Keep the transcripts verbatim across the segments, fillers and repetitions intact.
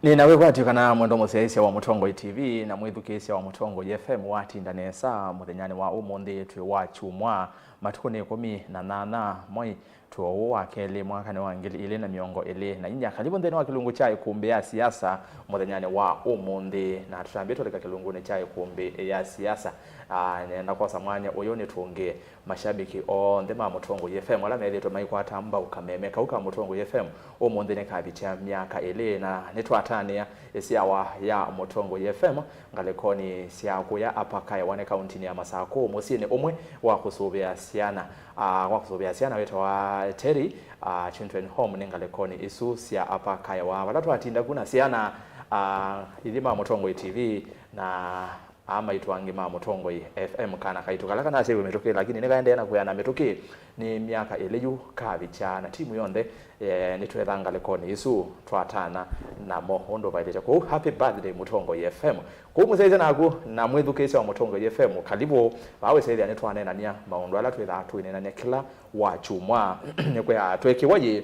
Nĩ na wĩkwatyo kana mwendo mũsyaĩĩsya wa Mũtongoi T V na mwĩthukĩĩsya wa Mũtongoi F M watinda nesa mũthenyanĩ wa ũmũnthĩ twĩ wa kyumwa, matukũ nĩ ĩkũmi na nyanya mwei tũo ũũ wa kelĩ mwakanĩ wa ngili ilĩ na mĩongo ĩlĩ na inya. Karibu nthĩnĩ wa kĩlungu kya ĩkũmbĩ ya siasa mũthenyanĩ wa ũmũnthĩ, na tũtambĩe tũlika kĩlungunĩ kya ĩkũmbĩ ya siasa. Ah, nenda kwosa mwanya ũyũ nĩtũngĩe mashabiki onthe ma Mũtongoi F M ala methĩĩtwe maikwata mbau kameme kau ka Mũtongoi F M ũmũnthĩ nĩkavĩtya myaka ĩlĩ, na nĩtwatanĩa ĩsyawa ya Mũtongoi F M ngalĩkonĩ sya kũya Upper Kaewa nĩ kauntinĩ ya Masakũ, mũsyĩnĩ ũmwe wa kũsũvĩa syana, ah, wa kũsũvĩa syana wĩtawa Terry, ah, Children Home nĩ ngalĩkonĩ isu sya Upper Kaewa, vala twatinda ku na syana, ah, ithi ma Mũtongoi T V na aa maitũ angĩ ma Mũtongoi F M, kana kaitũ kala kanasyaĩwe mĩtũkĩ, lakini nĩkaendee na kwĩana mĩtũkĩ nĩ myaka ĩlĩ yu kavikya, na timu yonthe, eh, nĩtwetha ngalĩkonĩ isu twatana namo ũndũ vaĩlĩte. Kwoou, happy birthday Mũtongoi F M. Kwoou mũsyaĩĩsya naku na mwĩthukĩĩsya wa Mũtongoi F M, kalibu vaa wĩsĩthĩa nĩtwaneenany'a maũndũ ala twĩthaa tũineenany'a kĩla wa kyumwa. Nĩkwĩa twekiwa yĩ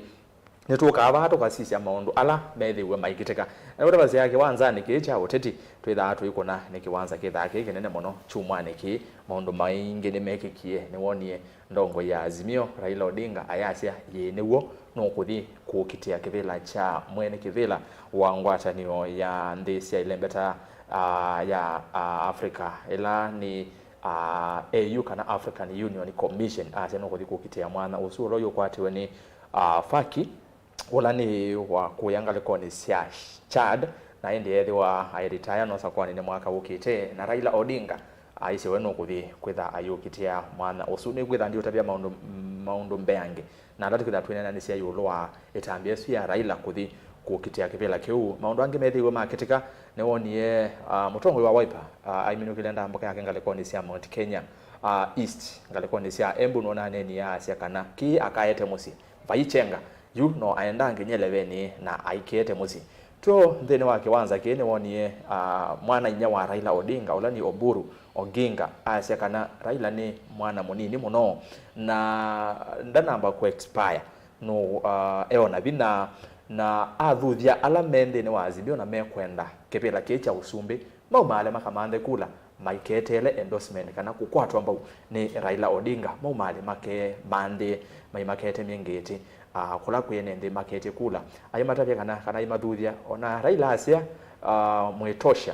Nĩtũkaa vaa tũkasisya maũndũ ala methĩiwe maikĩtĩka. Na ũtavasya kĩwanzanĩ kĩĩ kya ũteti, twĩthaa tũikũna nĩ kĩwanza kĩthaa kĩĩ kĩnene mũno kyumwanĩ kĩĩ. Maũndũ maingĩ nĩmekĩkie. Nĩwonie ndongoi ya Azimio, Raila Odinga, ayasya yĩĩ nĩw'o nũkũthi kũkitĩa kĩvĩla kya mwene kĩvĩla wa ngwatanĩo ya nthĩ sya ilembeta, ah, ya, ah, Africa, ĩla nĩ, ah, A U kana African Union Commission. Asya nũkũthi kũkitĩa mwanya ũsu ũla ũyũkwatiwe nĩ, ah, Faki, ũla nĩ wa kũya ngalĩkonĩ sya Chad, na ĩndĩ ethĩwa aĩlitaya no sakoanĩ nĩ mwaka ũkĩte, na Raila Odinga aisye we nũkũthi kwĩtha ayũkitĩa mwanya ũsu. Nĩkwĩtha ndiũtavya maũndũ, maũndũ mbeange, na ala tũkwĩtha twĩneenanĩsya ĩũlũ wa ĩtambya ĩsu ya Raila kũthi kũkitĩa kĩvĩla kĩu. Maũndũ angĩ methĩiwe makĩtĩka, nĩwonie, ah, mũtongoi wa Wiper, ah, aiminũkĩle ndambũka yake ngalĩkonĩ sya Mount Kenya, ah, East, ngalĩkonĩ sya Embu, nũnaneenie aasya kana kĩĩ akaete mũsyĩ. Vai kyenga, yu no aenda nginya elevenĩ na aikĩĩte mũsyĩ. Twĩ nthĩnĩ wa kĩwanza kĩĩ nĩwonie, ah, mwana-inyia wa Raila Odinga, ũla nĩ Oburu Oginga, asya kana Raila nĩ mwana mũnini mũno na ndanamba kũ expire. No, ah, eona vinya na athuthya ala me nthĩnĩ wa Azimio na mekwenda kĩvĩla kĩĩ kya ũsumbĩ maumaale makamanthe kula maiketeele endorsement kana kũkwatwa mbau nĩ Raila Odinga, maumaale makemanthĩe maimakete myengeti, ah, kũla kwĩ ene nthĩ maketye kula. Aimatavya kana, kana aimathuthya, ona Raila asya, ah, mwĩtosha,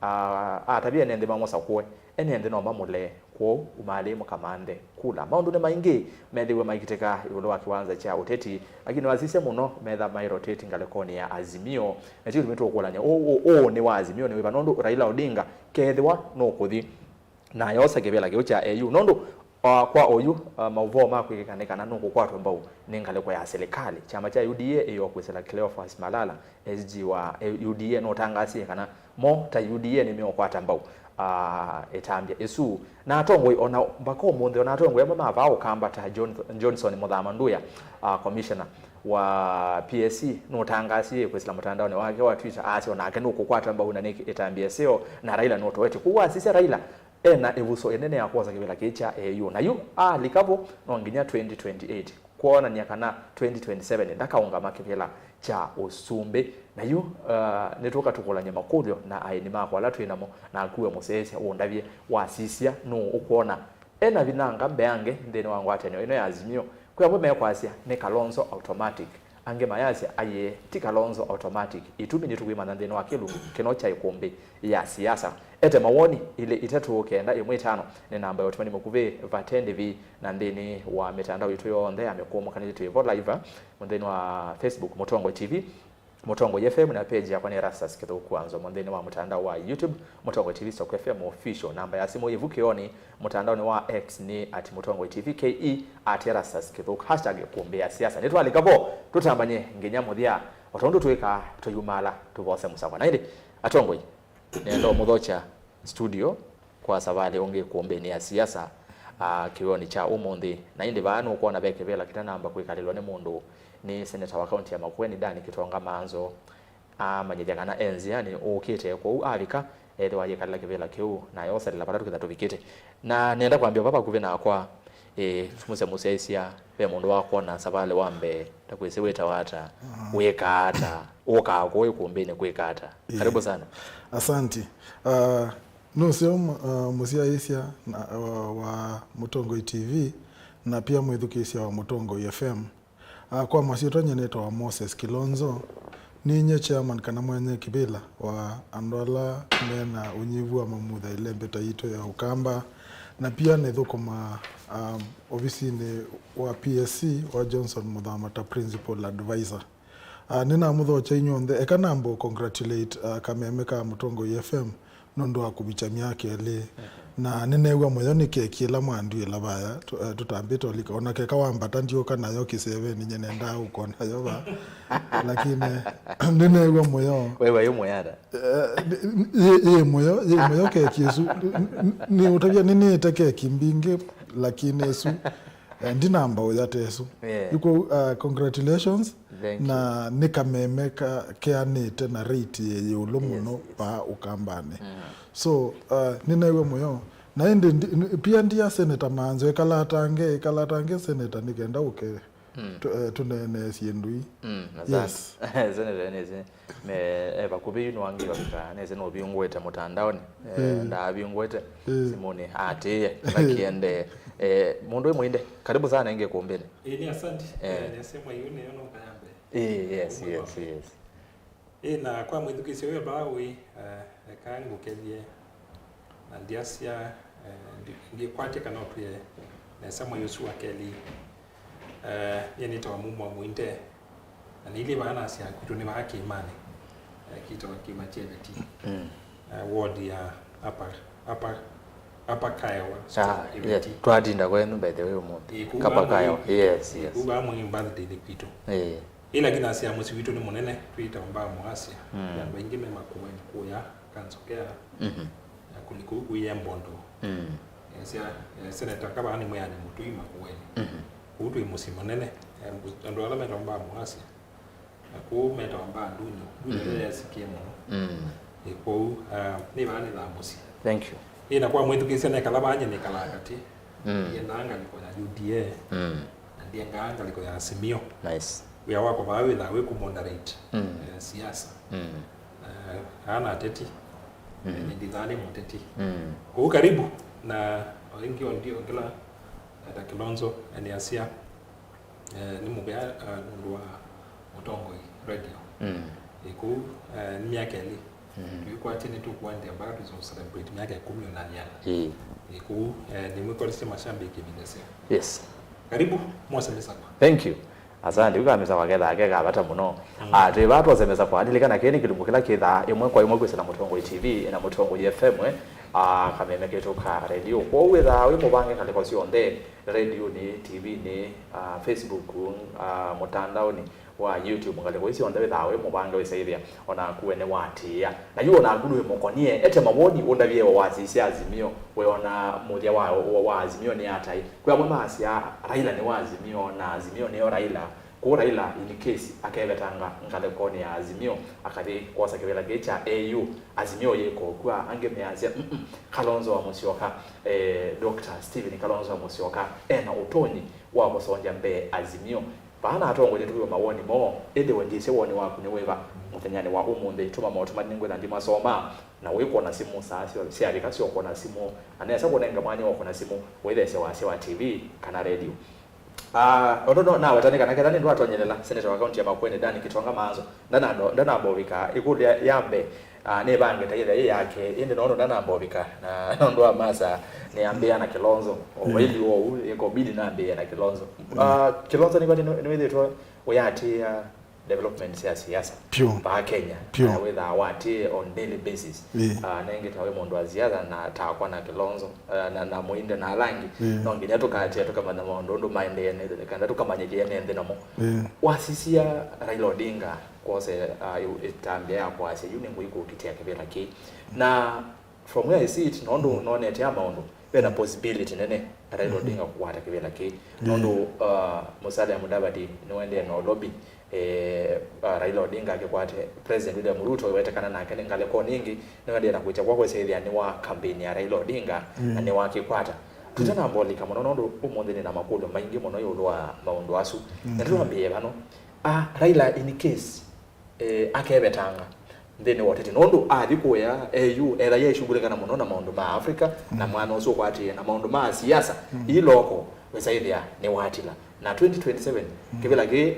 ah, atavya ene nthĩ mamũsakũe, ene nthĩ no mamũlee, kwoou umaalei mũkamanthe kula. Maũndũ nĩ maingĩ methĩiwe maikĩtĩka ĩũlũ wa kĩwanza kya ũteti, lakini wasisya mũno metha mai rotate ngalĩkonĩ ya Azimio, na kyu tũmĩ tũkũlany'a ũũ, ũũ, ũũ nĩ wa Azimio nĩ wĩva, nũndũ Raila Odinga kethĩwa nũkũthi na ayosa kĩvĩla kĩu kya A U, nũndũ, ah, kwa oyu, ah, maũvoo ma kwĩkĩka nĩ kana nũkũkwatwa mbau nĩ ngalĩko ya silikalĩ. Kyama kya U D A ĩyo kwĩsĩla Cleophas Malala, S G wa, eh, U D A, nũtangaasie kana mo ta U D A nĩmeũkwata mbau, ah, ĩtambya ĩsu. Na atongoi ona mbaka ũmũnthĩ, ona atongoi amwe ma vaa Ũkamba ta John, Johnson Mũthama Nduya, ah, commissioner wa P S C, nũtangaasie kwĩsĩla mũtandaonĩ wake wa Twitter, aasya onake nũkũkwata mbau na nĩ ĩtambya ĩseo, na Raila nũtoetye. Kwoou asisya Raila ena ĩvuso ĩnene ya kwosa kĩvĩla kĩĩ kya A U. Na yu alika vo, no nginya twenty twenty-eight kwonany'a kana twenty twenty-seven ndakaũngama kĩvĩla kya ũsumbĩ. Na yu, uh, nĩtũka tũkũlany'e makũlyo na aeni makwa ala twĩ namo, na akuwe mũsyaĩĩsya ũndavye wasisya nũũ ũkwona ena vinya anga mbeange nthĩnĩ wa ngwatanĩo ĩno ya Azimio. Kwĩ amwe mekwasya nĩ Kalonzo automatic, angĩ mayasya aiee, ti Kalonzo automatic. Ĩtumi nĩtũkwĩmanya nthĩnĩ wa kĩlungu kĩno kya ĩkũmbĩ ya siasa. Ete mawoni ilĩ itatũ kenda ĩmwe ĩtano nĩ namba ya ũtũmani mũkuvĩ vate ndĩvi, na nthĩnĩ wa mĩtandao yitũ yonthe ya mĩkũmũkanĩlye twĩ vo live, nthĩnĩ wa Facebook Mũtongoi T V, Mũtongoi F M, na page yakwa nĩ Erastus Kĩthũku Wanzomo, nthĩnĩ wa mũtandao wa YouTube Mũtongoi T V stroke F M Official. Namba ya simũ yĩ vu kĩonĩ mũtandaonĩ wa X nĩ at Mũtongoi T V K E, at Erastus Kĩthũku, hashtag ĩkũmbĩ ya siasa. Nĩtwalika vo, tũtambany'e nginya mũthya, o ta ũndũ twĩkaa tũyumala tũvose mũsakwa. Na ĩndĩ, atongoi, nĩenda ũmũthokya studio kwa savalĩ ũngĩ ĩkũmbĩnĩ ya siasa, ah, kĩw'onĩ kya ũmũnthĩ. Na ĩndĩ vaa nũkwona ve kĩvĩla kĩtanamba kwĩkalĩlwa nĩ mũndũ, nĩ seneta wa kaunti ya Makueni, Dan Kĩtonga Manzo. Amanyĩthya kana e nzĩanĩ ũkĩte, kwoou avika, ethĩwa ayĩkalĩla kĩvĩla kĩu na ayoselela vala tũkĩtha tũvikĩte. Na nĩenda kwambĩa vaa vakuvĩ nakwa, ĩ, tũmũsya mũsyaĩĩsya, ve mũndũ wakwona savalĩ wa mbee, ta kwĩsĩ wĩtawa ata, wĩkaa ata? ũkaa kũũ ĩkũmbĩnĩ kwĩka ata? Ĩĩ. Karibu sana. Asanti. Ah, nũseo mu- ah, mũsyaĩĩsya na- wa, wa Mũtongoi T V na pia mwĩthukĩĩsya wa Mũtongoi F M. Ah, kwa masyĩtwa nyie nĩtawa Moses Kilonzo. Ninyie chairman kana mwene kĩvĩla wa andũ ala me na ũnyivu wa mamutha ĩlembe ta yitũ ya Ũkamba, na pia nĩthũkũmaa, um, ovisinĩ wa P S C wa Johnson Mũthama ta principal advisor. Ah, nĩnamũthokya inyw'onthe, eka nambe congratulate, ah, kameme ka Mũtongoi F M nũndũ wa kũvikya myaka ĩlĩ. Na nĩneew'a mũyo nĩ keki ĩla mwandw'ĩla vaya, tũ- eh, tũtambĩte ũlika. Ona keka wambata ndiũka nayo kĩsevenĩ, nye nendaa ũkona yo va. Lakini nĩneew'a mũyo. Wewe yu mũyada. Eh, yĩ yĩ mũyo, yĩ mũyo keki ĩsu. Nĩ ũtavya nĩnĩĩte keki mbingĩ, lakini ĩsu, eh, ndinamba ũya ta ĩsu. Yeah. Yu kwoou, uh, congratulations. Thank you. Na nĩ kameme ka- keanĩte na rate yĩ ĩũlũ mũno, yes, vaa Ũkambanĩ. So, uh, nĩneew'a mũyo. Na ĩndĩ ndi- n- pia ndia Senator Manzo, ĩkalatange, ĩkalatange Senator nĩkenda ũke tũ- eh, tũneenee syĩndũ ii. Mm, asante. Yes. Senator nĩsĩ me- e vakuvĩ yu nĩwangi vavika, nĩsĩ nũvingũĩte mũtandaonĩ. Eh, ndaavingũĩte simũnĩ atĩĩe vakiendee. Eh, mũndũ wĩ mũinde, karibu sana ĩngĩ kũmbĩnĩ. Ĩĩ, nĩ asante. Eh. Eh, nĩasema yu nĩyo nũka ya mbee. Ĩĩ, yes, yes, yes. Ĩĩ, na kwa mwĩthukĩĩsya wĩ vaa ũĩ, eh, eka ngũkethye na ndiasya, eh, ndi- ndikwatye kana ũtwĩe nesa mwai ũsu wa kelĩ. Eh, nyie nĩtawa Mumo wa Mũinde, na nĩilyĩ vaa nasya kwitũ nĩ vaa kĩĩmanĩ, eh, kĩtawa Kĩĩma kya Ĩveti. Mm. Eh, ward ya Upper, Upper, Upper Kaewa. Ah, Ĩveti. Yes. Twatinda kwenyu by the way ũmũnthĩ. Ĩĩ, kũu Kapa vaa Kaewa. Mwĩ- Yes, yes. Kũu vaa mwĩ birthday nĩ kwitũ. Ĩĩ. Ĩla kĩnasya mũsyĩ witũ nĩ mũnene, twĩtawa mbaa mũasya. Mm. Ve andũ aingĩ me Makueni kũya Kansokea, mhm, na kũlika ũu kũya Mbondo. Mm. Esya, eh, Seneta Kavaa nĩ mwĩanĩ mũtũi Makueni. Mhm. Kũu twĩ mũsyĩ mũnene, eh, andũ ala metawa mbaa mũasya. Na kũu metawa mbaa ndunyo. Ndunyo, mhm, nĩyo yasikie mũno. Mm. Ĩ, kwoou, ah, nĩ vaa nĩ thaa mũsyĩ. Thank you. Ĩ, na kwa mwĩthukĩĩsya nekala vaa nyie nĩkalaa katĩ. Mm. Ndiendaa ngalĩko ya U D A. Mm. Na ndiendaa ngalĩko ya Azimio. Nice. Wĩa wakwa vaa wĩthaa wĩ kũ moderate, mm, eh, siasa. Mm. Eh, ana ateti. Mm. Eh, ndithaa nĩ mũteti. Mm. Kũu karibu, na o ĩngĩ o ndio ngĩla, eh, ta Kilonzo, eh, nĩasya, eh, nĩ mũvea, eh, nũndũ wa Mũtongoi Radio. Mm. Ĩ, kũu, eh, nĩ myaka ĩlĩ. Mm. Tũikwatye nĩtũkũendeea mpaka tũse celebrate myaka ĩkũmi na nyanya. Ĩĩ. Ĩ, kũu, eh, nĩmwĩkolesye mashabiki ĩvinda ĩseo. Yes. Karibu, mwose mĩsakwa. Thank you. Asante, yu kamĩsakwa kethaa ke ka vata mũno. Mm. Ah, twĩ vaa twose mĩsakwa, lilikana kĩĩ nĩ kĩlungu kĩla kĩthaa ĩmwe kwa ĩmwe kwĩsĩla Mũtongoi T V na Mũtongoi F M, eh, ah, kameme ketũ ka redio. Kwoou wĩthaa wĩ mũvange ngalĩko syonthe, redionĩ, T V-nĩ, ah, Facebook, ah, mũtandaonĩ wa YouTube, ngalĩko ii syonthe wĩthaa wĩ mũvange wĩsaĩthĩa, o naku we nĩwatĩĩa. Na yu o naku nĩwĩmũkonie, ete mawoni ũndavye we wasisya Azimio, weona mũthya wa, wa, wa Azimio nĩ atai. Kwĩ amwe maasya Raila nĩ wa Azimio, na Azimio nĩyo Raila. Kũu Raila, in case, akevetanga ngalĩkonĩ ya Azimio, akathi kwosa kĩvĩla kĩĩ kya A U, Azimio yĩkokw'a, angĩ measya, mm, mm, Kalonzo wa Musyoka, eh, Doctor Stephen Kalonzo wa Musyoka, ena ũtonyi wa kũsongya mbee Azimio. Vaa na atongoesye tũw'e mawoni moo, ĩndĩ we ndyĩsĩ woni waku nĩ wĩva mũthenyanĩ wa ũmũnthĩ. Tũma maũtũmani nĩngwĩtha ndimasoma, na ũikwona simũ saa syo syavika syo kũna simũ, na nesa kũnenga mwanya wa kũna simũ, ũitheesya wasya wa T V kana redio. Ah, ũndũ no naweta nĩ kana ketha nĩ ndwatonyelela, Seneta wa kaunti ya Makueni Dan Kitonga Manzo ndanando- ndanambovika ĩkũlya ya mbee. Ah, nĩvange ta ĩthĩa yĩ yake, ĩndĩ nũndũ ndanambovika, na nũndũ wa masa, nĩambĩĩa na Kilonzo. O, mm, waili wou, ĩkobidi nambĩĩe na Kilonzo. Mm. Ah, Kilonzo nĩkwati nĩ- nĩwĩthĩtwe ũyatĩĩa development sya siasa, vyũ, vaa Kenya, vyũ, na wĩthaa watĩĩe on daily basis. Ĩĩ. Ah, nengĩ ta wĩ mũndũ wa siasa na takwa na Kilonzo, ah, na, na Mũinde na ala angĩ, ĩĩ, no nginya tũkatĩa tũkamanya maũndũ ũndũ maendee nĩ- kana tũkamanyĩthĩa nĩ nthĩ namo. Ĩĩ. Wasisya Raila Odinga kwose, ah, yu- ĩtambya ya kwasya yu nĩngũikũkitĩa kĩvĩla kĩĩ. Na from where I see it, nũndũ, mm, nonete ya maũndũ, ve na possibility nene Raila, mhm, Odinga kũkwata kĩvĩla kĩĩ. Yeah. Nũndũ, uh, Musalia Mudavadi nĩwendee na ũlobi, eh, uh, Raila Odinga akĩkwate, President William Ruto wetekana nake nĩ ngalĩkonĩ ĩngĩ, nĩwendee na kũkya kwa kwĩsĩthĩa nĩ wa campaign ya Raila Odinga, mm, na nĩwakĩkwata. Mm. Tũtanambolika mũno nũndũ ũmũnthĩ nĩ na makũlyo maingĩ mũno ĩũlũ wa maũndũ asu. Na, mm-hmm, tũambĩĩe vano. Ah, Raila in case eh, akevetanga nthĩnĩ wa ũteti, nũndũ athi kũya E U, etha yaishughulĩkana mũno na maũndũ ma Africa, na mwana ũsu ũkwatĩĩe na maũndũ ma siasa, ii loko, wĩsaĩthĩa nĩwatila. Na twenty twenty-seven, kĩvĩla kĩĩ,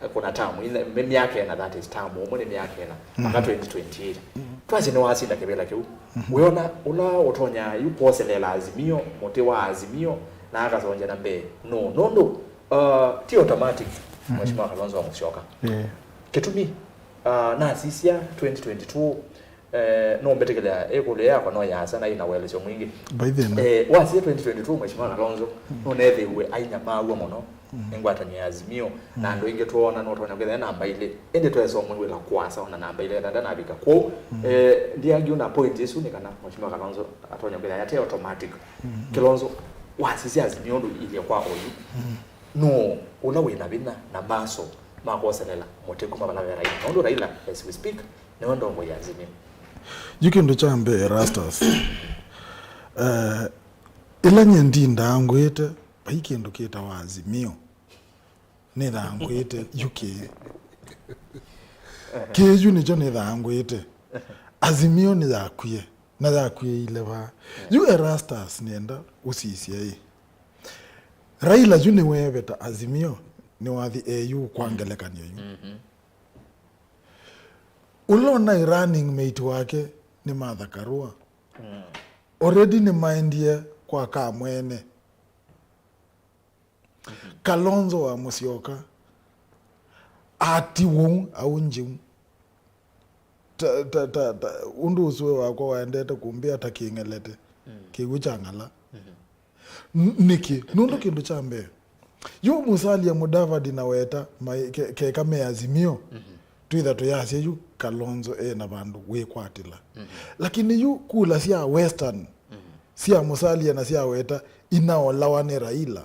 eh, kuna term ine, mĩ-, myaka ĩna, that is, term ũmwe nĩ myaka ĩna, mpaka twenty twenty-eight. Twasye nĩwasinda kĩvĩla kĩu. Wĩona ũla ũtonya yu kwoseleela Azimio, mũtĩ wa Azimio, na akasongya na mbee? No, nũndũ, uh, ti automatic, Mheshimiwa Kalonzo wa Musyoka. Yeah. Kĩtumi, uh, nasisya twenty twenty-two, eh, no mbĩtĩkĩlĩa ĩkũlyo yakwa no yasa na ĩna ũelesyo mwingĩ. By then. Eh, wasisya twenty twenty-two, Mheshimiwa Kalonzo, no nethĩiwe ainyamaaw'a mũno nĩ ngwatanĩo ya Azimio, na andũ aingĩ twoona no twonya kwĩthĩa namba ilĩ, ĩndĩ twesa ũmwĩw'ĩla kũasa ona namba ilĩ, ethanda navika kwoou. Eh, ndiangi na point ĩsu nĩ kana Mheshimiwa Kalonzo atonya kwĩthĩa yate automatic. Kalonzo, wasisya Azimio ũndũ ilyĩ kwa oyu, no ũla wĩna vinya na maso ma kwoselela mũtĩ kuma vala ve Raila. Nũndũ Raila, as we speak, nĩwe ndongoi ya Azimio. Yu kĩndũ kya mbee, Erastus, eh, ĩla nyie ndindaa ngwĩte, vai kĩndũ kĩtawa Azimio. Nĩthaa ngwĩte, yu kĩĩ. Kĩĩ yu nĩkyo nĩthaa ngwĩte. Azimio nĩyakwie, na yakw'ĩĩile vaa. Yu Erastus, nĩenda ũsisye ĩ. Raila yu nĩweeveta Azimio, nĩwathi E U kwa ngelekany'o yu. Ũla ũnaĩ running mate wake nĩ Martha Karua. Already nĩmaendie kwa Kamwene. Kalonzo wa Musyoka atiw'ou aunjiu. Ta, ta, ta, ta, ũndũ ũsũe wakwa waendete kũmbĩa ta kĩng'elete, kĩw'ũ kya ng'ala. N-, nĩkĩ? Nũndũ kĩndũ kya mbee, yu Musalia Mudavadi na Weta mai-, ke-, keka me Azimio, twĩtha tũyasya yu Kalonzo e na vandũ wĩkwatĩla. Lakini yu kula sya Western, sya Musalia na sya Weta inaolawa nĩ Raila.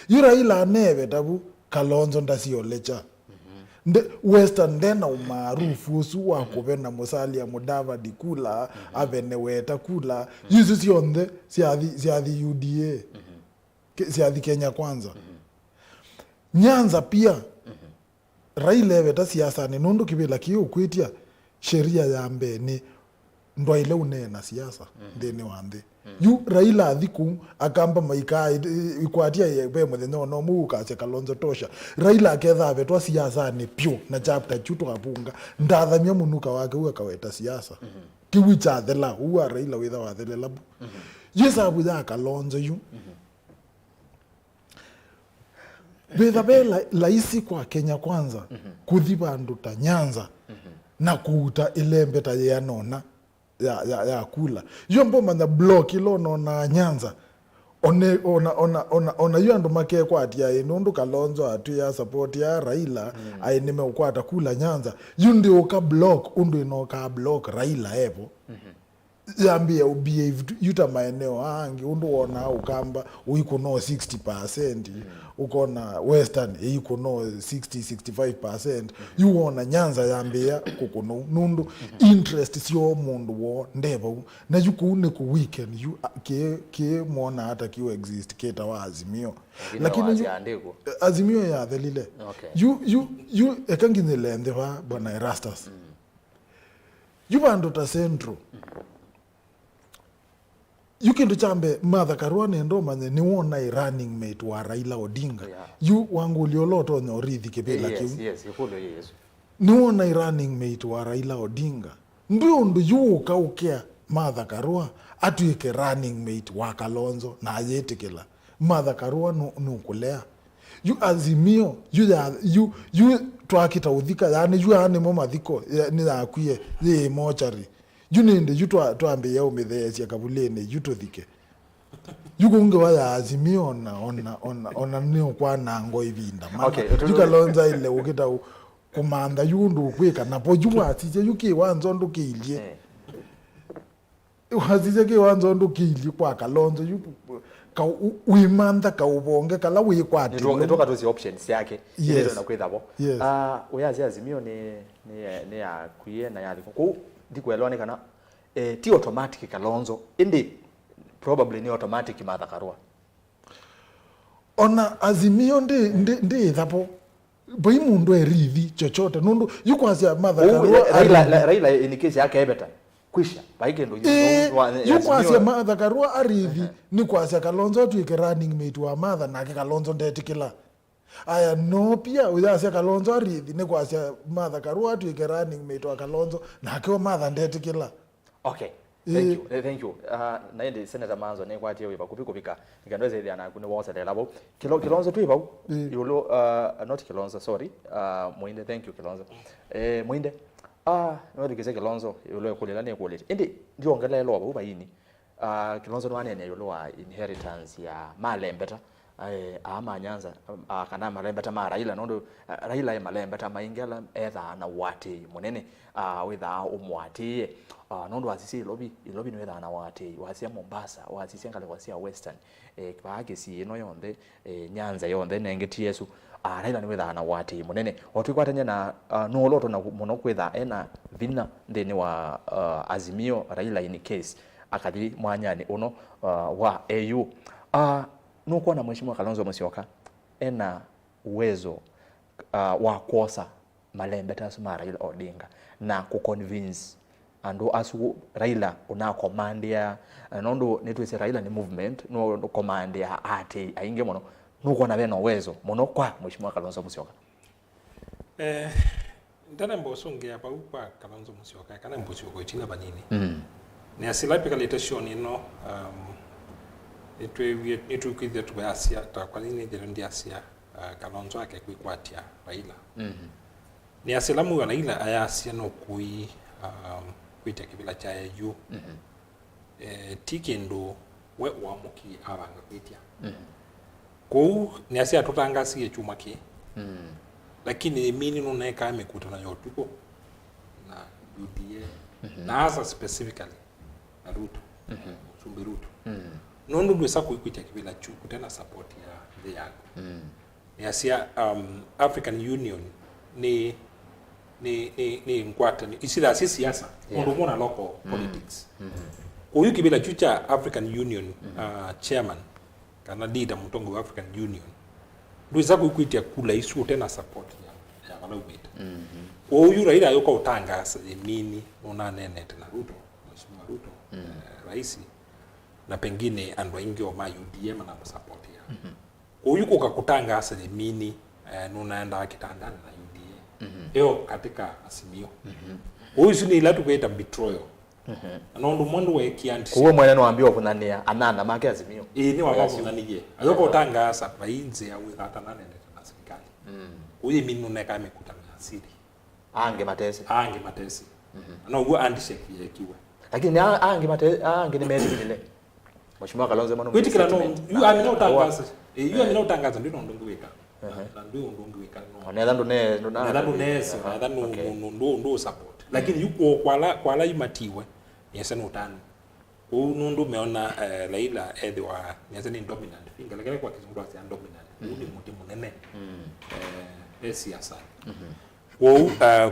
Yu Raila aneveta vu, Kalonzo ndasiolekya. Nde-, Western ndena umaarufu ũsu wa kũvena Musalia Mudavadi kula, avene Weta kula. Yu isu syonthe syathi, syathi U D A. Ke-, syathi Kenya Kwanza. Nyanza pia, Raila eveta siasanĩ nũndũ kĩvĩla kĩĩ ũkwĩtya sheria ya mbee nĩ ndwaĩle ũneena siasa nthĩnĩ wa nthĩ. Yu Raila athi kũu, akamba maikaa ĩ-, ĩ-, ĩkwatya ye-, ve mũthenya ona ũmwe ũkasya Kalonzo tosha. Raila aketha avetwa siasanĩ pyũ na chapter kyu twavunga. Ndathamya mũnuka wake ũu akaweta siasa. Kĩu kyathela, ũu wa Raila wĩtha wathelela vu. Yu ĩsavu ya Kalonzo yu. Vetha ve la-, laisi kwa Kenya Kwanza kũthi vandũ ta Nyanza na kũuta ĩlembe ta yĩana ũna ya, ya, ya kula. Yu mbomanya block ĩla ũnonaa Nyanza, one-, ona, ona, ona, ona yu andũ makekwatya ĩ, nũndũ Kalonzo atwĩa support ya Raila, aĩ nĩmeũkwata kula Nyanza. Yu ndĩũka block ũndũ ĩnokaa block Raila evo. Yambĩĩa ũbehave tu, yu ta maeneo aa angĩ, ũndũ wonaa Ũkamba ũikũnoo sixty percent, ũkona Western ĩikũnoo sixty, sixty-five percent, yu wona Nyanza yambĩĩa kũkũnwa nũndũ interest syoo mũndũ woo nde vau. Na yu kũu nĩ kũ weaken yu, a, kĩ, kĩ mwonaa ta kĩũ exist kĩtawa Azimio. Lakini yu, Azimio yathelile. Okay. Yu, yu, yu, eka nginyĩle nthĩ vaa, Bwana Erastus. Yu vandũ ta Central. Yu kĩndũ kya mbee, Martha Karua nenda ũmanye nĩwe ũnaĩ running mate wa Raila Odinga. Yeah. Yu wangũlya ũla ũtonya ũrithi kĩvĩla kĩu. Yes, yes, ĩkũlyo yĩ ĩsu. Nĩwe ũnaĩ running mate wa Raila Odinga. Ndwĩ ũndũ yu ũka ũkĩa Martha Karua atw'ĩke running mate wa Kalonzo na ayĩtĩkĩla. Martha Karua nũ-, nũkũlea. Yu Azimio, yu ya, yu, yu twakĩta ũthika, yani yu aa nĩmo mathiko, ya, nĩyakwie, yĩ mochari. Yu nĩndĩ yu twa-, twambĩĩa ũmĩtheesya kavulĩnĩ, yu tũthike. Yu kũu ngewa ya Azimio ona, ona, ona, ona nĩũkwanangwa ĩvinda. Mana, okay, yu Kalonzo aile ũkĩta ũ-, kũmantha yu ũndũ ũkwĩka, napo yu wasisya yu kĩwanza ũndũ kĩilyĩ. Eh. Wasisya kĩwanza ũndũ kĩilyĩ kwa Kalonzo yu, ka u-, wĩmantha kaũvonge kala wĩkwatĩlwe. Nĩtũ-, nĩtũka tũsye options yake. Yes. Nĩtũ na kwĩthavo. Yes. Ah, ũyasya Azimio nĩ, nĩ, nĩ yakwie na yathikwa. Kũu ndikuelewa nĩ kana, eh, ti automatic Kalonzo, ĩndĩ probably nĩ automatic Martha Karua. Ona Azimio ndĩ, ndĩ, ndĩ ĩthapo. Vai mũndũ erithi chochote, nũndũ yu kwasya Martha Karua Raila, arithi. Raila in case akeveta, kwisha, vai kĩndũ yu, ĩĩ, wa- yu kwasya Martha Karua arithi, nĩ kwasya Kalonzo atw'ĩke running mate wa Martha, nake Kalonzo ndetĩkĩla. Aya, no pia, ũyasya Kalonzo arithi, nĩ kwasya Martha Karua atw'ĩke running mate wa Kalonzo, nake o Martha ndetĩkĩla. Okay. Thank you. Eh, thank you. Uh, na ĩndĩ Senator Manzo nĩkwatie wĩ vakuvĩ kũvika. Nĩkenda ĩthĩa naku nĩwoselela vau. Kilo-, Kilonzo twĩ vau. Eh. Ĩũlũ, uh, not Kilonzo, sorry. Uh, Mũinde, thank you, Kilonzo. Eh, Mũinde. Ah, nĩwethukĩsye Kilonzo, ĩũlũ ĩkũlyo ĩla nĩkũlĩte. Ĩndĩ ndiongelelwa vau vaini. Ah, Kilonzo nĩwaneenea ĩũlũ wa inheritance ya malembeta, eh, aa ma Nyanza, ah, kana malembeta ma Raila, nũndũ, ah, Raila e malembeta maingĩ ala ethaa na ũatĩĩi mũnene, ah, wĩthaa ũmũatĩĩe, ah, nũndũ wasisya Ilovi, Ilovi nĩwĩthaa na ũatĩĩi, wasisya Mombasa, wasisya ngalĩko sya Western, eh, vaa Kisii ĩno yonthe, eh, Nyanza yonthe nengetie ĩsu, ah, Raila nĩwĩthaa na ũatĩĩi mũnene. O twĩkwatany'a na, ah, nũũ ũla ũtonya mũno kwĩtha ena vinya nthĩnĩ wa, ah, Azimio, Raila in case akathi mwanyanĩ ũno, ah, wa A U. Ah, nũkwona Mheshimiwa Kalonzo Musyoka ena uwezo, ah, wa kwosa malembeta asu ma Raila Odinga na kũconvince andũ asu Raila ũnakomandĩa, na nũndũ nĩtwĩsĩ Raila nĩ movement, nũkomandĩa aatĩĩi aingĩ mũno. Nũkwona vena uwezo mũno kwa Mheshimiwa Kalonzo Musyoka? Eh, ndanamba ũsũngĩa vau kwa Kalonzo Musyoka, kana mbũsyoka ĩtina vanini. Mm. Nĩasila twĩkalĩte showni ĩno, um, nĩtwĩwie, nĩtwĩkwĩthĩa tũyasya, takwa nĩnĩthĩre ndyasya, uh, Kalonzo ake kwĩkwatya Raila. Mhm. Nĩasila mũw'a Raila ayasya nũkũi, um, kwĩtya kĩvĩla kya A U. Mhm. Eh, ti kĩndũ we ũamũkie avanga kwĩtya. Mm. Kwoou nĩasya tũtangasie kyumwa kĩĩ. Mm. Lakini ĩmini nũneekaa mĩkutano ya ũtukũ na U D A, mhm, na asa specifically na Ruto, mhm, Mũsumbĩ Ruto. Mm. Nũndũ ndwĩsa kwĩkwĩtya kĩvĩla kyu kũte na support ya nthĩ yaku. Mm. Nĩasya, um, African Union nĩ, nĩ, nĩ, nĩ ngwatanĩo isithaa syĩ siasa, yeah, ũndũ ũmwe na local, mm, politics. Mm-hmm. Kwoou kĩvĩla kyu kya African Union, mm-hmm, uh, chairman, kana leader mũtongoi wa African Union, ndwĩsa kwĩkwĩtya kula isu ũte na support ya, ya vala umĩte. Mm-hmm. Kwoou yu Raila ayũka ũtangaasa ĩmini nũnaneenete na Ruto, Mheshimiwa Ruto, mm, eh, raisi, na pengine andũ aingĩ o ma U D A manamũsupportia. Mm-hmm. Kwoou kũka kũtangaasa ĩmini, eh, nũnaendaa kĩtandanĩ na U D A. Mhm. Eo katika Azimio. Mhm. Kwoou isu nĩ ila tũkwĩta betrayal. Mhm. Na nũndũ mwe ndũweekie handshake. Kwoou mwene nĩwambie ũvũnanĩa anana make Azimio. Ĩĩ, nĩwamavũnanĩie. Ayũka ũtangaasa vai nzĩa wĩthaa tananenete na sirikali. Mm. Kwoou ĩmini nũnekaa mĩkutano ya siri. Angĩ matesĩ. Angĩ matesĩ. Mhm. Na now'o handshake yeekiwe. Lakini a-, angĩ mate-, angĩ nĩmetĩkĩlile. Mheshimiwa Kalonzo Manu kwĩtĩkĩla no, statement. Yu amina ũtangaza. Eh, yu amina ũtangaza, ndwĩ na ũndũ ũngĩ wĩka. Ehe. Na ndwĩ ũndũ ũngĩ wĩka, no. Onetha ndũne-, ndũna-, onetha ndũneesĩ, aha, onetha nũ-, okay, nũ-, nũ-, ndũ, ndũ support. Lakini yu kwa, kwa ala, kwa ala imatiwe, nĩese nũtanu. Kwoou nũndũ meona, eh, Raila ethĩwa nĩese nĩ dominant figure, lakini kwa kĩsũngũ twasya dominant. Kwoou nĩ, mm, mũtĩ mũnene. Mm. Eh, e siasa. Mhm. Kwoou, uh,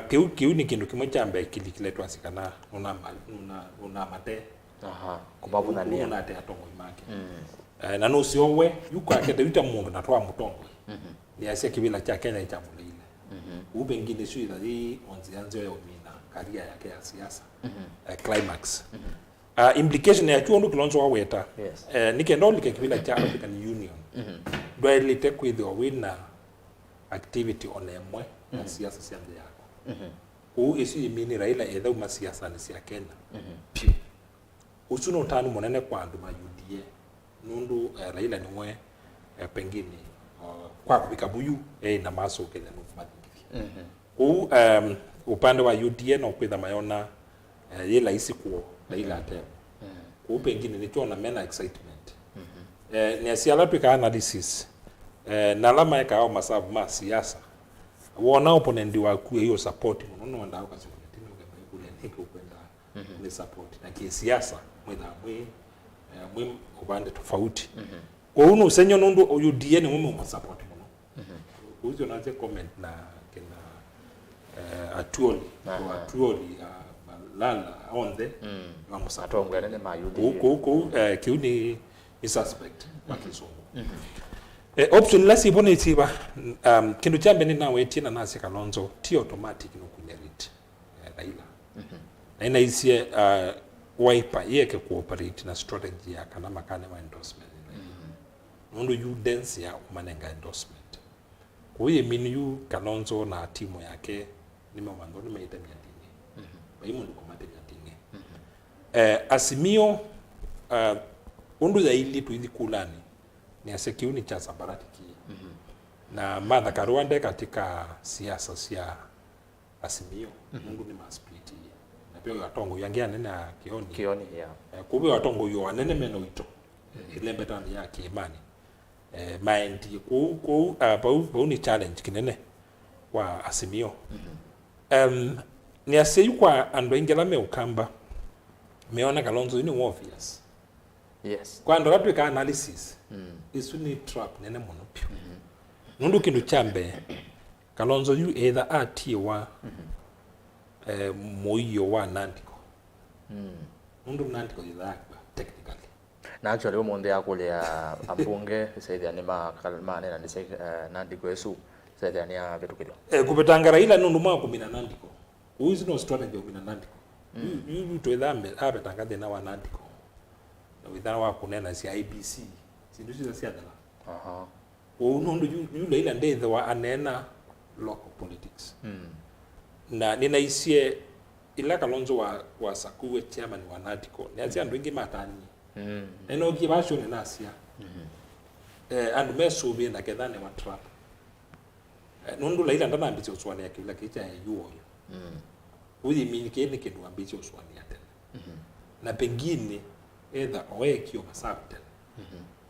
kĩu, kĩu nĩ kĩndũ kĩmwe kya mbee kĩlikile twasye kana nũnama-, nũna-, nũnamate. Aha, kũmavũnanĩa. Nũnate atongoi make. Mm. Eh, na nũseo we, yu kwake, ta yu ta mũndũ na twa mũtongoi. Mhm. Nĩasya kĩvĩla kya Kenya nĩkyamũleile. Mhm. Kwoou pengine ĩsu yĩtha yĩ o nzĩa nzeo ya ũmina career yake ya siasa. Mhm. Eh, climax. Mhm. Uh, implication ya kyu ũndũ Kilonzo waweta. Yes. Eh, nĩ kenda ũlike kĩvĩla kya African Union. Mhm. Ndwaĩlĩte kwĩthĩwa wĩ na activity o na ĩmwe ya, mhm, siasa sya nthĩ yaku. Mhm. Kwoou ĩsu yĩmini Raila ethauma siasanĩ sya Kenya, mhm, vyũ. Ũsu nĩ ũtanu mũnene kwa andũ ma U D A, nũndũ, eh, Raila nĩwe, eh, pengine, uh, kwa kũvika vuyu, eh, na masũkĩthya nũkũmathingithya. Mhm. Kwoou, um, upande wa U D A no kwĩtha mayona, eh, yĩ laisi kwoo Raila, mhm, ateo. Mhm. Kwoou pengine nĩtwona mena excitement. Mhm. Eh, nĩasya ala twĩkaa analysis, eh, na ala maekaa o masavu ma siasa, wona opponent waku ĩ ũsupport mũno, nĩwendaa ũkasyoka mĩtĩ nũkethwa ĩkũlya nĩkĩ ũkwenda, mhm, nĩ support. Na kĩsiasa, mwĩthaa mwĩ, eh, mwĩ ũvande tofauti. Mhm. Kwoou nũsengywa nũndũ U D A nĩmo meũmasupport mũno. Mhm. Kwoou syo nasya comment na kĩna, eh, Atuoli, aha, Atuoli, ah, Malala, onthe, mm, nĩmamũsupport. Atongoi anene ma U D A. Kwoou, kwoou, kwoou, eh, kĩu nĩ, nĩ suspect, mhm, kwa kĩsũngũ. Mhm. Eh, option ila sivo nĩ siva? Um, kĩndũ kya mbee nĩnawetie na nasya Kalonzo ti automatic nũkunya rit, eh, Raila. Na inaisye, uh, Wiper yeke kuoperate na strategy ya kana makanewa endorsement nĩ Raila. Nũndũ yu densi ya ũmanenga endorsement. Kũu yĩmini yu Kalonzo na timu yake nĩmewandũ nĩmaitemya nding'e. Vai mũndũ kũmatemya nding'e. Eh, Azimio, uh, ũndũ yailyĩ tũithi kulanĩ, nĩasya kĩu nĩ kya sambaratikie. Na Martha Karua nde katika siasa sya Azimio, nũndũ nĩmasplitiie. Na pia atongoi angĩ anene a Kĩoni. Kĩoni, yeah. Eh, kũu ve atongoi o anene mena ũito, eh, ĩlembetanĩ ya kĩĩmanĩ. Eh, maendie kũu, kũu, ah, vau, vau nĩ challenge kĩnene kwa Azimio. Em, nĩasya yu kwa andũ aingĩ ala me Ũkamba, meona Kalonzo yu nĩ obvious. Yes. Kwa andũ ala twĩkaa analysis, ĩsu nĩ trap nene mũno piũ. Nũndũ kĩndũ kya mbee, Kalonzo yu either atiĩwa, eh, mũio wa Nandiko. Nũndũ Nandiko yĩthaa yakwa, technically. Na actually, ũmũnthĩ akũlĩa ambunge, ĩsaĩthĩa nĩ ma-, maneena nĩ, eh, Nandiko ĩsu, ĩsaĩthĩa nĩ yavĩtũkĩlwa. Eh, kũvetanga Raila nũndũ mwa kũmina Nandiko. Ũu ĩsu no strategy ya kũmina Nandiko. Yu, yu, yu twĩthaa mbe-, avetanga thĩna wa Nandiko. Na wĩthaa wa kũneena sya I E B C. Syĩndũ isu syathela. Aha. Kwoou nũndũ yu, yu Raila ndethĩwa aneena local politics. Na nĩnaisye ĩla Kalonzo wa, wasakuiwe chairman wa Nandiko, nĩasya andũ aingĩ matanie. Na nĩnookie vaa show'nĩ nasya, eh, andũ mesũvĩe na ketha newa trap. Eh, nũndũ Raila ndanambĩsya ũsũanĩa kĩvĩla kĩĩ kya A U oyu. Ũyĩmini kĩĩ nĩ kĩndũ wambĩĩsye ũsũanĩa tene. Na pengine etha oekio masavu tene.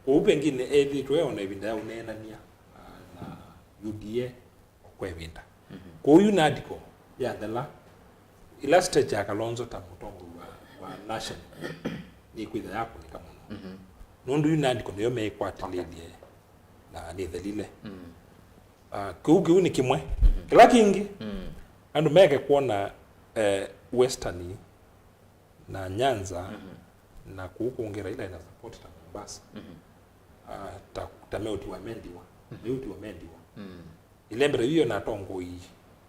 Kwoou pengine ethĩĩtwe ona ĩvinda ya ũneenany'a, ah, na U D A kwa ĩvinda. Kwoou yu Nandiko yathela, ĩla stage ya Kalonzo ta mũtongoi wa, wa national nĩkwĩtha yakũnĩka mũno. Nũndũ yu Nandiko nĩyo meĩkwatĩlĩlye na nĩthelile. Ah, kĩu, kĩu nĩ kĩmwe. Kĩla kĩngĩ, andũ meke kwona, eh, Western na Nyanza na kũu kũngĩ Raila ena support ta Mombasa. Ah, ta, ta meũtiwa mendiwa. Meũtiwa mendiwa. Ĩlembeta yu na atongoi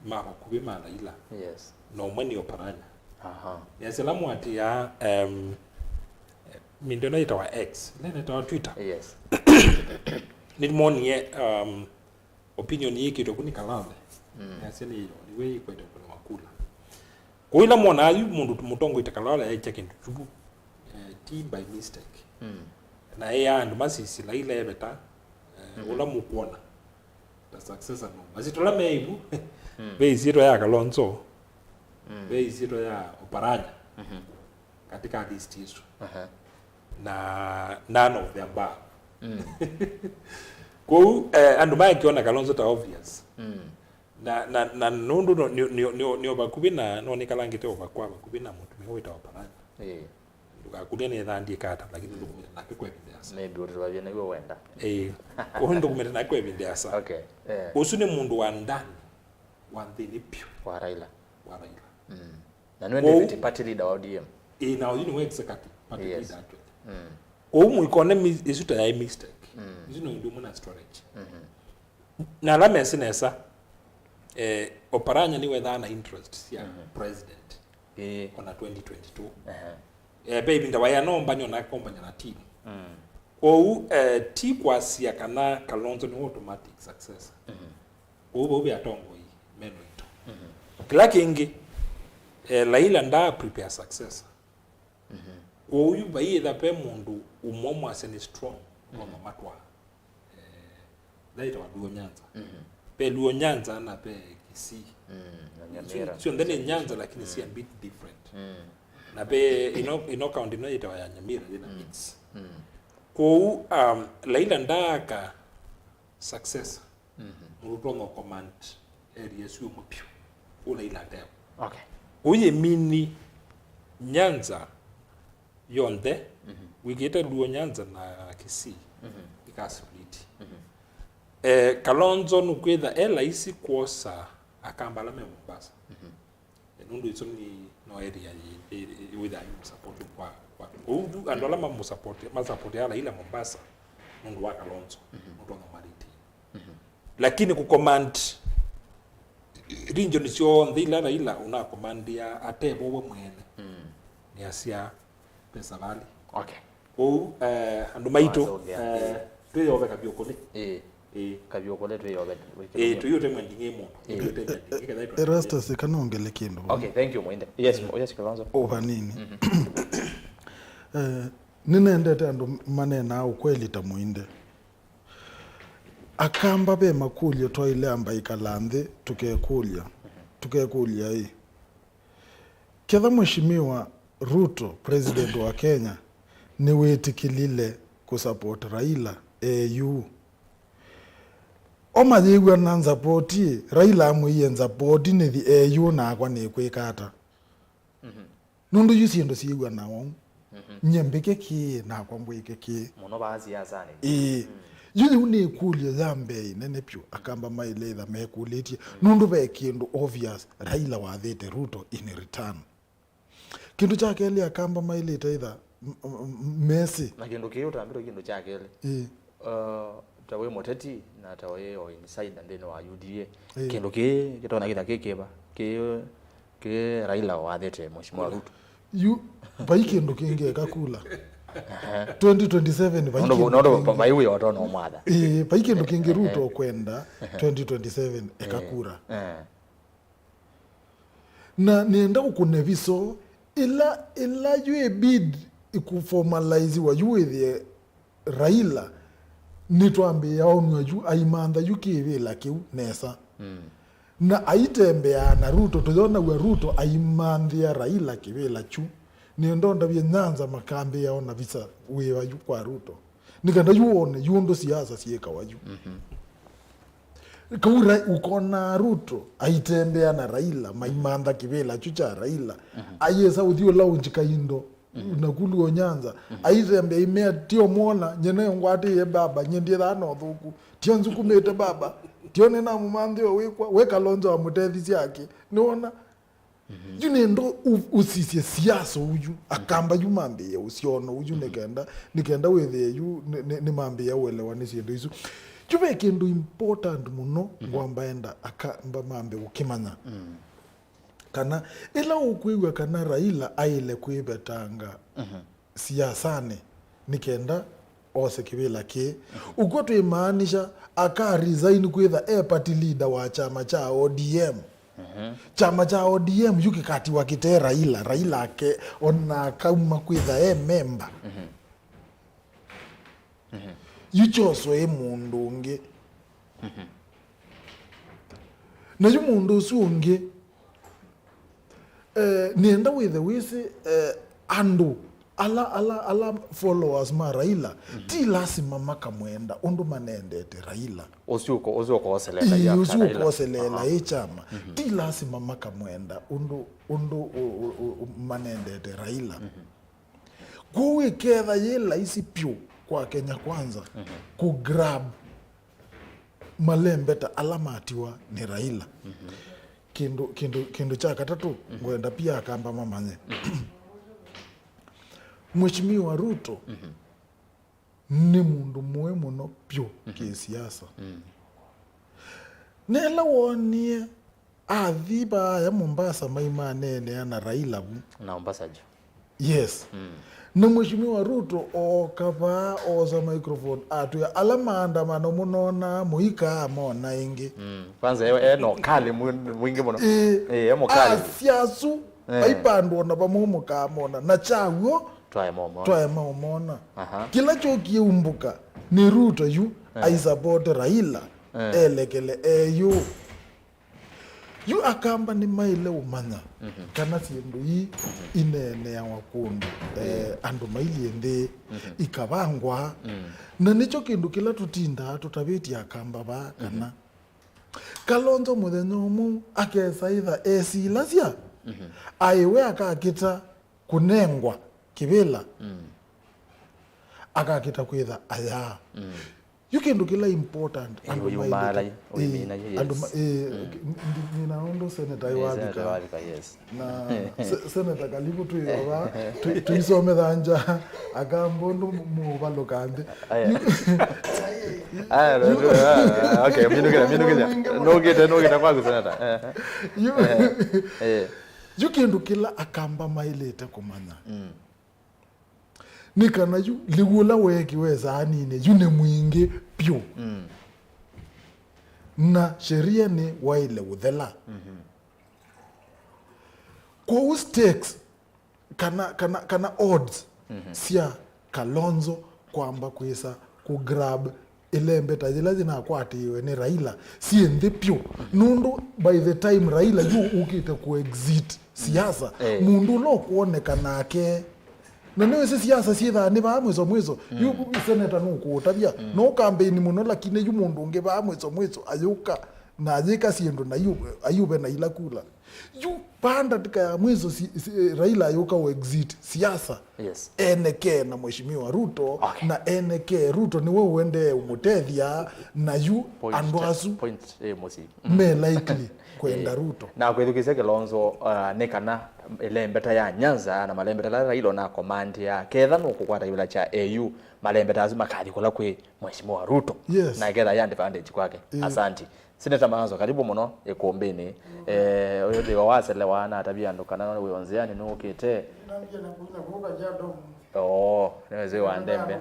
ma vakuvĩ ma Raila. Yes. Na ũmwe nĩ Oparanya. Aha. Nĩasya ĩla mwatia, em, mindo ĩno yĩtawa X, ĩla ĩnetawa Twitter. Yes. Nĩmonie, um, opinion yĩkĩtwe ku nĩ Kalale. Nĩasya nĩyo, nĩwe yĩkwete kũnewa kula. Kwoou ĩla mwonaa yu mũndũ mũtongoi ta Kalale aikya kĩndũ kyu, eh, ti by mistake. Na ĩya andũ masisila ila eveta, eh, ũla mũkwona ta successor no. Masitwa ala me ivu, ve ĩsyĩtwa ya Kalonzo, ve ĩsyĩtwa ya Oparanya katika list ĩsu. Aha. Na none of the above. Kwoou, eh, andũ maekĩona Kalonzo ta obvious. Na, na, na nũndũ no, nĩ, nĩ, nĩ, nĩ o vakuvĩ na, no nĩkalangĩte o vakwa vakuvĩ na mũtumĩa wĩtawa Oparanya. Ĩĩ. Ndũkakũlye nĩ thaa ndiĩka ata, lakini ndũkũmĩte nake kwa ĩvinda yasa. Maybe ũtũtavye nĩw'o wenda. Ĩĩ. Ũyũ ndũkũmĩte nake kwa ĩvinda yasa. Okay. Eh. Ũsu nĩ mũndũ wa ndani, wa nthĩnĩ piũ. Wa Raila. Wa Raila. Na nĩwe kwoou deputy party leader wa O D M. Ĩĩ, na ũyu nĩwe executive party leader atwete. Kwoou mũikone mi-, ĩsu ta yaĩ mistake. Ĩsu no ũndũ ũmwe na strategy. Na ala mesĩ nesa, eh, Oparanya nĩwethaa na interest sya president. Ĩĩ. Ona twenty twenty-two. Ehe. Eh, ve ĩvinda waĩ anombany'a na akombany'a na team. Kwoou, eh, ti kwasya kana Kalonzo nĩ automatic successor. Kwoou vau ve atongoi mena ũito. Kĩla kĩngĩ, eh, Raila ndaa prepare successor. Kwoou yu vaiĩtha ve mũndũ ũmwe mwasya nĩ strong, ũtonya matwaa. Eh, ndaĩtawa Luo Nyanza. Ve Luo Nyanza na ve Kisii. Na Nyamira. Syo-, syonthe nĩ Nyanza, lakini si a bit different. Na ve ino, ino county ino yĩtawa ya Nyamira, yĩna mix. Kwoou, um, Raila ndaaka successor. Mũndũ ũtonya command area ĩsu ĩmwe piũ. Ũla ila ateo. Okay. Ũyĩmini Nyanza yonthe, wĩkĩte Luo Nyanza na Kisii, ĩkasplit. Eh, Kalonzo nũkwĩtha e laisi kwosa Akamba ala me Mombasa. Eh, nũndũ ĩsu nĩ no area yĩ, yĩ, yĩ, wĩthaa yĩ mũsupport kwa, kwa. Ũu tu, andũ ala mamũsupport, masupport ala ila Mombasa, nũndũ wa Kalonzo, nũtonya ma retain. Lakini kũcommand region syonthe ila Raila ũnacommandĩa ate vo we mwene, nĩasya pesa vali. Okay. Kwoou, eh, andũ maitũ, Wasongea, eh, ĩĩ. Twĩyove Kavyũkũlĩ. Ĩĩ. Ĩĩ. Kavyũkũlĩ twĩyove, wĩkĩle Ĩĩ, mũno. Tũyũte mwending'ĩ mũndũ. Ĩĩ. Tũyũte mwending'ĩ, ketha ĩtwa- Erastus, kana ongele kĩndũ. Okay, thank you, Mwende. Yes, yes, Kalonzo. O vanini. Eh, nĩnendete andũ maneenaa ũkweli ta Mwende. Akamba ve makũlyo twaĩle amba ĩkala nthĩ tũkekũlya, tũkekũlya ĩ, ketha Mheshimiwa Ruto, President wa Kenya, nĩwĩtĩkĩlile kũsupport Raila e yu? O mayĩw'a na nzapoti, Raila amwĩie nzapoti nĩthi e yu nakwa nĩkwĩka ata? Nũndũ yu syĩndũ syĩw'anawa ũu. Nyie mbĩke kĩĩ nakwa mbwĩke kĩĩ? Mũno vaa siasanĩ. Ĩĩ. Yu yĩu nĩ ĩkũlyo ya mbee ĩnene vyũ Akamba maĩle ĩtha mekũlĩtye. Nũndũ ve kĩndũ obvious Raila wathĩte Ruto in return. Kĩndũ kya kelĩ Akamba maĩlĩte ĩtha m- m- mesĩ. Na kĩndũ kĩĩ ũtambĩtwe kĩndũ kya kelĩ. Ĩĩ. Uh, ta wĩ mũteti na ta wĩ o insider nthĩnĩ wa U D A, Ĩĩ. Kĩndũ kĩĩ kĩtonya kĩtha kĩ kĩva? Kĩ, kĩ Raila wathĩte Mheshimiwa Ruto. Yu, vai kĩndũ kĩngĩ eka kula. Twenty twenty-seven vai Nũndũ kĩndũ nũndũ kĩngĩ. Vai wĩ otono mwatha. Ĩĩ, vai kĩndũ kĩngĩ Ruto kwenda twenty twenty-seven eka kura. Eh. Na nĩenda ũkũne viso ĩla, ĩla yu ĩ bid ĩkũformaliziwa yu wĩthĩe Raila nĩtwambĩĩa onw'a yu aimantha yu kĩvĩla kĩu nesa. Na aitembeaa na Ruto, tũyonaw'a Ruto aimanthĩa Raila kĩvĩla kyu. Nĩenda ũndavye Nyanza makambĩĩa ona visa wĩva yu kwa Ruto. Nĩ kana yu wone yu ũndũ siasa syĩkawa yu. Kau Ra- ũkona Ruto aitembea na Raila, maimantha kĩvĩla kyu kya Raila. Ayĩsa ũthi ũla ũnjika indo, na kulu o Nyanza. Aitembea imea, tio mwona, nyene ngwatĩĩe baba, nye ndiethaa na ũthũku. Tio nzukumĩte baba, tio nĩnamũmanthĩo wĩkwa, we Kalonzo amũtethisye ake. Nĩwona? Yu nĩenda ũ- ũsisye siasa ũyu, Akamba yu mambĩĩe ũsyona ũyu nĩ kenda, nĩ kenda wĩthĩe yu nĩ- nĩ- nĩmambĩĩa ũelewa nĩ syĩndũ isu. Yu ve kĩndũ important mũno ngwamba enda Akamba mambe ũkĩmanya. Kana ĩla ũkwĩw'a kana Raila aĩle kwĩvetanga siasanĩ nĩ kenda ose kĩvĩla kĩĩ. Ũkw'o twĩmaanisha aka resign kwĩtha e party leader wa kyama kya O D M. Kyama kya O D M yu kĩkatiwa kĩte Raila, Raila ake ona akauma kwĩtha e memba. Yu kyoswe ĩ mũndũ ũngĩ. Na yu mũndũ ũsu ũngĩ, eh, nĩenda wĩthe wĩsĩ, eh, andũ ala, ala, ala followers ma Raila, ti lasima makamwenda ũndũ manendete Raila. Ũsu ũko- ũsu ũkooseleela Ĩĩ, ya ũsu Raila. Ũkooseleela Aha. ĩ kyama. Ti lasima makamwenda ũndũ, ũndũ ũ- ũ- ũ- manendete Raila. Kwoou ĩketha yĩ laisi pyũ kwa Kenya Kwanza kũ grab malembeta ala matiwa nĩ Raila. Kĩndũ, kĩndũ, kĩndũ kya katatũ, ngwenda pia Akamba mamanye. Mheshimiwa Ruto nĩ mũndũ mũĩ mũno pyũ kĩsiasa. Nela wonie athi vaaya Mombasa maimaneenea na Raila vu. Na Obasanjo. Yes. Na Mheshimiwa Ruto ooka vaa oosa microphone atwĩa ala maandamano mũnonaa mũikaa mona ĩngĩ. Kwanza e, e no kali mwingĩ mũno. Ĩĩ. Ĩĩ, e mũkali. Asya asu, eh, vaivandũ ona vamwe mũkamona. Na kyaw'o, twaema ũmona. Twaema ũmona. Aha. Kĩla kyokie umbũka nĩ Ruto yu, eh, aisapoti Raila, eh, elekele eyu. Yu Akamba nĩmaĩle ũmanya kana syĩndũ ii ineeneawa kũndũ, eh, andũ mailyĩ nthĩ, ikavangwa. Na nĩkyo kĩndũ kĩla tũtindaa tũtavĩtye Akamba vaa kana Kalonzo mũthenya ũmwe akesa ĩtha esilasya, aĩ we akakĩta kũnengwa kĩvĩla, akakĩta kwĩtha ayaa. Yu kĩndũ kĩla important, andũ ũyumaalai, mailĩte. Ĩĩ, ũimina, yes. Andũ ma- ĩĩ, ndi- ndi- nĩna ũndũ seneta Eh, ĩwavika. Senator Wavika, yes. Na se- seneta Kalivu twĩ ova, tũ- tũisomethangya akamba ũndũ mũvalũka nthĩ. Aya. Aya, no, no, ah, okay, minũkĩla, minũkĩla. Nũkĩte, nũkĩte kwaku, Senator. Eh, Yu- eh. Yu kĩndũ kĩla akamba maĩlĩte kũmanya nĩ kana yu lĩu ũla weekiwe saaninĩ yu nĩ mwingĩ vyũ, na sheria nĩ waĩle ũthela. Kwoou stakes kana, kana, kana odds sya Kalonzo kwamba kwĩsa kũgrab ĩlembeta yĩla yĩnakwatĩĩwe nĩ Raila syĩ nthĩ vyũ, nũndũ by the time Raila yu ũkĩte kũexit siasa, Eh. Mũndũ ũla ũkwoneka nake, na nĩwĩsĩ siasa syĩthaa nĩ vaa mwĩso mwĩso. Yu seneta nũkũũtavya, no kambeini mũno, lakini yu mũndũ ũngĩ vaa mwĩso mwĩso ayũka na ayĩka syĩndũ na yu ayuve na ila kula. Yu vaa ndatika ya mwĩso si, si, Raila ayũka ũexit siasa. Yes. Enekee na Mheshimiwa Ruto, Okay. Na enekee Ruto nĩwe ũendee ũmũtethya, na yu Point, andũ asu point, eh, mũsii. Me likely kwenda Ruto. Na kwĩthukĩĩsya Kilonzo, uh, nĩ kana ĩlembeta ya Nyanza na malembeta ala Raila na komandi ya ketha nũkũkwata kĩvĩla kya A U, malembeta asu makathi kũla kwĩ Mheshimiwa Ruto. Yes. Na ketha ya advantage kwake. Asanti. Senator Maanzo, karibu mũno ĩkũmbĩnĩ. Eh, ũyũ thĩwa waselewa na atavia andũ kana wĩ o nzĩanĩ nũkĩte. Oo, nĩwĩsĩ wandembea.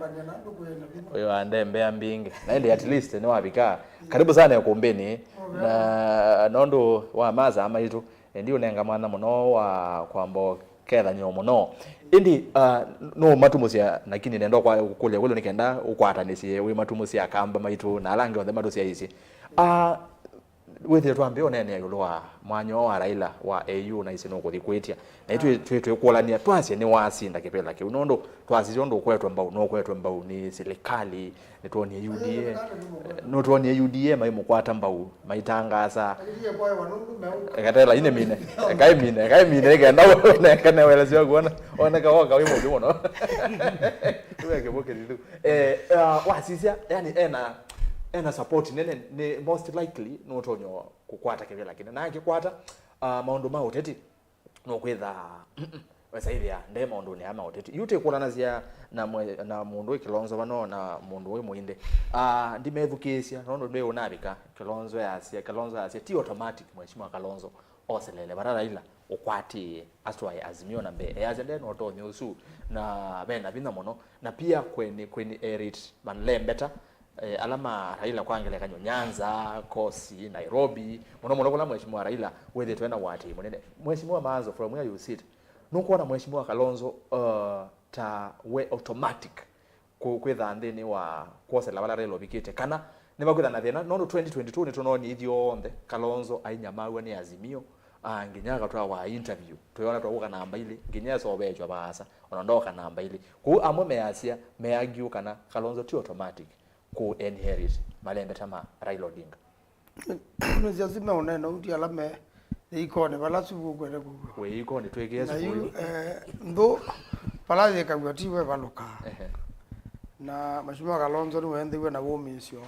Ũyũ andembea mbingĩ. Na ĩndĩ at least nĩwavika. Karibu sana ĩkũmbĩnĩ. Na nondũ wa masaa maitũ, ĩndĩ ũnenga mwanya mũno wa kwamba ũkethany'o mũno. Ĩndĩ, ah, no ũmatũmũsya, lakini nenda kwa kũlya kwĩlũ nĩ kenda ũkwatanĩsye wĩ matũmũsya akamba maitũ na ala angĩ onthe matũsyaĩĩsye. Ah, wĩthĩe twambĩĩa ũneenea ĩũlũ wa mwanya ũũ wa Raila wa A U na ĩsĩ nũkũthi kwĩtya. Na ĩtwĩ twĩ twĩkũlany'a twasye nĩwasinda kĩvĩla kĩu nũndũ twasisya ũndũ ũkwetwe mbau, nũkwetwe mbau nĩ silikalĩ, nĩtwonie U D A, nĩtwonie U D A maimũkwata mbau, maitangaasa. Ekatela ine mine, ekai mine, ekai mine, kenda ũnengane welesyo waku, wona, woneka woka wĩ mũthĩ mũno. Weke mũkĩthithu. Eh, uh, wasisya, yani ena, ena support nene, nĩ most likely nũtonyo kũkwata kĩvĩla kĩnene. Na akĩkwata, uh, maũndũ ma ũteti, nũkwĩtha, wesaĩthĩa nde maũndũnĩ aa ma ũteti. Yu tĩkũlanasya na mwe-, na mũndũ wĩ Kilonzo vano na mũndũ wĩ mũinde. Ah, ndimethukĩĩsya, nũndũ ndwĩ ũnavika, Kilonzo yasya, Kilonzo yasya, ti automatic, Mheshimiwa Kalonzo oselele vata Raila ũkwatĩĩe, atwae Azimio na mbee. Easya nde na ũtonyi ũsu, na ve na vinya mũno. Na pia kweni, kweni erit malembeta, eh, ala ma Raila kwa ngelekany'o, Nyanza, Kosi, Nairobi, mũno mũno kũla Mheshimiwa Raila wĩthĩtwe na ũatĩĩi mũnene. Mheshimiwa Maanzo, from where you sit, nũkwona Mheshimiwa Kalonzo, uh, ta we automatic kũ-, kwĩtha nthĩnĩ wa kwosela vala Raila ũvikĩte, kana nĩvakwĩtha na thĩna? Nũndũ twenty twenty-two nĩtũnoonie ithyonthe Kalonzo ainyamaw'a nĩ Azimio, ah, nginya akatwawa interview, twĩona twakũka namba ilĩ, nginya esoveekywa vaasa, ona ndooka namba ilĩ. Kwoou amwe measya, meargue kana Kalonzo ti automatic kũ inherit malembeta ma Raila Odinga. Nĩsya asu meũneena ũu ti ala me ĩikonĩ vala su ũkwenda kũw'a. Wĩ ĩikonĩ, twĩkĩe na yu suku ũyũ. Eh, nthũ vala yĩkaw'a ti we valũkaa. Ehe. Na Mheshimiwa Kalonzo nĩwenthĩw'e na wũmĩĩsyo.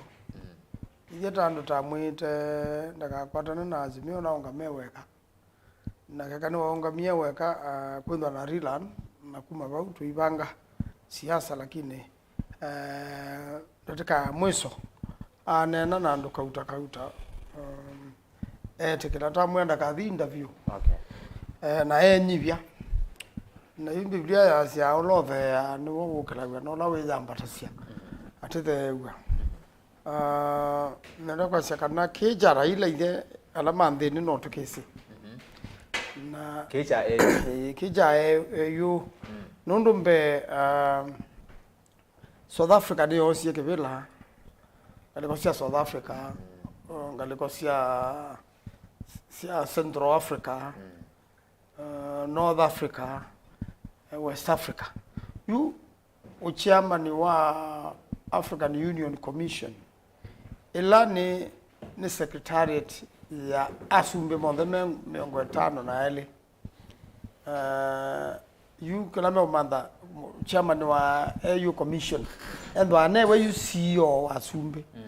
Ithyĩ ta andũ tamwĩĩte ndakakwatane na Azimio na ũngame weka. Na keka nĩwaũngamie weka, ah, kwĩthwa na Rilan, na kuma vau tũivanga siasa, lakini, eh, ndatĩka ya mwiso aneena na andũ kauta kauta, um, etĩkĩla tamwĩa ndakathi interview. Okay. Eh, na enyivya. Na yu Biblia yasya ũla ũtheeaa nĩw'o wũkĩlaw'a na ũla wĩyambatasya atĩtheew'a. Ah, nenda kwasya kana kĩĩ kya Raila ithe ala ma nthĩnĩ no tũkĩsĩ. Na kĩĩ kya A U. Ĩĩ, kĩĩ kya A U. Nũndũ mbee, ah, South Africa nĩyoosie kĩvĩla, ngalĩko sya South Africa, uh, ngalĩko sya, sya Central Africa, uh, North Africa, eh, West Africa. Yu ũchairman wa African Union Commission, ĩla nĩ, nĩ secretariat ya asumbĩ monthe me mĩongo ĩtano na elĩ. Eh, yu kĩla meũmantha, chairman wa A U Commission, ethĩwa newe yu C E O wa asumbĩ. Mm.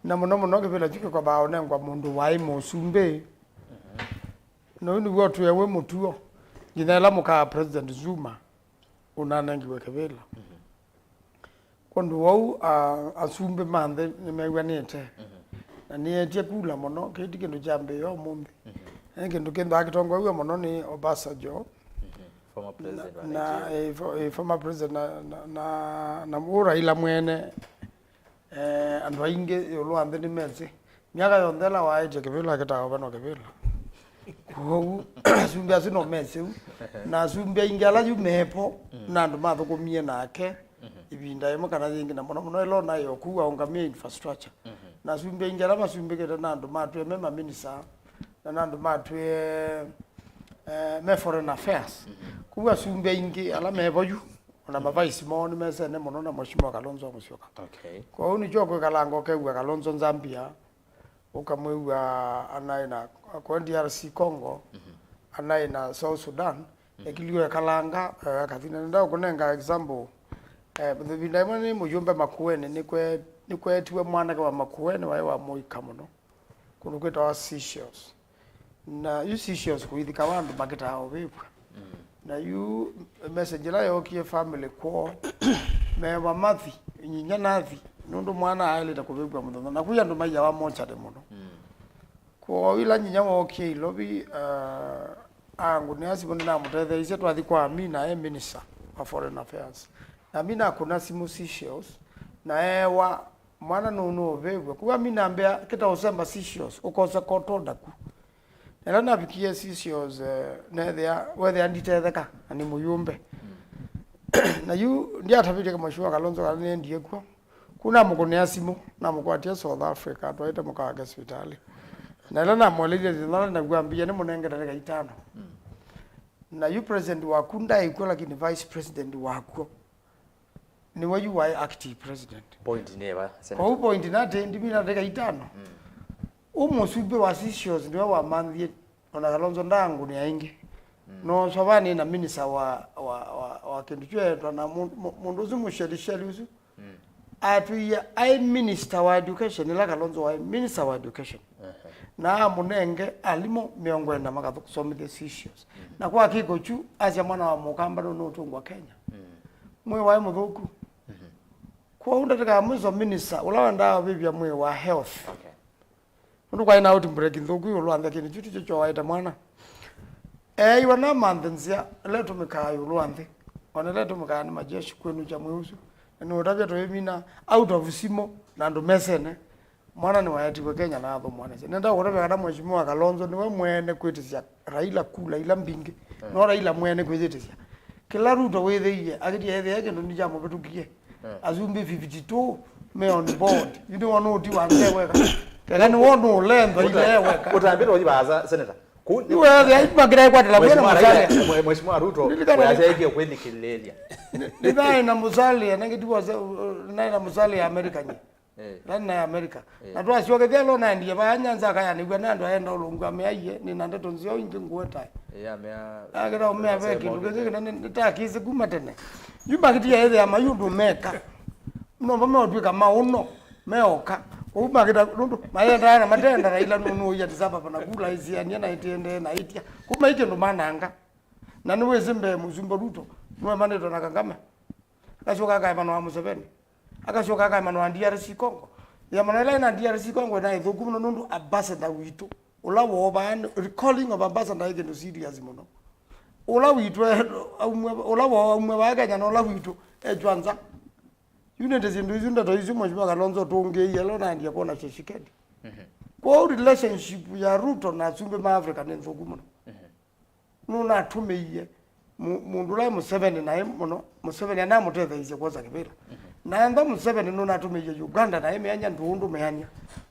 Na mũno mũno kĩvĩla kyu kĩkovaa ũnengwa mũndũ waĩ mũsumbĩ. Mm-hmm. Na ũu nĩw'o ũtwĩe wĩ mũtuo nginya ĩla mũkaa President Zuma ũnanengiwe kĩvĩla. Mm-hmm. Kwondũ wau, a, asumbĩ ma nthĩ nĩmew'anĩte. Mhm. Na nĩetie kula mũno, kĩu ti kĩndũ kyambĩĩa ũmũnthĩ. Mhm. Nĩ kĩndũ kĩnthaa kĩtongoew'e mũno nĩ Obasanjo. Mhm. Former president wa na, Nigeria. Eh, fo-, eh, former president na, na, na, na ũ Raila mwene, eh, andũ aingĩ ĩũlũ wa nthĩ nĩmesĩ. Myaka yonthe ĩla waĩtye kĩvĩla kĩtaũvanwa kĩvĩla. Kwoou, asumbĩ asu no mesĩ ũu. Na asumbĩ aingĩ ala yu mevo, mm, na andũ mathũkũmie nake, mhm, ĩvinda yĩmwe kana yĩngĩ, na mũno mũno ĩla ũnaĩ o kũu aũngamie infrastructure. Mhm. Na asumbĩ aingĩ ala masumbĩkĩte na andũ matwĩe me maminisa, na na andũ matwĩe, eh, me foreign affairs. Mhm. Kwoou asumbĩ aingĩ ala mevo yu, ona, mhm, mavaisi moo nĩmesene mũno na Mheshimiwa Kalonzo Musyoka. Okay. Kwoou nĩkyo kwĩkalanga ũkew'a Kalonzo Zambia, ũkamwĩw'a anaĩ na kwa D R C Congo, mhm, anaĩ na South Sudan, mhm, ekilio ekalanga, eh, akathi. Na nenda kũnenga example, eh, ĩvinda ĩmwe nĩ mũyũmbe Makueni, nĩkwe-, nĩkweetiwe mwanake wa Makueni waĩ wa mũika mũno, kũndũ kwĩtawa Seychelles. Na yu Seychelles kũithikawa andũ makĩtaa ũvĩvw'a. Mm. Na yu message ĩla yookie family kwoo, meva mathi, nyinya nathi, nũndũ mwana aĩlĩte kũvĩvw'a mũthenya. Na kwĩ andũ maiawa mochari mũno. Mm. Kwoo ĩla nyinya wookie Ilovi, uh, angũnĩa simũ nĩnamũtetheeisye twathi kwa Amina, e minister wa foreign affairs. Na Amina akũna simũ Seychelles, na eewa mwana nũnũũvĩvw'a. Kũu Amina ambĩa, kĩta ũsemba Seychelles, ũkose kotoda ku. Na ĩla navikie Seychelles, eh, neethĩa, weethĩa nditetheka, na nĩ mũyũmbe. Mm. Na yu, ndyatavĩtye Mheshimiwa Kalonzo kana nĩendie kw'o. Kũu namũkũnĩa simũ, namũkwatie South Africa, atwaĩte mũka wake sivitalĩ. Na ĩla namũelethya thĩna ũla naw'a ambĩa, nĩmũnenge ndatĩka itano. Mm. Na yu president waku ndaĩ kw'o, lakini vice president wakw'o nĩwe yu waĩ acting president. Point nĩ ĩva, Senator? Kwoou point nĩ atĩ, ndimina ndatĩka itano. Mm. Ũ mũsumbĩ wa Seychelles nĩwe wamanthie, ona Kalonzo ndaangũnĩa ĩngĩ. Mm. No sovani na minister wa, wa, wa, wa kĩndũ kyu eetwa na mũ-, mũ-, mũndũ ũsu mũshelisheli ũsu. Mm. Atwĩie aĩ minister wa education, ĩla Kalonzo waĩ minister wa education. Ehe. Na amũnenge alimũ mĩongo ĩna makathomithya Seychelles. Mm. Na kwa kĩko kyu, asya mwana wa mũkamba nũnũũtũngwa Kenya. Mm. Mwĩĩ waĩ mũthũku. Mhm. Kwoou ndatĩka ya mwiso minister, ũla wendaa ũvĩvya mwĩĩ wa health. Okay. Nũndũ kwaĩ na outbreak nthũku ĩũlũ wa nthĩ, kĩndũ kyu tikyo kyoaĩte mwana. Eeiwe na amanthe nzĩa ĩla ĩtũmĩkaa ĩũlũ wa nthĩ, o na ĩla ĩtũmĩkaa nĩ majeshi kwĩnũkya mwĩĩ ũsu. Na nĩũtavya tũimina out of simũ na andũ mesene, mwana nĩwaetiwe Kenya na athũmũanĩsye. Nenda kũtavya kana Mheshimiwa Kalonzo nĩwe mwene kwĩtĩsya Raila kula ila mbingĩ. Mm. No Raila mwene kwĩyĩtĩsya. Kĩla Ruto wĩthĩie, akĩtie ethĩa kĩndũ nĩkyamũvĩtũkie. Mm. Asumbĩ fifty-two me on board. Yu nĩwona ũti wa nze weka. Keka nĩwona ũlendo ile weka. Ũtambĩte ũthi vaasa, Senator. Kũ- Nĩwethĩa imakĩra kwatĩla kwĩna Mheshimiwa Raila, Musalia. Mwe-, Mheshimiwa Ruto, ndilikana wĩasyaĩkie kwĩthikĩlĩlya. Nĩ-, nĩnaĩ na Musalia, na ngĩtiwa se-, naĩ na Musalia Amerika nye. Eh. Nani na Amerika. Eh. Na twasyokethya lo naendie vaa Nyanza akayanĩw'a nĩ andũ aenda ũlũngu ameaie, nĩ na ndeto nzeo ingĩ ngũetae. Eh, amea- Akĩta ũmea ve kĩndũ kĩngĩ kĩnene, nĩtakĩsĩ kuma tene. Yu makitia ĩthĩa mayũndũ meka. No mameũtwĩka maũno, meoka. Ũu makita, nũndũ mayendaa na matenda Raila nũnũũia Addis Ababa na kula ĩsiania na ĩtĩendee na ĩtia. Kuma ĩ kĩndũ mananga. Na nĩwĩsĩ mbee Mũsumbĩ Ruto, nĩwemanĩtwe na Kagame. Akasyoka akaemanwa na Museveni. Akasyoka akaemanwa na D R C Congo. Yamana ĩla ĩna D R C Congo ĩna ĩthũku mũno nũndũ ambassador witũ, ũla woo vaa, recalling of ambassador ĩ kĩndũ serious mũno. Ũla witũ e-, aumwe, ũla woo aumwe vaa Kenya na ũla witũ ekywa nza. Yu nĩndĩ syĩndũ isu, ndeto isu, Mheshimiwa Kalonzo tũngĩie ĩla ũnaendie kwona Tshisekedi. Mhm. Kwoou relationship ya Ruto na asumbĩ ma Africa nĩ nthũku mũno. Mhm. Nũnatũmĩie mu-, mũndũ ũla Museveni naĩ mũno, Museveni anamũtetheeisye kwosa kĩvĩla. Mhm. Na enda Museveni nũnatũmĩie Uganda naĩ mĩanya ndũũndũmĩany'a.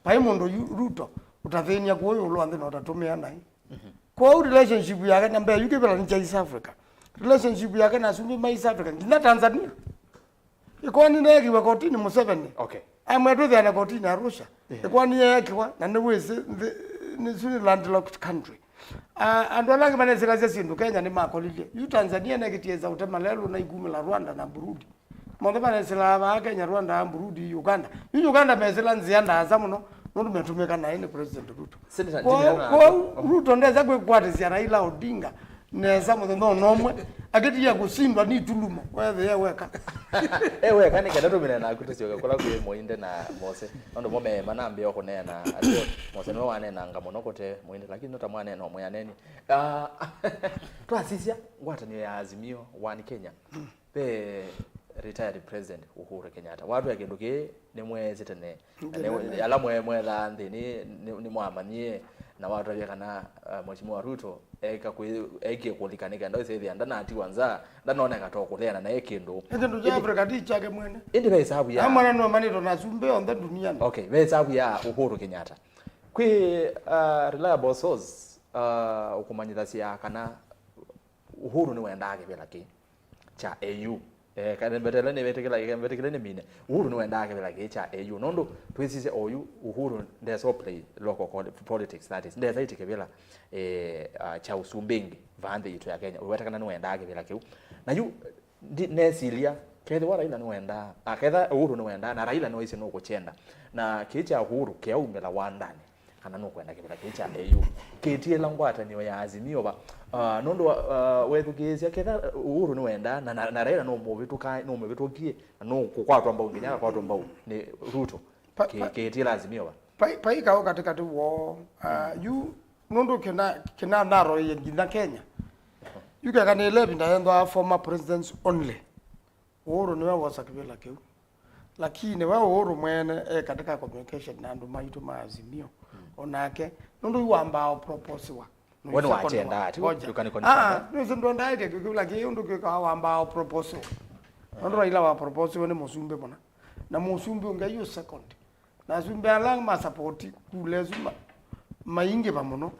Vai mũndũ yu Ruto ũtathĩny'a kũũ ĩũlũ wa nthĩ na ũtatũmĩa naĩ. Mhm. Kwoou relationship yake na mbee yu kĩvĩla nĩ kya East Africa. Relationship yake na asumbĩ ma East Africa, nginya Tanzania. Ĩkoani neekiwe kotini Museveni. Okay. Amwĩa twĩthĩane kotini Arusha. Yeah. Ĩkoani yeekiwa, na nĩwĩsĩ nthĩ, nĩsu nĩ landlocked country. Ah, andũ ala angĩ manesĩlasya syĩndũ Kenya nĩmakolilye. Yu Tanzania nekĩtie ĩsa ũtema lelũ na ikumĩla Rwanda na Burundi. Monthe manesĩlaa vaa Kenya, Rwanda, Burundi, Uganda. Yu Uganda mesĩla nzĩa ndaasa mũno, nũndũ metũmĩka naĩ nĩ President Ruto. Senator, kwoou, Jimmy, kwoou Ruto ndesa kwĩkwatĩsya Raila Odinga nesa mũthenya ona ũmwe, akĩtia kũsindwa nĩ itulumo, wethĩe weka. E weka, nĩ kenda tũmine naku tũsyoke kũla kwĩ Mũinde na Mose. Nũndũ mo me manambĩa kũneena, atĩ Mose nĩwe waneenanga mũno kũte Mũinde, lakini no ta mwaneena ũmwe aneni. Ah, twasisya ngwatanĩo ya Azimio One Kenya. Ve retired President Uhuru Kenyatta. Watwĩa kĩndũ kĩĩ nĩmweesĩ tene. Na nĩ, ala mwe-, mwethaa nthĩ nĩ, nĩ, nĩmwamanyie, na watwavya kana, uh, Mheshimiwa Ruto eka kwĩ-, ekie kũlika nĩ kenda ũsĩthĩa ndanatiwa nza, ndanoneka to kũleana naye kĩndũ. Nĩ kĩndũ kya Africa ti kyake mwene. Ĩndĩ ve ĩsavu ya amwana nũmanĩtwe na asumbĩ onthe duniani. Okay, ve ĩsavu ya Uhuru Kenyatta. Kwĩ, uh, reliable source, uh, ũkũmanyĩthasya kana Uhuru nĩwendaa kĩvĩla kĩĩ kya A U. Eh, kana mbetele nĩvetĩkĩla, mbetĩkĩle nĩ mine. Uhuru nĩwendaa kĩvĩla kĩĩ kya A U. Nũndũ twĩsisye oyu, Uhuru ndesa play local col-, politics, that is. Ndesa ĩtĩ kĩvĩla, eh, ah, kya ũsumbĩ ĩngĩ vaa nthĩ yitũ ya Kenya. Ũweta kana nĩwendaa kĩvĩla kĩu. Na yu, ndi-, nesilya, kethĩwa Raila nĩwendaa, ah, ketha Uhuru nĩwendaa, na Raila nĩwaisye nũkũkyenda. Na kĩĩ kya Uhuru kĩaumĩla wandanĩ. Kana nũkwenda kĩvĩla kĩu kya A U kĩtiĩla ngwatanĩo ya Azimio va? Ah, nũndũ wa, ah, wethukĩĩsya ketha Uhuru nĩwendaa na, na, na Raila nũmũvĩtũka-, nũmũvĩtũkie, na nũkũkwatwa mbau nginya akakwatwa mbau nĩ Ruto. Pa-, kĩ-, pa-, kĩtiĩla Azimio va? Pai, pai kaũ katĩkatĩ woo. Ah, yu nũndũ kĩna, kĩna narrow nginya Kenya. Yu keka nĩ ĩla ĩvinda yethwa former presidents only. Uhuru nĩwe wosa kĩvĩla kĩu. Lakini we Uhuru mwene e katika communication na andũ maitũ ma Azimio. Mm. Onake, nũndũ yu wambaa ũproposiwa. We nĩwakyendaa, ati? Ngoja. You can confirm, ah, eh? Nĩsĩ ndwendaĩtye kĩvĩla kĩu, ũndũ kĩkaa wambaa ũproposiwa. Nũndũ Raila wa proposiwa nĩ mũsumbĩ mũna. Na mũsumbĩ ũngĩ yu second. Na asumbĩ ala ma support kula ĩsu ma-, maingĩva mũno.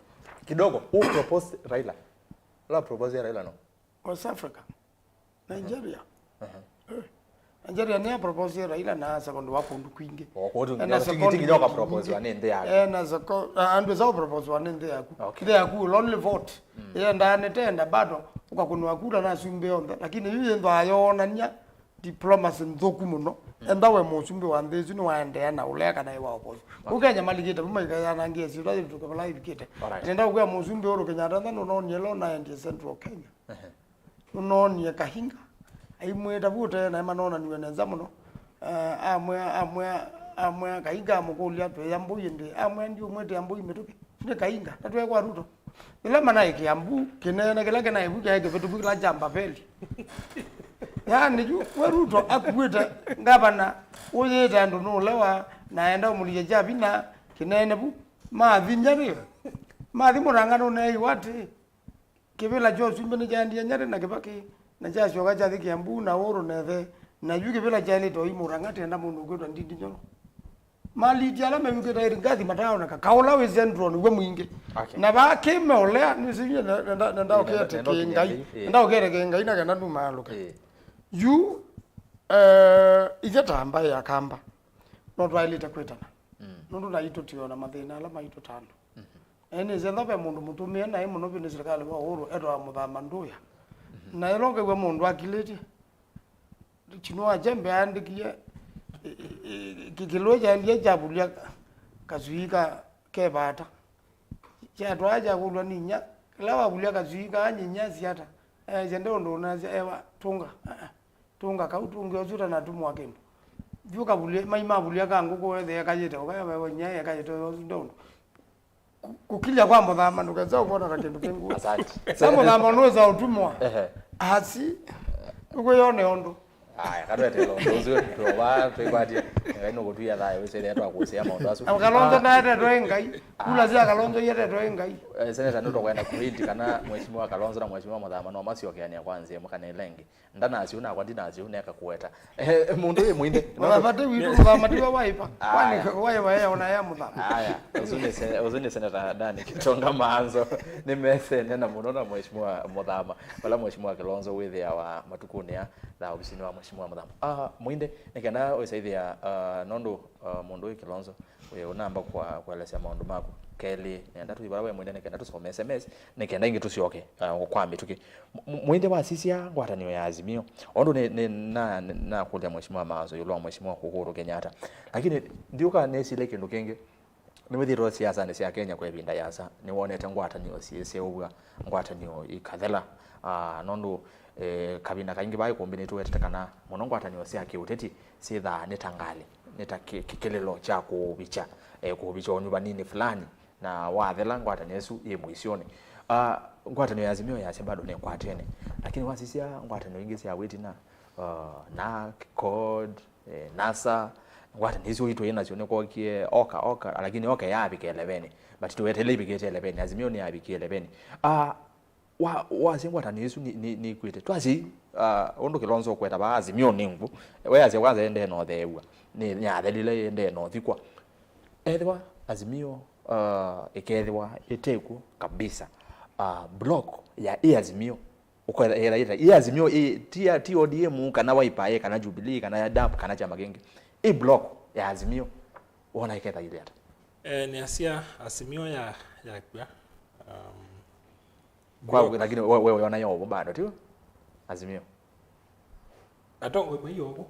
Kidogo, who proposed Raila? Ũla proposed Raila no? West Africa. Nigeria. Aha. Eh. Nigeria nĩ a propose Raila na second wa kũndũ kwingĩ. O, kũndũ ena second nginya ũka propose wa nĩ nthĩ yaku. Ena second, ah, andũ esa propose wa nĩ nthĩ yaku. Okay. Nthĩ yaku will only vote. Mm. Yenda nĩ tenda bado, ũkakũnwa kura na asumbĩ onthe. Lakini yu yĩndwa yonania diplomacy nthũku mũno. Mm. Enda we mũsumbĩ wa nthĩ ĩsu nĩwaendeea na ũlea kana ĩ wa opposition. Okay. Kenya malikĩte, vuma ikayanangie sitwa yĩvĩtũke vala ivikĩte. Alright. Nenda ũkwĩa mũsumbĩ Uhuru Kenyatta, ntha nũnonie lo naendie Central Kenya. Ehe. Nũnoonie Kahinga aimwĩta vu ũtee naĩ manonaniwe nesa mũno. Ah, amwĩa, amwĩa, amwĩa Kahinga amũkũlya, "Twĩya mbũi ĩndĩ?" Amwĩa, "Ndiũmwĩtĩa mbũi mĩtũkĩ. Nĩ Kahinga, na twee kwa Ruto." Ĩla manaĩ Kiambu, kĩneene kĩla kĩnaĩ vu kyaĩ kĩvĩtũku kĩla kya Mbaveli. Yaani, yu we Ruto akuĩte ngavana ũyĩte andũ nũlewa na enda ũmũlikya kya vinya kĩneene vu. Mathi Nyeri, mathi Murang'a nũneeiwe atĩĩ, kĩvĩla kya ũsumbĩ nĩkyaendie Nyeri na Kĩvakĩ, na kyasyoka kyathi Kiambu na Uhuru na ethe, na yu kĩvĩla kyaĩlĩte ũi Murang'a tenda mũndũ ũkwĩtwa Ndindi Nyoro. Maliti ala meyũkĩte Rigathi mataoneka, kaũla wĩ Central nĩw'o mwingĩ. Okay. Na vaa kĩmeolea, nĩsĩ nenda, nenda, nenda ũkete kĩngai, nenda ũkete kĩngai na kenda ndumaalũke. Eh. Yu, eh, ithe ta mbaĩ ya Kamba, no twaĩlĩte kwĩtana. Mm. Nũndũ naitũ tũtiona mathĩna ala maitũ ta andũ. Mhm. Ĩĩ, nĩsĩ ethĩwa ve mũndũ mũtũmĩe naĩ mũno vyũ nĩ silikalĩ wa Uhuru, etawa Mũthama Nduya. Mhm. Na ĩla ũkew'a mũndũ akilĩtye, Chinua Achebe aandĩkie, ĩ, ĩ, ĩ, kĩ-, kĩlũĩ kyaendie kyavulya kaswii ka, ke vata. Kyatwaa kyakũlw'a nĩ inya, ĩla wavulya kaswii kaa nyinya siata, easya nde ũndũ ũnasya, ewa, tũnga, aa, tũnga kau tũngĩ ũsu ũtanatumwa kĩndũ. Vyũ kavulye, mai mavulya ka ngũkũ wethĩa kayĩte, ũkaewa inya ekayĩte ũsu nde ũndũ. Kũ-, kũkilya kwa Mũthama ndũkesa ũkwona ta kĩndũ kĩngũ. Asante. Sa Mũthama nũweza ũtumwa. Ehe. Asi, ũkwĩyone ũndũ. Aya, katwetela ũndũ ũsu, twova, twĩkwatie. Ngai nũkũtwia thayũ, wĩsĩthĩa twakũsĩa maũndũ asu. Na Kalonzo, ah, ndaetetwe ĩ Ngai. Kula sya Kalonzo ietetwe ĩ Ngai. Eh, Senator, nũtũkwenda kũhindi kana Mheshimiwa Kalonzo na Mheshimiwa Mũthama no masyokeanĩa kwa nzĩa ĩmwe kana ĩla ĩngĩ. Ndanasyo nakwa ndinasyo neka kũweta. Eh, mũndũ wĩ Mũinde. Mũthamaki witũ, mũthamaki wa Wiper. Kwani Wiper ya ona ya Mũthama? Aya, ũsu nĩ se-, ũsu nĩ Senator Dani Kitonga Maanzo. Nĩ mesene na mũno na Mheshimiwa Mũthama. Vala Mheshimiwa Kilonzo wĩthĩawa matukũnĩ aa, thaa ovisinĩ wa Mheshimiwa Mũthama. Ah, Mũinde, nĩ kenda ũisaithĩa, ah, nũndũ, ah, mũndũ wĩ Kilonzo, wĩ ũnamba kwa, kũelesya maũndũ maku. kelĩ, nenda tũthi vala we mwene, nĩ kenda tũsome S M S, nĩ kenda ĩngĩ tũsyoke, uh, kwa mĩtũkĩ. Mu-, mu-, mũinthĩ wasisya ngwatanĩo ya Azimio, o ũndũ nĩ, nĩ, na, nĩ, nakũlya Mheshimiwa Mawazo ĩũlũ wa Mheshimiwa Uhuru Kenyatta. Lakini ndiũka nĩsile kĩndũ kĩngĩ. Nĩwĩthĩĩtwe siasanĩ sya Kenya kwa ĩvinda yasa, nĩwonete ngwatanĩo syĩseũvw'a, ngwatanĩo ikathela. Ah, nũndũ, eh, kavinda kaingĩ vai kũmbĩ nĩtũwetete kana mũno ngwatanĩo sya kĩũteti syĩthaa nĩ ta ngalĩ, nĩ ta kĩ-, kĩkĩlĩlo kya kũũvikya, eh, kũũvikya ũnyuvanĩnĩ fulani, na wathela ngwatanĩo ĩsu yĩ mũisyonĩ. Ah, ngwatanĩo ya Azimio yasya bado nĩkwatene, lakini wasisya ngwatanĩo ingĩ sya wĩtina, ah, NARC, CORD, eh, NASA, ngwatanĩo isu itũ yĩ nasyo nĩkwokie oka, oka, lakini oka yavika elevenĩ, but tũweteele ivikĩte elevenĩ, Azimio nĩyavikie elevenĩ. Ah, wa, wasya ngwatanĩo isu nĩ, nĩ, nĩikwĩte. Twasya, ah, ũndũ Kilonzo ũkweta vaa Azimio nĩ ngũ, we asya kwanza ĩendee na ũtheew'a, nĩ, nĩyathelile ĩendee na ũthikwa. Ethĩwa Azimio, ah, ĩkethĩwa ĩtekw'o kabisa, ah, block ya ĩ Azimio, ũkwetha ĩla ĩta, ĩ Azimio ĩ, ti ya, ti O D M kana Wiper ĩ, kana Jubilee, kana ya DAP, kana kyama kĩngĩ. Ĩ block ya Azimio, wona ĩketha ĩlĩ ata? Eh, nĩasya Azimio ya, yakw'a, um, kwa, block. Lakini we, we, we ona yovo bado, tio? Azimio. Atongoi mai yovo.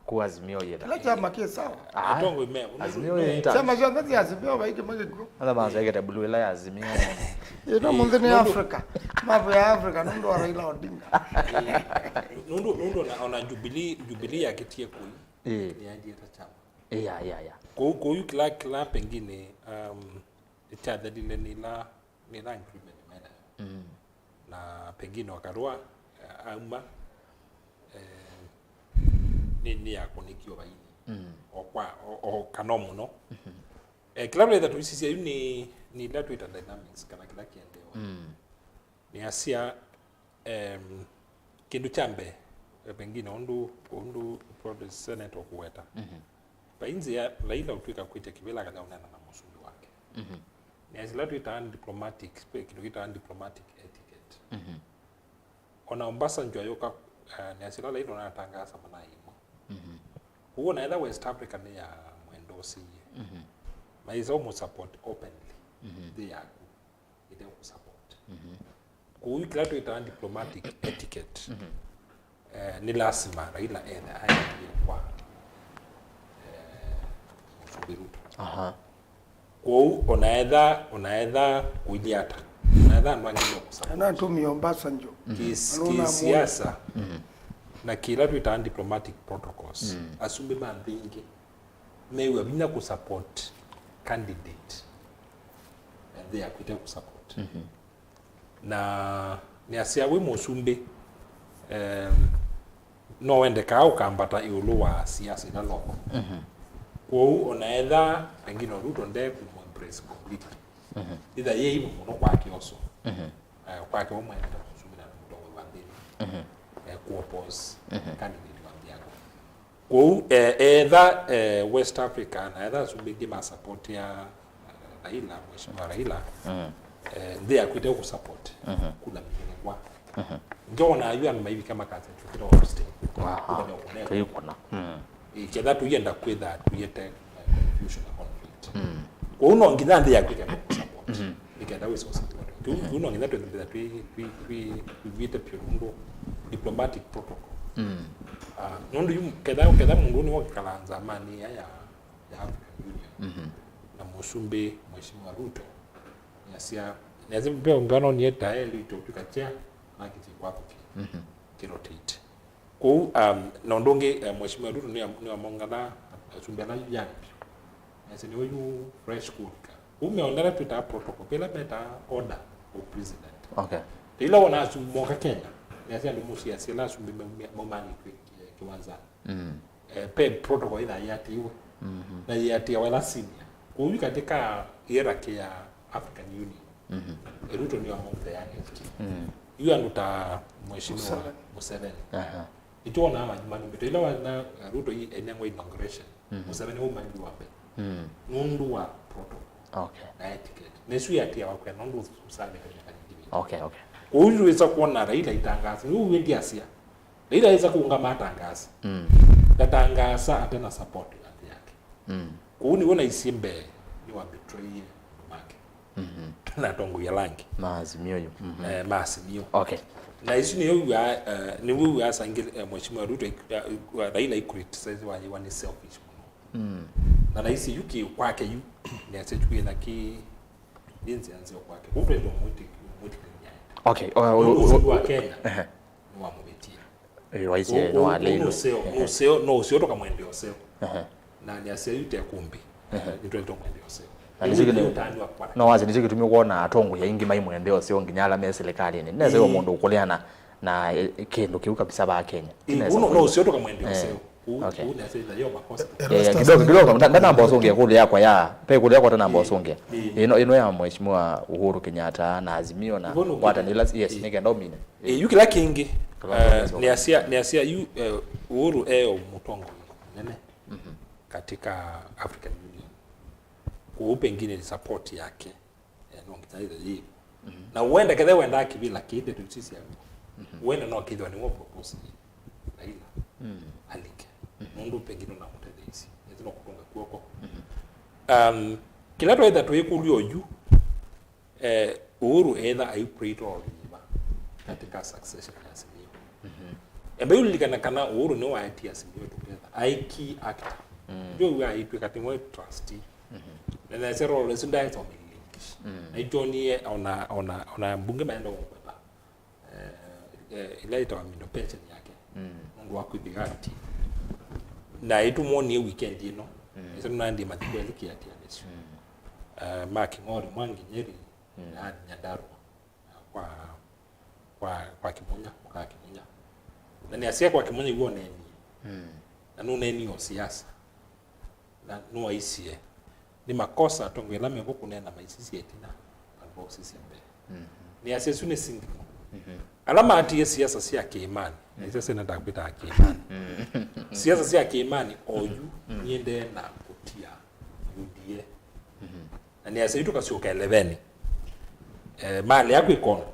Ku Azimio yĩta. Kĩla kyama kĩ sawa. Ah, atongoi me, Azimio me, yĩta. Kyama kyonthe kya Azimio vai kĩmwe kĩkw'o. Ala manza ĩkete blue ĩla ya Azimio. Ĩno mũnthĩ nĩ Africa. Mavu ya Africa, nũndũ wa Raila Odinga. Nũndũ, nũndũ ona, ona Jubilee, Jubilee yakĩtie kũi. Ĩĩ. Yaendie ta kyama. Ĩĩ, ya, ya, ya. Kũu, kũu kĩla, kĩla pengine, um, kyathelile nĩ ĩla nĩ ĩla agreement menayo. Mm. Na pengine o Karua, eh, auma, eh, nĩ, nĩ ya kũnĩkio vaini. Mm. O kwa, o, o kana o mũno. Mhm. Eh, kĩla tũletha tũisisya yu nĩ, nĩ ila twĩta dynamics kana kĩla kĩendeewa. Mm. Nĩasya, em, kĩndũ kya mbee, eh, pengine ũndũ, ũndũ Protest Senator ũkũweta. Mhm. Vai nzĩa Raila ũtw'ĩka kwĩtya kĩvĩla kana ũneena na mũsumbĩ wake. Mhm. Nĩ asila twĩtaa diplomatic, kĩndũ kĩtaa diplomatic etiquette. Mhm. Ona Obasanjo ayũka, eh, nĩ asila Raila ũnatangaasa mana ĩmwe. Mhm. Kwoou ona etha West Africa nĩ ya mwendosĩie. Mhm. Maĩsa ũmũ support openly. Mhm. Nthĩ yaku ĩte kũ support. Mhm. Kwoou kĩla twĩtaa diplomatic etiquette, mhm, eh, nĩ lasima Raila ethe aendie kwa, eh, Mũsumbĩ Ruto. Aha. Kwoou onaetha, onaetha kũilyĩ ata, onaetha andũ angĩ mekũsa. Anatumia Obasanjo. Mhm. Kĩs-, kĩsiasa, mhm, na kĩla twĩtaa diplomatic protocols. Mhm. Asumbĩ ma nthĩ ingĩ mew'a vinya kũ support candidate nthĩ yaku ĩte kũ support. Mhm. Na nĩasya wĩ mũsumbĩ, em, no wendekaa ũkambata ĩũlũ wa siasa ila local. Mhm. Kwoou onaetha pengine Ruto nde kũmũ embrace completely. Mhm. Either yĩ aibu mũno kwake also. Mhm. Eh, kwake we mwene ta mũsumbĩ na mũtongoi wa nthĩ ĩno, mhm, eh, kũ oppose, mhm, candidate wa nthĩ yake. Kwoou, eh, etha, eh, West Africa na etha asumbĩ angĩ ma support ya, eh, Raila, Mheshimiwa Raila, mm, eh, nthĩ yaku ĩte kũ support, mhm, kula mĩnene kwa. Mhm. Ndio ona ayu andũ maivika makasya twĩkĩte wa abstain. Aha. Kula ndio kũneka. Tũikũna. Mm. Eh, ketha tũienda kwĩtha tũiete, eh, confusion na conflict. Mm. Kwoou no nginya nthĩ yaku ĩkenda kũ support. Mhm. Nĩkenda wĩse ũsakũa. Kĩu, mhm, kĩu no nginya twĩthĩe twĩ, twĩ, twĩ, twĩvĩte vyũ nũndũ diplomatic protocol. Mm. Ah, nũndũ yu ketha, ketha mũndũ nĩwokĩkala nzamanĩ ya, ya, ya African Union, mhm, na mũsumbĩ Mheshimiwa Ruto, nĩasya, nĩasya ve ũngano niĩ tayari tũtwĩka chair, na kĩtĩ kwaku kĩ, mhm, kĩ rotate. Kwoou, um, na ũndũ ũngĩ, eh, Mheshimiwa Ruto nĩ, nĩwamongana asumbĩ ala young vyũ. Nĩasya nĩwe yu fresh kũvika. Kwoou meonera twĩtaa protocol, ĩla metaa order of president. Okay. Ĩla wona asu moka Kenya, nĩasya andũ mũsiasya ĩla asumbĩ maumya-, maumanĩtw'e, eh, kĩwanzanĩ. Mm. Eh, pe protocol ĩla yĩatĩĩwe. Mhm. Na yĩatĩawa ĩla senior. Kwoou yu katĩ ka hierarchy ya African Union, mhm, eh, Ruto nĩwe among the youngest. Mm. Yu andũ ta Mheshimiwa Museveni. Museveni. Aha. Nĩtwonaa ma-, malumbĩto ĩla wa-, na Ruto i-, enengwa inauguration. Mhm. Museveni waumaniw'a wa mbee. Mm. Nũndũ wa protocol. Okay. Na etiquette. Na ĩsu yatĩawa kwĩa nũndũ ũsavĩte myaka mingĩ mingĩ. Okay, okay. Kwoou yu wĩsa kwona Raila itangaasa. Nĩu wĩ ndiasya. Raila wĩsa kũũngama atangaasa. Mm. Ndatangaasa ate na support ya nthĩ yake. Mm. Kwoou nĩw'o naisye mbee nĩwa betrayie andũ make. Mhm. Na atongoia ala angĩ. Ma Azimio yu. Mhm. Eh, ma Azimio. Okay. Na isu nĩyo wia, eh, nĩw'o wia sangĩ, eh, Mheshimiwa Ruto, eh, Raila i criticize wa ni selfish mũno. Mm. Na naisi yu ki kwake yu, nĩasya yu kwĩna ki, ni nzĩa nzeo kwake. Kũu twende mwĩtĩkĩlya. Okay. O- o- o- Ũsu wa Kenya. Ehe. Nĩwamũvĩtie. Ĩ, waisye no alĩlwe. Nũseo, nũseo, nũseo tũkamwendea ũseo. Ehe. Na nĩasya yu te kumbi. Ehe. Nĩtwende tũmwendea ũseo. Na nĩsyo kĩtũ- Ũtani wa kwa. No wase nĩsyo kĩtumi kwona atongoi aingĩ maimwendea ũseo nginya ala me silikalĩnĩ. Nĩnasya mũndũ ũkũlea na na, eh, kĩndũ kĩu kabisa va Kenya. Ĩ, nĩnasya ũno no ũseo tũkamwendea ũseo. Kũu, okay. Kũu nĩasya yo makosa. Eh, kidogo kidogo nda- ndanamba ũsũngĩa kũlĩa yakwa ya pe kũlĩa yakwa ndanamba ũsũngĩa. Ĩ. Ĩno ĩno ya Mheshimiwa Uhuru Kenyatta na Azimio na ngwatanĩla, yes, nĩ kenda ũmine. Ĩ, yu kĩla kĩngĩ, eh, nĩasya nĩasya yu, eh, Uhuru eo mũtongoi mũnene katika African Union. Kũu pengine ni support yake, eh, no nginya ĩthe yĩ. Na wenda kethe wendaa kĩvĩla kĩĩ ndeto isu sya w'o. Wenda no kĩthwa nĩwe propose yĩ. Raila. Alike. Nũndũ pengine ũnamũtetheeisye. Nĩtũ no kũtũnga kw'oko. Um, kĩla twetha twĩkũlya oyu, eh, Uhuru etha aiplay role yĩva katika succession ya Azimio. Ebe ulilikana kana Uhuru nĩ waetie Azimio together. Ai key actor. Ndio huyo aitwe kati mwe trustee. Na nese role isu ndaisoma English. Na itwonie ona, ona, ona mbunge maenda kũkweta. Eh, eh, ila itawa mindo pension yake. Nũndũ wa kwĩthĩga ati. Na itũmwonie weekend ĩno. Isu nandi mathiko elikia ati anesu. Eh, ma King'ori, Mwangi, Nyeri, na Nyandarua. Kwa, kwa, kwa Kĩmũnya, mũkaa Kĩmũnya. Na nĩasya kwa Kĩmũnya iw'o ũneenie. Na nũneenie o siasa. Na nũaisye. Nĩ makosa atongoi ala mew'o kũneena maisisye ĩtina, vandũ va ũsisya mbee. Nĩasya isu nĩ sindiko. Ala maatie siasa sya kĩĩmanĩ, na isya sena ndakwĩtaa kĩĩmanĩ. Siasa sya kĩĩmanĩ oyu, nyie ndee na kũtia U D A. Na nĩasya yu tũkasyoka elevenĩ. Eh, malea kwĩka ũndũ.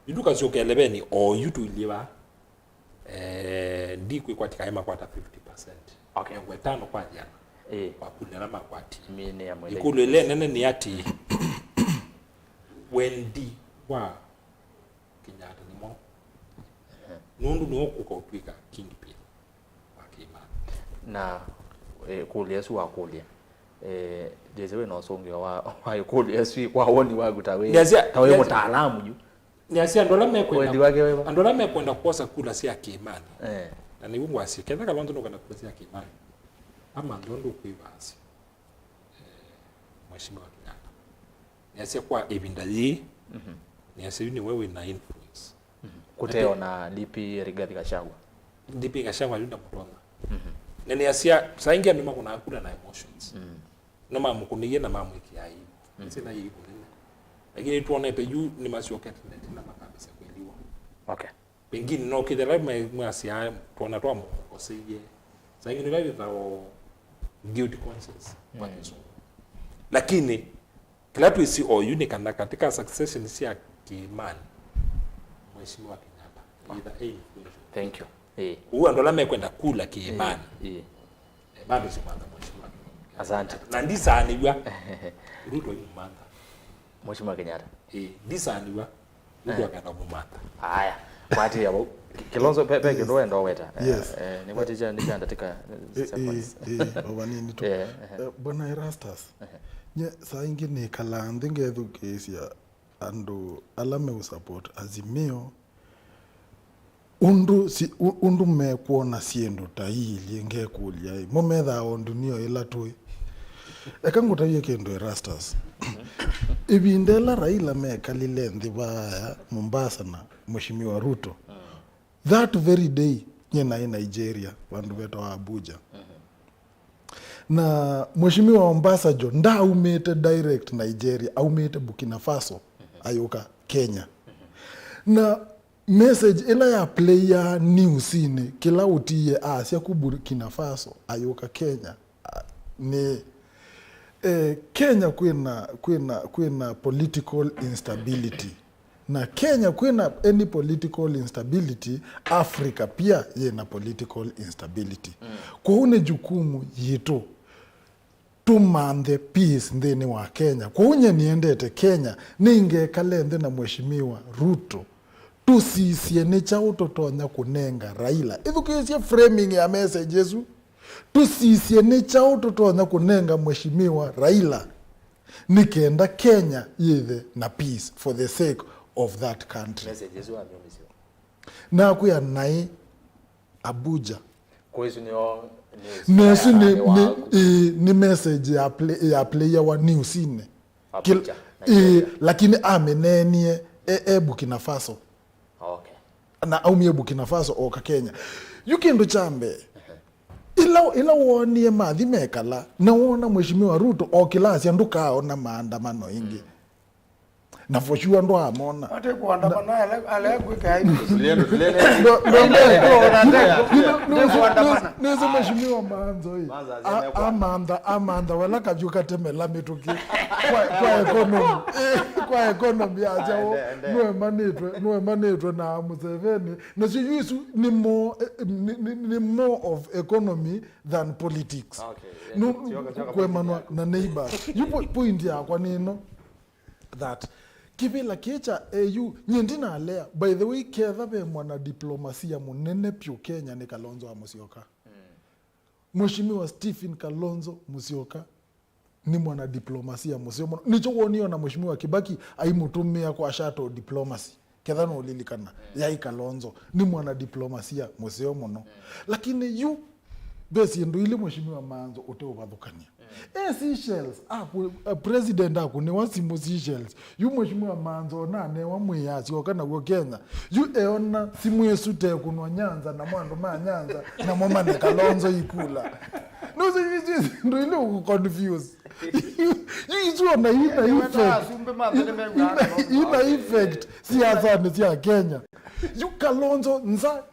Yu tũkasyoka elevenĩ, o yu tũilyĩ vaa. Eh, ndikwĩkwatya kaĩ makwata fifty percent. Okay. Mĩongo ĩtano kwa ĩana. Ĩĩ. Wa kula ala makwatie. Mĩnĩ ya mwĩthei. Ĩkũlyo ĩla ĩnene nĩ atĩ, wendi wa Kenyatta nĩ mwaũ? Nũndũ nĩwe ũkũka ũtw'ĩka kingpin wa kĩĩmanĩ. Na, eh, kũlya ĩsu wakũlya, eh, Jesse wĩ na ũsũngĩo wa, wa ĩkũlyo ĩsu kwa woni waku ta wĩ, nĩasya, ta wĩ nĩasya, mũtaalamu yu. Nĩasya andũ ala mekwenda, wendi wake wĩva? Andũ ala mekwenda kwosa kula sya kĩĩmanĩ. Eh. Na nĩw'o ngwasya, ketha Kalonzo nũkwenda kula sya kĩĩmanĩ, amanthe ũndũ ũkwĩvaasya, eh, Mheshimiwa Kenyatta. Nĩasya kwa ĩvinda yĩĩ, nĩasya yu nĩwe wĩ na influence. Kũteo na D P Rigathi Gachagua. D P Gachagua yu ndamũtonya. Na nĩasya, saa ingĩ andũ makũnaa kula na emotions. No mamũkũnĩie na mamwĩkĩa aibu. Nĩsĩ na aibu nene. Lakini nĩtwonete yu nĩmasyokete na ĩtina makambĩsya kwĩliwa. Okay. Pengine no kĩthela mwasya twona twamũkoseie. Saa ingĩ nĩla wĩthao guilty conscience kwa kĩsũngũ. Lakini kĩla twĩsĩ oyu nĩ kana katika succession sya kĩĩmanĩ, Mheshimiwa Kenyatta either e influential. Thank you. Ĩĩ. Ũu andũ ala mekwenda kula kĩĩmanĩ, ĩĩ, eh, bado simantha Mheshimiwa Kenyatta. Asante. Na ndisaanĩw'a. Ruto imumantha. Mheshimiwa Kenyatta. Ĩĩ, ndisaanĩw'a. Ruto akenda kũmantha. Haya. Kwatĩĩa vau. Ki- Kilonzo, pe, pe kĩndũ wenda ũweta. Eh, yes, eh, nĩkwatĩkya nĩkyandatĩka, eh, seconds. Eh, eh, o vanini tu. Eh, eh. Eh, Bwana Erastus, nye saa ingĩ nĩkalaa nthĩ ngethukĩĩsya andũ ala meũsupport Azimio, ũndũ si, ũ- ũndũ mekwona syĩndũ ta iilyĩ, ngekũlya-ĩ, mo methaa o ndunia ĩla tũĩ? Eka ngũtavye kĩndũ, Erastus. Ĩvinda ĩla Raila mekalile nthĩ vaaya Mombasa na Mheshimiwa Ruto, that very day, nyie naĩ Nigeria, vandũ vetawa Abuja. Na Mheshimiwa Obasanjo ndaaumĩte direct Nigeria, aumĩte Burkina Faso, ayũka Kenya. Na message ĩla ya playaa newsinĩ, kĩla ũtiie aasya ku Burkina Faso, ayũka Kenya, a, nĩ, eh, Kenya kwĩna, kwĩna, kwĩna political instability. Na Kenya kwĩna any political instability, Africa pia yĩna political instability. Kwoou nĩ jukumu yitũ tũmanthe peace nthĩnĩ wa Kenya. Kwoou nyie nĩendete Kenya, nĩngekale nthĩ na Mheshimiwa Ruto, tũsisye nĩ kyaũ tũtonya kũnenga Raila. Ĩthukĩĩsye framing ya message ĩsu. Tũsisye nĩ kyaũ tũtonya kũnenga Mheshimiwa Raila nĩ kenda Kenya yĩthe na peace for the sake of that country. Message ĩsu wamĩũmĩsya? Nakwĩa naĩ Abuja. Kwa isu nĩo, nĩ na ĩsu nĩ, nĩ, ĩĩ, nĩ message ya play, ya player wa newsinĩ. Abuja, ĩĩ, Nigeria. Lakini amĩneenie e, e Burkina Faso. Okay. Na aumie Burkina Faso oka Kenya. Yu kĩndũ kya mbee, ĩla, ĩla woonie mathi mekala, na wona Mheshimiwa Ruto okĩla asya ndũkaona maandamano ĩngĩ. Na for sure ndwaamona. Ate kuandamana, ale, ale kwika hivi. Tuliendo, tuliendo. Ndo, ndo, ndo, ndo, ndo, ndo, ndo, ndo, ndo, nĩsĩ Mheshimiwa Manzo, ĩ. Manzo, a-, aseme kwa amantha, amantha, wala kavyu katemela mĩtũkĩ. Kwa, kwa economy. Eh, kwa economy, acha wo. Ende, ende. Nũemanĩtwe, nũemanĩtwe na Museveni. Na sio yu isu nĩ more, eh, nĩ, nĩ, nĩ more of economy than politics. Okay, yeah, no, tioka, tioka kwemanwa point yako. Na neighbors. Yu po-, point yakwa nĩ ĩno. That kĩvĩla kĩĩ kya A U, nyie ndinalea, by the way, ketha ve mwana diplomasia mũnene pyũ Kenya nĩ Kalonzo wa Musyoka. Mm. Mheshimiwa Stephen Kalonzo Musyoka nĩ mwana diplomasia mũseo mũno. Nĩkyo wonie ona Mheshimiwa Kibaki aimũtũmĩa kwa shuttle diplomacy. Ketha nũlilikana, mm, yaĩ Kalonzo, nĩ mwana diplomasia mũseo mũno. Mm. Lakini yu, ve syĩndũ ilĩ Mheshimiwa Manzo ũteũvathũkany'a. Mm. E Seychelles, aku, eh, president akũnĩwa simũ Seychelles. Yu Mheshimiwa Manzo nanewa mwĩĩ asyoka naw'o Kenya. Yu eona simũ ĩsu tekũnwa Nyanza, namo andũ ma Nyanza, namo mane Kalonzo ikula. Nũsĩ, yu, yu, syĩndũ ilĩ ũkũconfuse. Yu isu ona ina effect. Asumbĩ ma nthĩ nĩmew'aa ina, Kalonzo ina effect siasanĩ sya Kenya. Yu Kalonzo nza,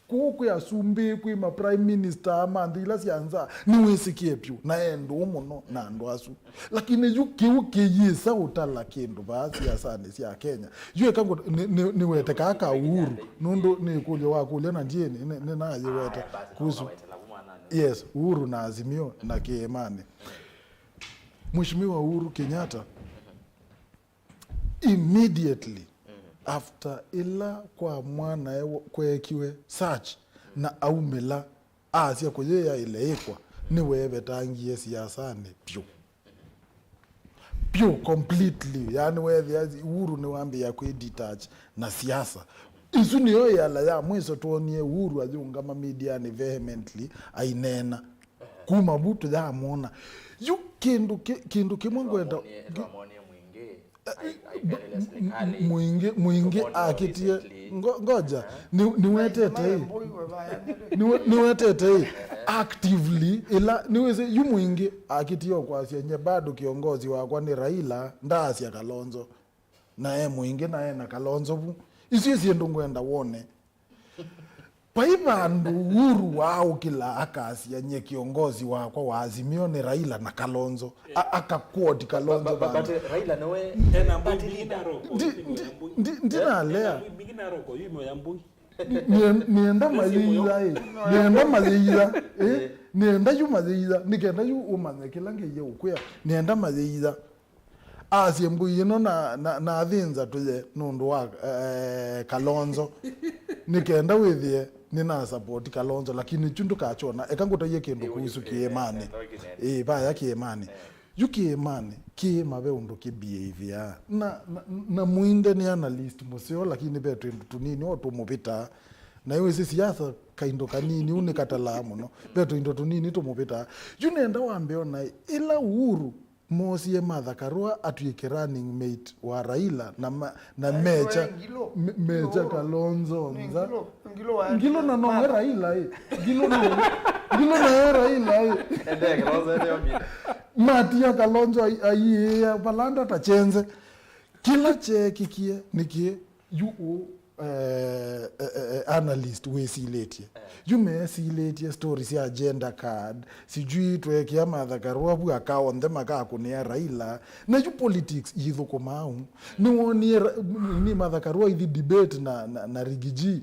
kũu kwĩ asumbĩ, kwĩ ma prime minister ma nthĩ ila sya nza, nĩwĩsĩkĩe vyũ, na e ndũũ mũno na andũ asu. Lakini yu kĩu kĩyĩsa ũtala kĩndũ vaa siasanĩ sya Kenya. Yu eka ngũ-, nĩ, nĩ, nĩwetekaa ka Uhuru, nũndũ nĩ ĩkũlyo wakũlya na ndiĩ nĩ, nĩ, nĩnayĩweta kuhusu. Yes, Uhuru na Azimio na kĩĩmanĩ. Mheshimiwa Uhuru Kenyatta, immediately after ĩla kwa mwanae wo-, kweekiwe search na aumĩla, asya kũyĩyaĩle ĩkwa, nĩweevetangie siasanĩ vyũ. Vyũ completely. Yaani weethĩa Uhuru nĩwambĩĩa kwĩ detach na siasa. Isu nĩyo ĩala ya mwiso twonie Uhuru ayũngama medianĩ vehemently aineena. Kuma vu tũyamwona. Yu kĩndũ kĩ-, kĩndũ kĩmwe ngwenda. Twamonie, twamonie mũingĩ, ai-, aikalĩle silikalĩ. Mũingĩ, mũingĩ akĩtie. Ngo-, ngoja, nĩ-, nĩwetete ĩ. Nĩwe-, nĩwetete ĩ. Actively, ĩla, nĩwĩsĩ, yu mũingĩ akĩtie o kwasya nye bado kiongozi wakwa nĩ Raila, ndaasya Kalonzo. Na e mũingĩ, na e na Kalonzo vu. Isu syĩndũ ngwenda wone. Vai vandũ Uhuru waaũkĩla akasya nye kiongozi wakwa wa Azimio nĩ Raila na Kalonzo. A-, akaquote Kalonzo vandũ. But Raila nĩwe ena mbui mbingĩ na roko. Ndi-, ndi-, ndi-, ndinalea. Ena mbui mbingĩ na roko, yu ĩmwe ya mbui. Nĩ-, nĩenda mayĩitha ĩ. Nĩenda mayĩitha ĩ. Nĩenda yu mayĩitha. Nĩkenda yu ũmanye kĩla Ngai eũkwĩa. Nĩenda mayĩitha. Asye mbui ĩno na, na, nathĩnza tũye nũndũ wa, eh, Kalonzo. Nĩ kenda wĩthĩe nĩnasapoti Kalonzo, lakini kyu ndũkakyona. Eka ngũtaie kĩndũ kuhusu kĩĩmanĩ. Ĩĩ, vaya kĩĩmanĩ. Yu kĩĩmanĩ, kĩĩma ve ũndũ kĩ behavior. Na, na, na Mũinde nĩ analyst mũseo, lakini ve twĩndũ tũnini o tũmũvĩtaa. Na ĩwĩsĩ siasa kaindo kanini, ũu nĩkatalaa mũno. Ve tũindo tũnini tũmũvĩtaa. Yu nenda wambe ona ĩla Uhuru moosie Martha Karua atw'ĩke running mate wa Raila na ma-, na mecha, me-, mecha Kalonzo nza. Ngilo na nowe Raila ĩ. Ngilo na, Ngilo nawe Raila ĩ. Ende Kalonzo ende omi. Matia Kalonzo ai-, aiĩa valanda ta chenze. Kĩla kyeekikie nĩkĩ yu ũ eh, eh, eh, analyst wĩsilĩtye. Yu mesilĩtye story sya gender card, sijui tweekĩa Martha Karua vu aka onthe makakũnĩa Raila. Na yu politics ithũkũmaa ũu. Nĩwonie Ra-, ni Martha Karua ithi debate na, na, na Riggy G.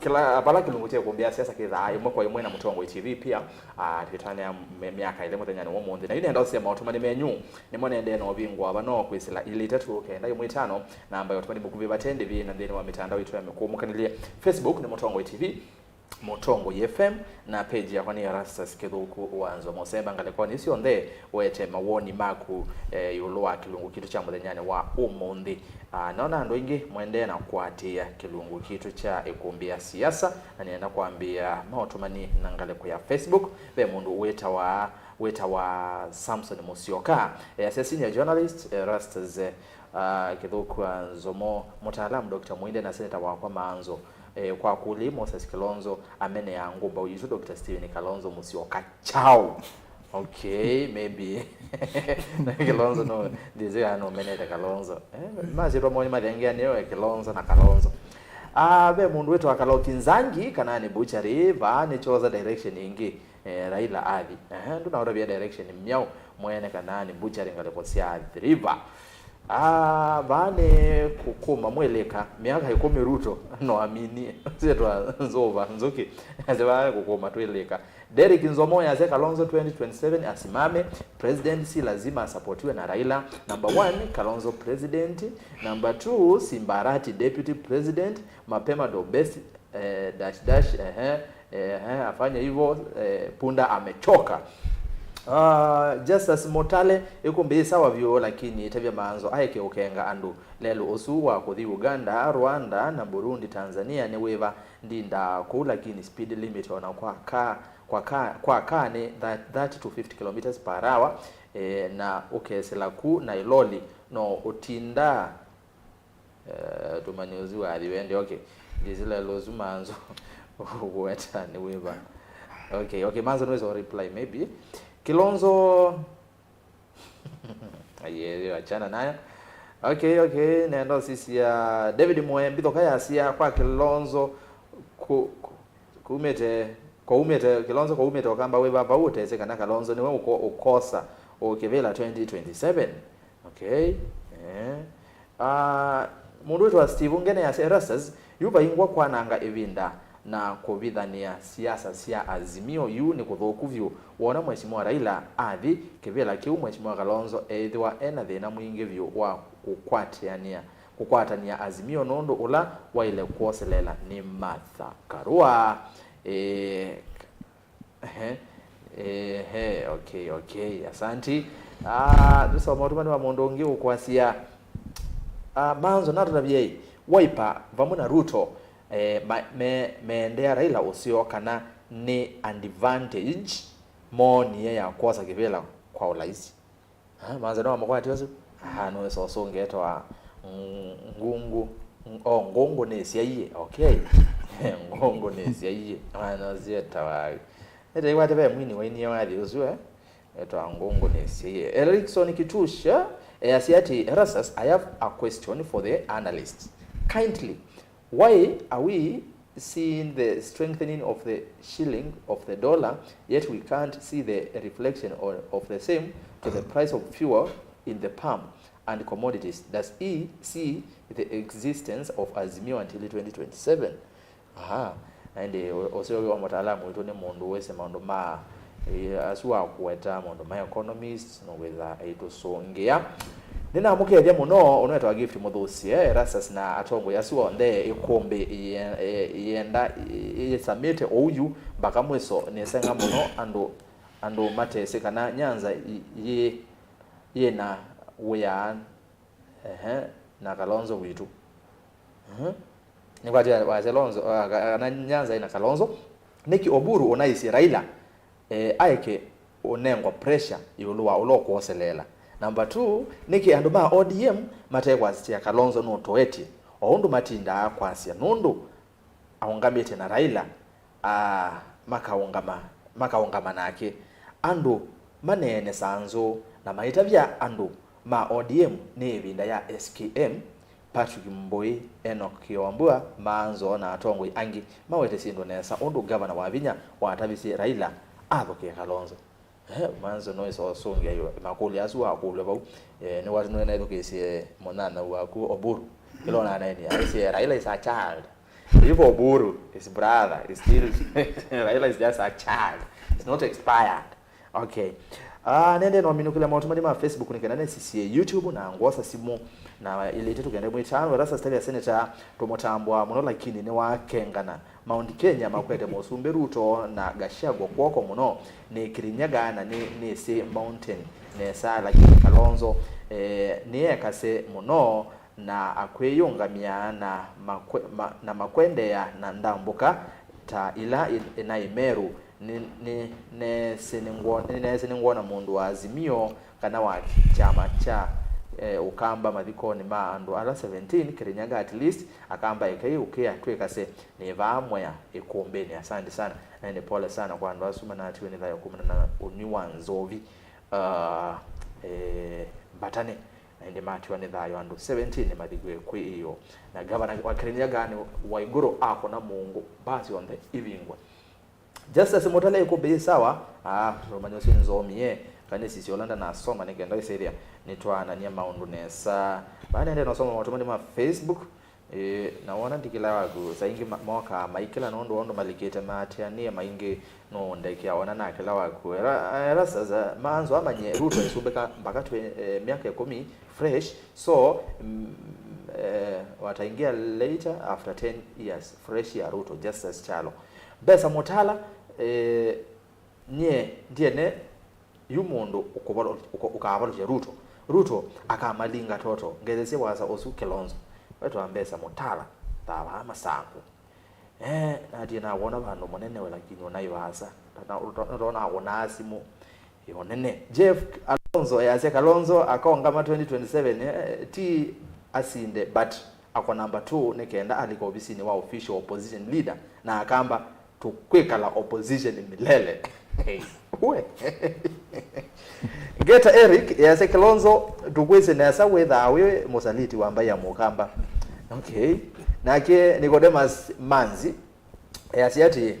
kĩla, vala kĩlungu kya ĩkũmbĩ ya siasa kĩthaa ĩmwe kwa ĩmwe na Mũtongoi T V pia, ah, twĩtanĩa mĩ-, myaka ĩlĩ mũthenyanĩ wa ũmũnthĩ. Na yu nenda ũsya maũtũmani menyu, nĩmo nendee na ũvingũa vano kwĩsĩla ilĩ itatũ kenda ĩmwe itano, namba ya ũtũmani mũkuvĩ vate ndĩvi na nthĩnĩ wa mĩtandao itũ ya mĩkũũmũkanĩlye. Facebook nĩ Mũtongoi T V, Mũtongoi F M, na page yakwa nĩ Erastus Kĩthũku wa Nzomo. Semba ngalĩkonĩ syonthe ũete mawoni maku, eh, ĩũlũ wa kĩlungu kitũ kya mũthenyanĩ wa ũmũnthĩ. Ah, nona andũ aingĩ mwendee na kũatĩĩa kĩlungu kitũ kya ĩkũmbĩ ya siasa, na nĩenda kwambĩĩa maũtũmani na ngalĩko ya Facebook. Ve mũndũ wĩtawa, wĩtawa Samson Musyoka, eh, asya senior journalist, eh, Erastus, eh, ah, Kĩthũku wa Nzomo, mũtaalamu Doctor Muinde na seneta wakwa Maanzo, eh, kwa kũlĩ Moses Kilonzo, ameneaa ngũmbaũ yitũ Doctor Stephen Kalonzo Musyoka. Chao. Okay, maybe. Kilonzo no, ndĩsĩ kana nũmenete Kalonzo. Eh, masyĩtwa moo nĩmathengeanĩwe, Kilonzo na Kalonzo. Ah, ve mũndũ wĩtawa Kaloki Nzangi, kana nĩ Butchery, vaa nĩ chosa direction ĩngĩ, eh, Raila athi. Ehe, ndũnaũtavya direction myaũ mwene, kana nĩ Butchery ngalĩko sya Athi River. Ah, vaa nĩ kũkũma mwĩlĩka, myaka ĩkũmi Ruto no aminie. Syĩtwa Nzũva Nzũkĩ, yasya vaa kũkũma twĩlĩka. Derrick Nzomo yasya Kalonzo twenty twenty-seven asimame, president si lazima asapotiwe na Raila. Number one, Kalonzo president. Number two, Simba Arati deputy president. Mapema ndo best, eh, dash dash, ehe, ehe, afanye hivyo, eh, punda amechoka. Ah, Justus Motale, ĩkũmbĩ ĩ sawa vyũ, lakini ĩtavya Maanzo aeke ũkenga andũ. Lelũ ũsu wa kũthi Uganda, Rwanda, na Burundi, Tanzania nĩ wĩva? Ndindaa kũu, lakini speed limit ona kwa ka, kwa ka, kwa ka nĩ thirty to fifty kilometers per hour, eh, na ũkesĩla ku na ĩloli no ũtindaa. Eh, tũmanye ũsu wathi wende, okay. Ndĩsĩ lelũ ũsu Maanzo ũkũweta nĩ wĩva? Okay, okay, Maanzo nĩwĩsa reply maybe. Kilonzo. Aye, achana nayo. Okay, okay, nenda ũsisya David Mwe, mbithũka yasya kwa Kilonzo ku-, ku-, kumĩte, kwaumĩte, Kilonzo kwaumĩte ũkamba wĩva vau ũtesĩ kana Kalonzo nĩwe ũko-, ũkosa ũkĩvĩla twenty twenty-seven. Okay. Eh. Ah, mũndũ wĩtwa Steve Ngene yasya, Erastus, yu vaingwa kwananga ĩvinda na kũvithany'a siasa sya Azimio, yu nĩ kũthũku vyũ. Wona Mheshimiwa Raila athi kĩvĩla kĩu, Mheshimiwa Kalonzo eĩthĩwa ena thĩna mwingĩ vyũ wa kũkwatĩanĩa, kũkwatany'a Azimio nũndũ ũla waĩle kwoselela nĩ Martha Karua. Eh, Ehe. Ehe, okay, okay. Asanti. Ah, tũsoma ũtũmani wa mũndũ ũngĩ ũkwasya. Ah, Maanzo natũtavyei, Wiper vamwe na Ruto, eh, ma-, me-, meendea Raila ũseo kana nĩ advantage moonie ya kwosa kĩvĩla kwa ũlaisi? Ah, Maanzo nĩwamũkwatie ũsu? Ah, nũĩsa ũsũngĩe etawa, mm, Ngungu. Mm, oh, Ngungu nĩsyaie. Okay. Ngungu nĩsyaie. Mwana ũsu etawa. Ete ikwate ve mwini wainie wathi ũsu, eh? Etawa Ngungu nĩsyaie. Erickson Kitusha, eh, easya atĩ, Erastus, I have a question for the analysts. Kindly, why are we seeing the strengthening of the shilling, of the dollar, yet we can't see the reflection of, of the same to the price of fuel in the pump? and Commodities. Does he see the existence of Azimio until twenty twenty-seven? Aha. Na ĩndĩ ũ-, ũseo wa mũtaalamu witũ nĩ mũndũ wĩsĩ maũndũ ma, eh, asu wa kũweta maũndũ ma economist, nũkwĩtha aitũsũngĩa. Nĩnamũkethya mũno, ũnwetwa Gift Mũthũsie, Erastus na atongoi asu onthe, ĩkũmbĩ yĩ-, yĩenda yĩsamĩte ũu yu mpaka mwĩso. Nĩsenga mũno andũ, andũ matesĩ kana Nyanza yĩ, yĩ, yĩna wĩa, ehe, na Kalonzo witũ. Mhm. Nĩkwatĩ wasya Kalonzo, ah, ka-, kana Nyanza ĩna Kalonzo. Nĩkĩ Oburu ũnaisye Raila, eh, aeke ũnengwa pressure ĩũlũ wa ũla ũkwoselela? Number two, nĩkĩ andũ ma O D M matekwasya Kalonzo nũtoetye, o ũndũ matindaa kwasya, nũndũ aũngamĩte na Raila, aa, makaũngama, makaũngama nake. Andũ maneenesaa nzũ na maitavya andũ ma O D M nĩ ĩvinda ya S K M, Patrick Mbũi, Enoch Kĩombua, Maanzo na atongoi angĩ mawete syĩndũ nesa ũndũ ngavana Wavinya watavisye Raila athũkĩe Kalonzo. Eh, Maanzo no ĩsosũngĩa yu makũlyo asu wakũlw'a vau. Eh, nĩwatũnũe naĩthukĩĩsye mũnyanyaũ waku Oburu. Ĩla ũnanaenie, aisye, "Raila is a child. If Oburu is brother, is still, Raila is just a child. It's not expired." Okay. Ah, nende no minũkĩle maũtũmani ma Facebook nĩ kana nĩsisye YouTube na ngwosa simũ na ilĩ itatũ kenda ĩmwe ĩtano. Erastus Talia Senator tũmũtambũa mũno lakini nĩwakengana. Mount Kenya makwete Mũsumbĩ Ruto na Gachagua kw'oko mũno. Nĩ Kirinyaga na nĩ, nĩsĩ mountain nesa, lakini Kalonzo, eh, nĩekase mũno na akwĩyũngamya na makwe-, ma-, na makwendeea na ndambũka ta ila ĩ-, ĩnaĩ Meru. Nĩ, nĩ, neesĩ nĩngwo-, nĩneesĩ nĩngwona mũndũ wa Azimio kana wa kyama kya, eh, Ũkamba mathikonĩ ma andũ ala seventeen, Kirinyaga at least, Akamba ekai ũkĩa twĩkase nĩ vaa Mwea ĩkũmbĩnĩ. Asante sana. Na nĩ pole sana kwa andũ asu manatiwe nĩ thayũ kumana na ũnywi wa nzovi, ah, eh, mbatane. Na ĩndĩ matiwa nĩ thayũ andũ seventeen mathikw'e kwĩ ĩyo. Na gavana wa Kirinyaga nĩ Waigũrũ akũna mũũngũ, mbasi onthe ivingwe. Justus Mutale ĩkũmbĩ yĩ sawa? Ah, ũmanya ũsu nzomie. Kana nĩsisye ũla ndanasoma nĩ kenda ĩsĩthĩa nĩtwaanania maũndũ nesa. Vaa nende nosoma maũtũmani ma Facebook. Ĩĩ, na wona ndikĩla waku, saa ingĩ ma-, mokaa maikĩla nũndũ wa ũndũ malikĩte maatĩanĩe maingĩ nũũndekea wona nakĩla waku. Era, era sasa, Maanzo amanye Ruto ĩsumbĩka mpaka twe-, eh, myaka ĩkũmi fresh. So, mm, eh, wataingia later after ten years fresh ya Ruto, Justus Kyalo. Mbesa Mutala, eh, nyie ndiene yu mũndũ ũkũvalo-, ũkũ-, ũkaavalũkya Ruto. Ruto akamalinga toto. Ngethesye wasa ũsu Kilonzo. Wetwa Mbesa Mutala, thavaa masangu. Eh, natie nawona vandũ mũnene we, lakini ũnaĩ vaasa. Na, na, ũtona ũnaa simũ ĩ ũnene. Jeff Alonzo easya Kalonzo akaũngama twenty twenty-seven, eh, ti asinde, but ako number two nĩ kenda alika ovisinĩ wa official opposition leader na akamba, "Tũkwĩkala opposition milele." We. Ngeta Eric easya Kilonzo, "Tũkwĩsĩ nesa wĩthaa wĩ mũsaliti wa mbai ya Mũkamba." Okay. Nake Nicodemus Manzi easya atĩ,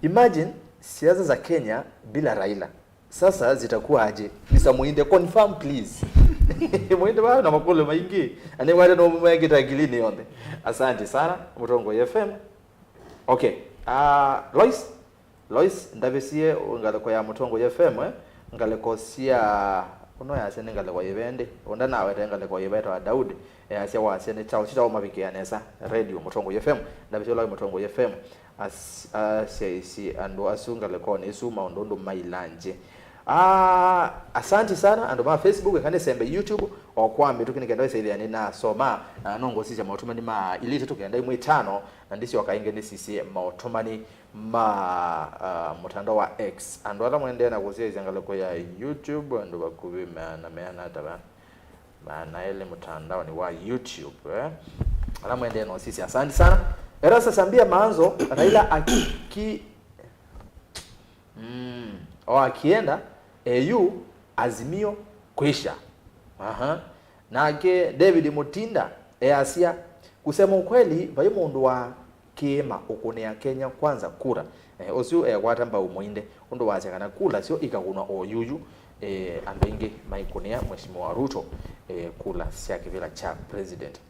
"Imagine siasa za Kenya bila Raila. Sasa zitakuwaje? Mister Muinde, confirm please." Muinde vaa na makũlyo maingĩ. Na nĩwate no mekĩta ngilini yonthe. Asante sana, Mũtongoi F M. Okay. Ah, Lois, Lois, ndavĩsie ngalĩko ya Mũtongoi F M, eh? Ngalĩko sya, ũno yasya nĩ ngalĩko yĩva ĩndĩ? Ũnda nawete ngalĩko yĩva ĩtawa Daudi, easya wasya nĩ kyaũ kĩtaũmavikĩa nesa? Radio Mũtongoi F M, ndavĩsie ũla wĩ Mũtongoi F M. As-, asyaisye andũ asu ngalĩkonĩ ĩsu maũndũ ũndũ mailangye. Ah, asanti sana andũ ma Facebook, eka nĩsembe YouTube o kwa mĩtũkĩ nĩ kenda ĩsaĩthĩa nĩnasoma, na no ngũsisya maũtũmani ma ilĩ itatũ kenda ĩmwe ĩtano, na ndĩsyoka ĩngĩ nĩsisye maũtũmani ma, ah, mũtandao wa X. Andũ ala mwendeee na kũsyaĩsya ngalĩko ya YouTube, andũ vakuvĩ meana, meana ata va? Maana elĩ mũtandaonĩ wa YouTube, eh? Ala mwendeee no sisya, asante sana. Erastus ambia Maanzo, Raila aki-, ki-, mm, o akienda, A U, Azimio, kwisha. Aha. Nake David Mutinda easya, "Kusema ukweli, vai mũndũ wa kĩĩma ũkũnĩa Kenya Kwanza kura." Eh, ũsu ekwata mbau Mũinde, ũndũ wasya kana kula syo ikakũnwa o yuyu. eh, andũ aingĩ maikũnĩa Mheshimiwa Ruto, eh, kula sya kĩvĩla kya president.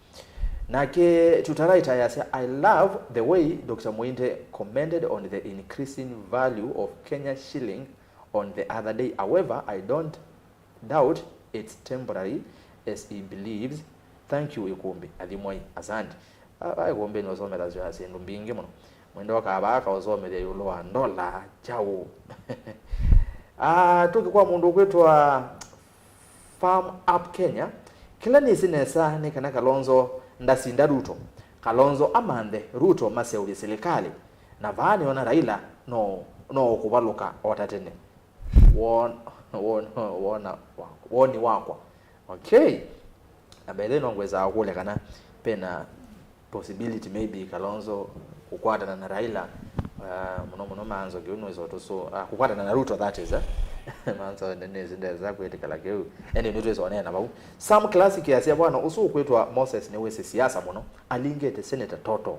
Nake Tutaraita yasya, "I love the way Doctor Muinde commented on the increasing value of Kenya shilling on the other day. However, I don't doubt it's temporary as he believes." Thank you, Ikumbi. Athimwai. Asante. Aa, Ikumbi nĩũsomethasya syĩndũ mbingĩ mũno. Mwende ũkavaa akaũsomethya ĩũlũ wa ndola kyaũ. Ah, tũke kwa mũndũ ũkwĩtwa Farm Up Kenya. Kĩla nĩsĩ nesa nĩ kana Kalonzo ndasinda Ruto. Kalonzo amanthe Ruto maseũvye silikalĩ. Na vaa nĩona Raila no, no ũkũvalũka o ta tene. Won-, won-, wona, woni wakwa. Okay. Na by the way, no ngwĩsaa kũlya kana pena possibility maybe Kalonzo kũkwatana na Raila, uh, mũno mũno Manzo kĩu nĩwĩsa ũtũsũ-, uh, kũkwatana na Ruto, that is, eh? Manzo nĩnĩsĩ ndesa kwĩtĩkĩla kĩu. Ende nĩtwĩsa ũneena vau. Sam Classic yasya, "Bwana, ũsu ũkwĩtwa Moses nĩwĩsĩ siasa mũno. Alingĩte Senator Toto."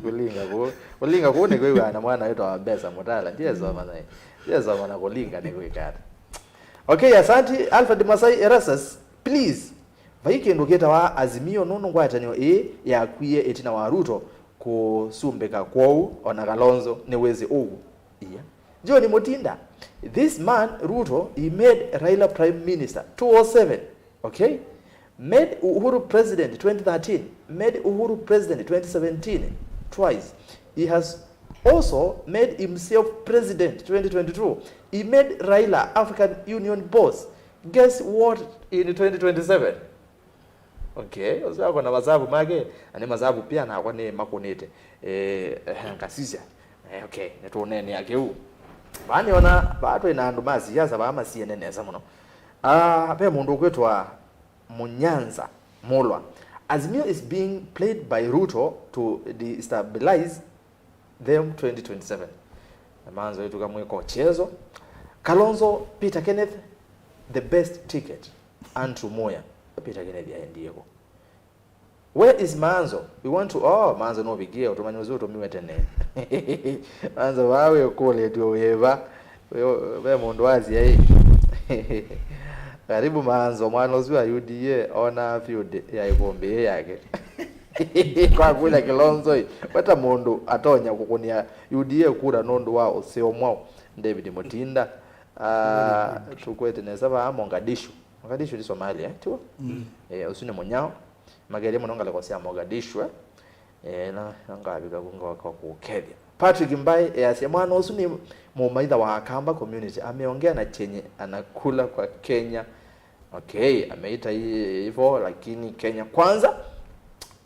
Kũlinga kũu, kũlinga kũu nĩkwĩw'aa na mwana wĩtawa Mbesa Mũtala. Ndiesoma naye. Ndiesoma na kũlinga nĩkwĩka ata. Okay, asanti, Alfred Masai Erastus, please. Vai kĩndũ kĩtawa Azimio nũndũ ngwatanĩo ĩĩ yakwie ĩtina wa Ruto kũsumbĩka kwoou, ona Kalonzo nĩwĩsĩ ũu. Iya. John Mutinda, this man Ruto, he made Raila Prime Minister two oh seven. Okay? Made Uhuru president twenty thirteen, made Uhuru president twenty seventeen, twice. He has also made himself president twenty twenty-two. He made Raila African Union boss. Guess what in twenty twenty-seven? Okay, ũsu ako na masavu make, na nĩ masavu pia nakwa nĩ makũnĩte. Eh, eh, ngasisya. Eh, okay, nĩtũneenea kĩu. Vaa nĩona, vaa twĩ na andũ ma siasa, vaa masiene nesa mũno. Ah, ve mũndũ ũkwĩtwa Munyanza Mulwa. Azimio is being played by Ruto to destabilize them twenty twenty-seven. Na Manzo ĩtuka mwĩko chezo. Kalonzo, Peter Kenneth, the best ticket. Andrew Muya, Peter Kenneth aendie kũ? Where is Manzo? We want to, oh, Manzo no bigie, utumanya uzu utumiwe tene. Manzo, wawe kule tu weva. We, we mundu wazi ai. Karibu Manzo, mwana uzu wa U D A, ona field ya ikombe yake. Kwa kula Kilonzo, weta mundu atonya kukunia U D A kura nundu wa useo mwao. David Mutinda, ah, tukwete nesa ba Mogadishu. Mogadishu ni Somalia, eh, tiwo? Mm. Eh, usu ni munyao. Mageria mũno ngalĩko sya Mogadishu, eh? Eh, na, na ngavika ku ngoka kũkethya. Patrick Mbai easya, "Mwana ũsu nĩ mũmaitha wa Akamba community, ameongea na chenye anakula kwa Kenya." Okay, ameita hi-, hivyo, lakini Kenya kwanza.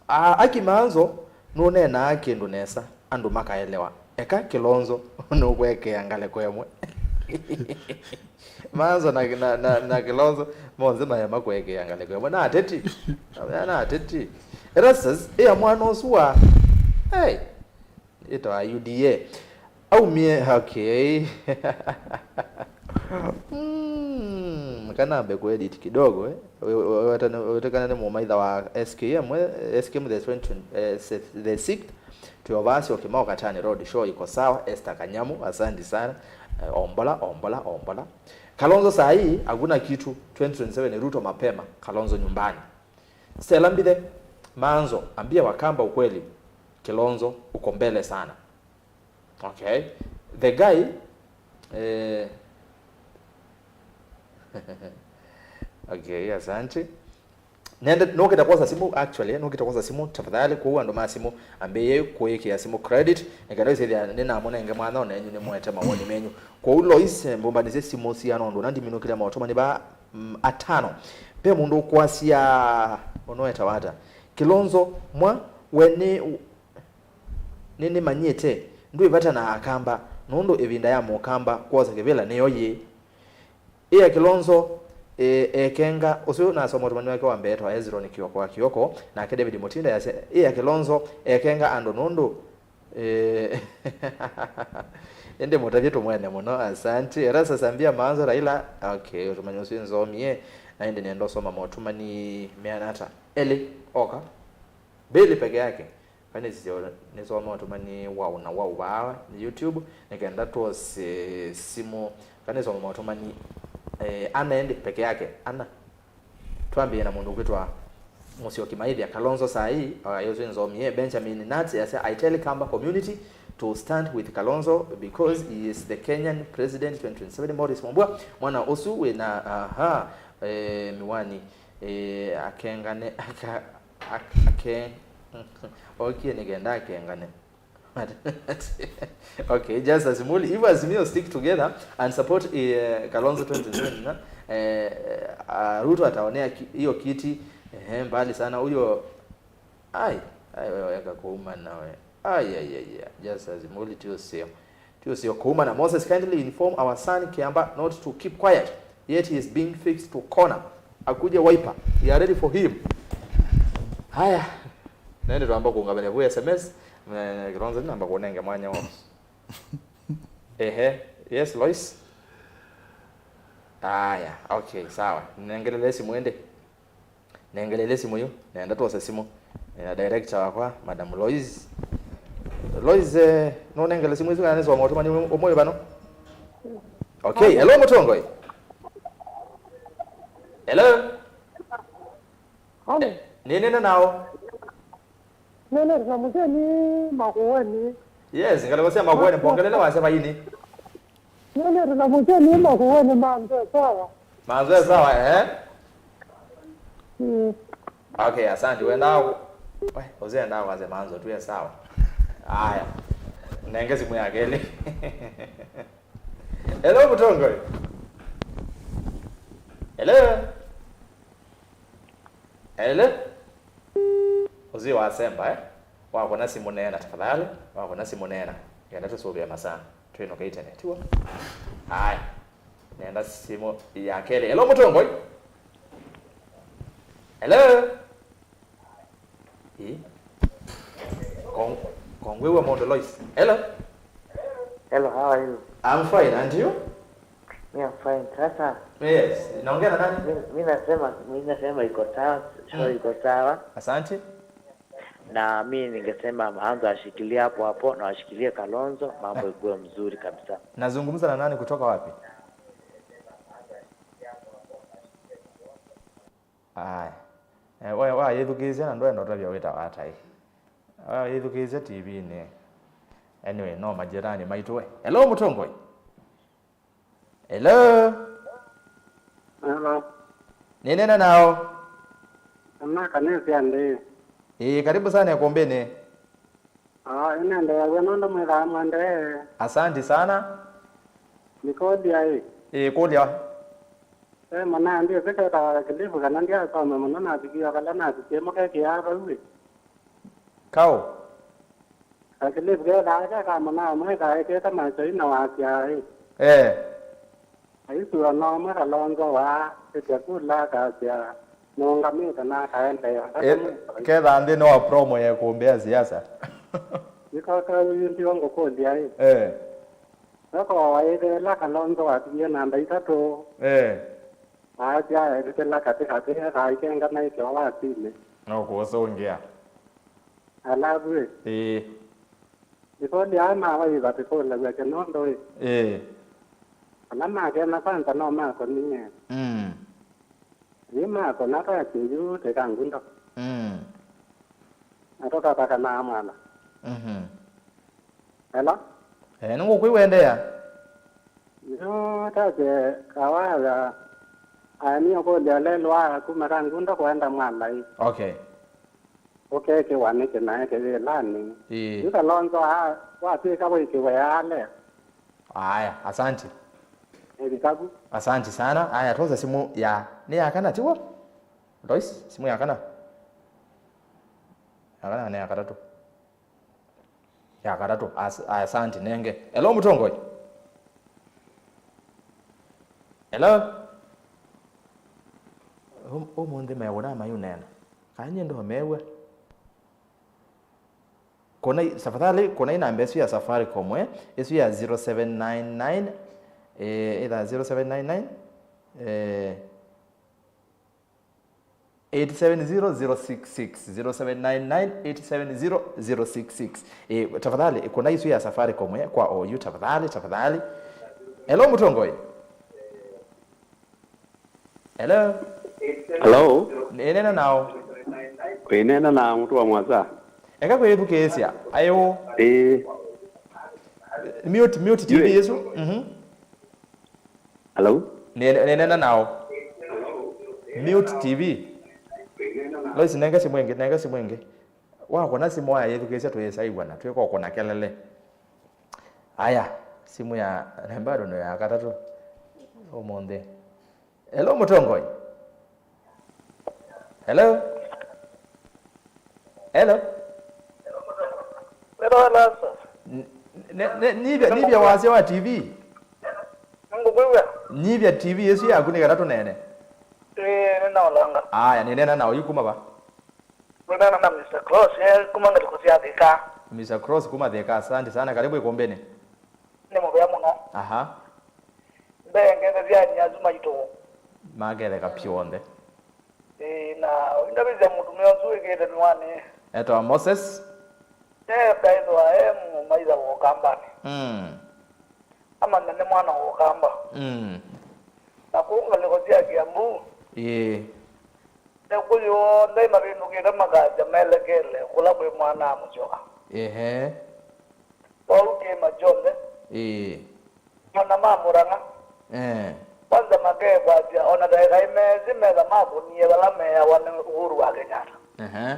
Ah, aki Manzo, nũneenaa kĩndũ nesa, andũ makaelewa. Eka Kilonzo, nũkwekea ngalĩko ĩmwe. Manzo na, na, na, na Kilonzo, monthe maya makwekea ngalĩko ĩmwe. Na ateti. Na, na ateti. Erastus, ĩa mwana ũsu wa, hey, ĩtawa U D A. Aumie, okay. Mm, kanambe kuedit kidogo, eh. We, we, we, wetane-, wetekana nĩ mũmaitha wa S K M, eh, S K M the twenty, eh, the sixth. Twĩ Ovasyo, Kimao Katani Road, show iko sawa. Esther Kanyamu, asante sana. Eh, ombola, ombola, ombola. Kalonzo saa hii, hakuna kitu. Twenty twenty-seven, Ruto mapema, Kalonzo nyumbani. Stella Mbithe, Manzo, ambia Wakamba ukweli. Kilonzo, uko mbele sana. Okay. The guy, eh, okay, asante. Nende, nũkĩte kwosa simũ, actually, nũkĩte kwosa simũ, tafadhali, kwoou andũ ma simũ, ambĩĩei kũĩkĩa simũ credit, nĩkenda ĩsĩthĩa nĩnamũnenge mwanya, o nenyu nĩmũete mawoni menyu. Kwoou, Lois, mbũmbanĩsye simũ siana ũndũ na ndiminũkĩle maũtũmani ba, mm, atano. Ve mũndũ ũkwasya, ũnũetawa ata? Kilonzo, mwa, we nĩ, nĩnĩmanyĩte, ndwĩ vata na Akamba, nũndũ ĩvinda ya Mũkamba kwosa kĩvĩla nĩyo yĩ. Ĩa Kilonzo, e, ekenga, ũsu nasoma ũtũmani wake wa mbee etawa Hezron Kioko wa Kioko, nake David Mutinda yasya, ĩa Kilonzo, ekenga andũ nũndũ, e, ĩndĩ mũtavye tũmwene mũno, asante. Erastus ambia Manzo Raila, okay, ũtũmani ũsu nzomie, na ĩndĩ nenda ũsoma maũtũmani meana ata? Elĩ, oka. Mbĩlĩ peke yake. Kana nĩsisye nĩsoma ũtũmani wa ũna wa ũvaa YouTube, nĩ kenda twose simũ. Kana nĩsoma maũtũmani, eh, ana ĩndĩ peke yake, ana. Twambĩĩe na mũndũ ũkwĩtwa Mũsyoki Maithya. Kalonzo saa hii, uh, ayoswe nzomie. Benjamin Nats yasya, "I tell Kamba community to stand with Kalonzo because he is the Kenyan president twenty twenty-seven." Morris Mwambua, mwana ũsu wĩna, aha, eh, miwani, eh, akengane, aka, ak-, ake, okie nĩ kenda akengane. Okay, Justus Muli, if Azimio stick together and support, eh, Kalonzo twenty twenty-seven, na, eh, ah, Ruto ataonea ki-, hiyo kiti, eh, mbali sana huyo. Ai, ai, wewe weka kuuma nawe. Ai, ai, ai, ai. Justus Muli, tio sio. Tio sio kuuma na Moses, kindly inform our son Kiamba not to keep quiet. Yet he is being fixed to corner. Akuje Wiper. We are ready for him. Haya. Nende twamba kuungama nevu S M S. Eh, Kilonzo namba kunenge mwanya wa. Ehe. Yes, Lois. Aya, okay, sawa. Nengelele simu ende. Nengelele simu yu. Nenda tuose simu. Nina director wakwa, Madam Lois. Lois, eh, no nengele simu isu kana nisoma utuma ni umwe bano. Okay, hello Mutongoi. Hello. Halo. Nĩ nene nao. Nene na mzee ni Makueni. Yes, ngaleko sia Makueni, mbongelele wase vaini. Nene na mzee ni Makueni, manze sawa. Manze sawa, eh? Mm. Okay, asante. Wenda u-, we, uzienda waze manzo tuye sawa. Haya. Nenge simu ya keli. Hello Mutongoi. Hello. Ele? Uzi wasemba, eh? Wakona simu neena, tafadhali. Wakona simu neena. Ngenda tusuvie masaa. Twinoke internet. Tiwo? Haya. Nenda simu ya keli. Hello, Mutongoi. Hello? Ĩ? Kong-, kongwiwe mũndũ Lois. Hello? Hello, how are you? I'm fine, and you? Me, I'm fine. Sasa, yes, naongea na nani? Mi, mi nasema, mi nasema iko sawa, show iko sawa. Asante. Na mi ningesema Maanzo ashikilie hapo hapo na washikilie Kalonzo, mambo ikuwe mzuri kabisa. Nazungumza na nani, kutoka wapi? Aya. Eh, we, wayĩthukĩĩsya na ndwenda ũtavya wĩtawa ata ĩ? Wayĩthukĩĩsya T V-inĩ. Anyway, no majirani maitũ we. Hello, Mũtongoi. Hello. Hello. Nĩnena nao. Naka nĩsya ndĩ. Ĩĩ, karibu sana ĩkũmbĩnĩ. Ah, ĩnendeeaw'a nũndũ mwĩthaa mwendee. Asanti sana. Nĩkũlya ĩ. Ĩĩ, kũlya. Ve mwana ndyĩsĩ ketawa kĩlĩvu kana ndyasoma mũno navikie o vala navikie mũkekĩaa vau ĩ. Kaũ? Kakĩlĩvu kethaa ke ka mwana ũmwe kaekete makyoi na wasyaa ĩ. Eh. Aisũa no ũmwe Kalonzo waa ĩtya kula akasya nũngamĩte na akaendeea. E, kethaa nthĩnĩ wa promo ya ĩkũmbĩ ya siasa. Nĩko kau yu ndio ngũkũlya ĩ. Eh. Weko waĩthĩĩla Kalonzo wavikie namba itatũ. Eh. Aasya aelekela katĩ katĩ ethaa ikenganaĩte o wasili. No kũũsũngĩa. Alavu ĩ. Ĩĩ. Ĩkũlya aa ma waiva tĩkũlaw'a kĩnũndũ ĩ. Ĩĩ. Ala makena kwanza no makonie. Mm. Yu makona ta kĩyu tĩka ngundo. Mm. Na tũkathakanaa mwala. Mhm. Hello? Eh, nĩngũkwĩw'a, endeea. Yu ta kĩ kawaya. Aya nĩ ũkũlya lelwa kuma ka ngundo kũenda mwala ĩ. Okay. Ũkekĩwa nĩkĩ naĩ kĩyĩlanĩ? Ĩĩ. Yu Kalonzo aa, watw'ĩka wĩkĩwe ale. Aya, asanti. Ĩvikavu. Asanti sana. Aya, twosa simu ya, nĩ ya kana, tiw'o? Lois, simu ya kana? Ya kana, nĩ ya katatũ? Ya katatũ. As-, asanti, nenge. Hello, Mũtongoi. Hello? Ũm-, ũmũnthĩ meũna mayũneena. Kana nyie ndomew'a. Kũnai, tafadhali, kũnai namba ĩsu ya Safaricom, eh? Ĩsu ya zero seven nine nine, eh, either zero seven nine nine, eh, Eight seven zero zero six six, zero seven nine nine eight seven zero zero six six. E, tafadhali, kuna isu ya Safaricom, eh, kwa oyu, tafadhali, tafadhali. Hello, Mũtongoi. Hello. Hello. Nĩneena nao. Kwĩneena na mũtũa mwasa. Eka kwĩthukĩĩsya. Ayũ. Ĩĩ. Mute, mute T V Yui. Ĩsu. Mhm. Hello. Nĩ- nĩneena nao. Mute T V. Lois, nenga simu ĩngĩ, nenga simu ĩngĩ. Wakũna simu aya yĩthukĩĩsya tũyĩsa iw'ana, twĩkokũna kelele. Aya, simu ya, na bado no ya katatũ ũmũnthĩ. Hello, Mũtongoi. Hello. Hello. Hello, hello, sir. N- ne- ne- nivya nivya wasya wa T V. Ngũkwĩw'a. Nivya T V ĩsu yaku nĩ kana tũneene. Ĩĩ, nĩnaolanga. Aya, nĩneena nao yu kuma va? Nĩneena na Mister Cross, eh, kuma ngalĩko sya Thika. Mister Cross kuma Thika, asante sana, karibu ikumbini. Nĩ mũvea mũno. Aha. Mbee ngethethya nĩ asu maitũ. Maketheka pyonthe. Ĩĩ, na ũindavĩsya mũtumĩa ũsu wĩkĩte mĩwani. Etawa Moses. Ekaĩthwa e mũmaitha wa Ũkambanĩ. Mm. Amanya nĩ mwana wa Ũkamba. Mm. Na kũu ngalĩko sya Kiambu. Ĩĩ. Nĩ kũyũ onthe mavĩndũkĩte makasya melekele kũla kwĩ mwana a Mũsyoka. Ehe. Vau kĩĩma kyonthe. Ĩĩ. Ona ma Mũrang'a. Eh. Kwanza makekwatya ona ndaĩka ĩmesĩ metha mathũnie vala meawa nĩ Uhuru wa Kenyatta. Ehe.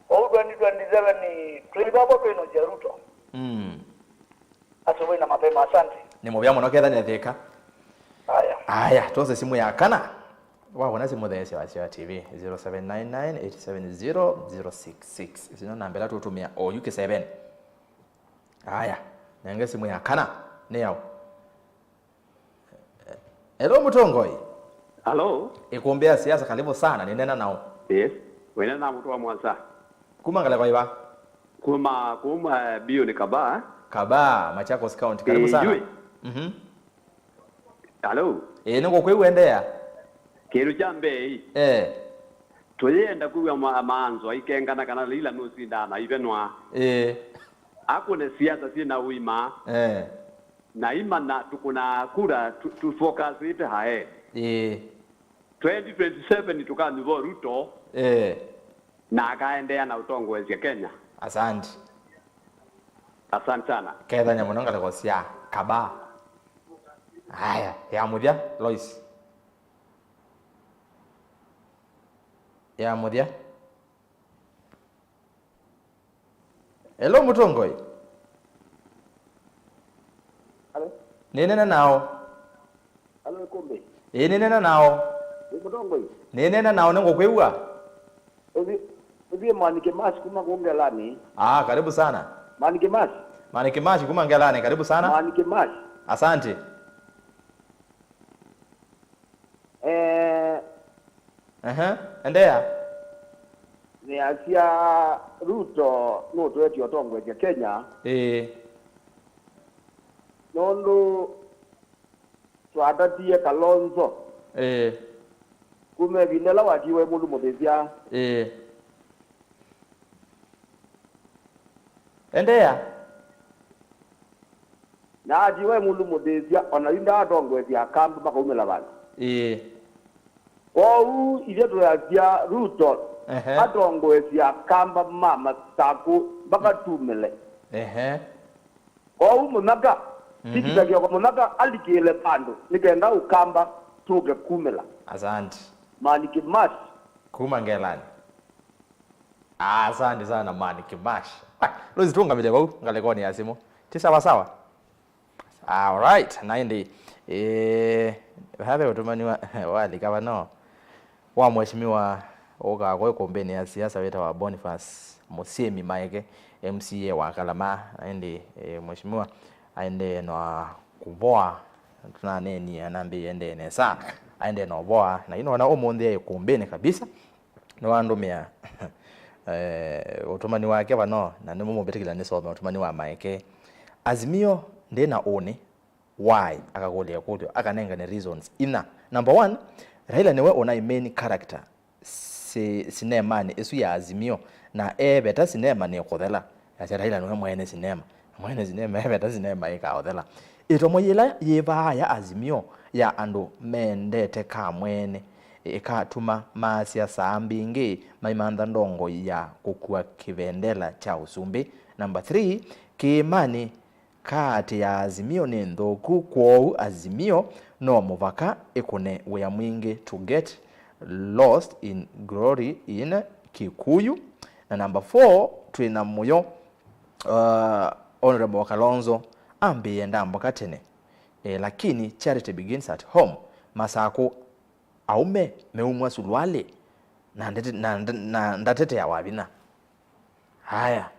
Kwoou twenty twenty-seven twĩ vavo twĩnosya Ruto. Mm. Asubuhi na mapema, asante. Nĩ mũvea mũno ketha nethĩka. Aya. Aya, twose simu ya kana. Wawona simu theesya wasya wa T V, zero seven nine nine eight seven zero zero six six. Sino namba ĩla tũtũmĩa oyu kĩseveni. Aya, nenge simu ya kana. Nĩ yaũ? Hello, Mũtongoi. Hello. Ikumbĩ ya siasa, karibu sana, nĩneena nao. Yes. Wĩneena na mũtũa mwasa. Kuma ngalĩko ĩva? Kuma, kuma, eh, Biũ nĩ Kabaa. Kabaa, Machakos County. Karibu sana. Ĩĩ. Mhm. Hello. Ĩĩ, nĩngũkwĩw'a, endeea. Kĩndũ kya mbee ĩ. Eh. Tũyĩenda kwĩw'a ma- maanzo aikengana kana Raila nũsindaa na ivenwa. Ĩĩ. Akũne siasa syĩ na ũima. Eh. Na imana tũkũnaa kura tu- tũfocusĩte ahead. Ĩĩ. Twenty twenty-seven tũkanyuva Ruto. Ĩĩ. Na akaendeea na ũtongoesya Kenya. Asante. Asante sana. Kethanya mũno ngalĩko sya Kabaa. Aya, ya mũthya, Lois. Ya mũthya. Hello, Mũtongoi. Hello. Nĩneena nao. Hello, Ĩkũmbĩ. Ĩĩ, nĩneena nao. Wĩ Mũtongoi? Nĩneena nao, nĩngũkwĩw'a. Ũthi- ũthiĩ Mwaniki Mash kuma kũu Ngelani. Ah, karibu sana. Mwaniki Mash. Mwaniki Mash kuma Ngelani, karibu sana. Mwaniki Mash. Asante. Eh, Ehe, endeea. Nĩasya Ruto nũtũetye ũtongoesya Kenya. Ĩĩ. Nũndũ twatatie Kalonzo. Ĩĩ. Kuma ĩvinda ĩla watiwe Mulu Mũthĩsya. Ĩĩ. Endeea. Na atiwe Mulu Mũthĩsya, ona yu ndaatongoesya Akamba makaumĩla vandũ. Ĩĩ. Kwoou ithyĩ tũyasya Ruto, ehe, atongoesye Akamba ma Masakũ makatumĩle. Ehe. Kwoou Mũnyaka, mhm, tikita Kioko Mũnyaka alikĩĩle vandũ nĩ kenda Ũkamba tũke kumĩla. Asante. Mwaniki Mash. Kuma Ngelani. Asante sana, Mwaniki Mash. Ah, Lois, tũngamĩle vau ngalĩkonĩ ya simũ. Ti sawa sawa? Alright, na ĩndĩ, eh, vave ũtũmani wa, walika vano, wa mheshimiwa ũkaa kwa ĩkũmbĩnĩ ya siasa wĩtawa Boniface Mũsyĩmi Maeke, M C A wa Kalama. Na ĩndĩ, eh, mheshimiwa aendee na kũvoa, tũnaneenie anambĩĩe endee nesa, aendee na ũvoa. Na yu nona ũmũnthĩ e ĩkũmbĩnĩ kabisa. Nĩwandũmĩa, eh, ũtũmani wake vano, na nĩmũmũvĩtĩkĩla nĩsome ũtũmani wa Maeke. Azimio ndĩ na ũnĩ, why? Akakũlya ĩkũlyo, akanengane reasons inya. Number one, Raila nĩwe ũnaĩ main character si-, sinemanĩ ĩsu ya Azimio, na eeveta sinema nĩkũthela. Asya Raila nĩwe mwene sinema. Mwene sinema eeveta sinema ĩkaũthela. Ĩtomo yĩla yĩ vaa ya Azimio ya andũ mendete kamwene ĩkatuma maasya saa mbingĩ maimantha ndongoi ya kũkua kĩvendela kya ũsumbĩ. Number three, kĩĩmanĩ kaatĩ ya Azimio nĩ nthũku, kwoou Azimio no mũvaka ĩkũne wĩa mwingĩ to get lost in glory in Kikuyu. Na number four, twĩ na mũyo, uh, Honorable Kalonzo ambĩĩe ndamboka tene, eh, lakini charity begins at home. Masakũ, aũme meumwa sulwalĩ na ndete-, na nda-, na ndateteawa vinya. Haya.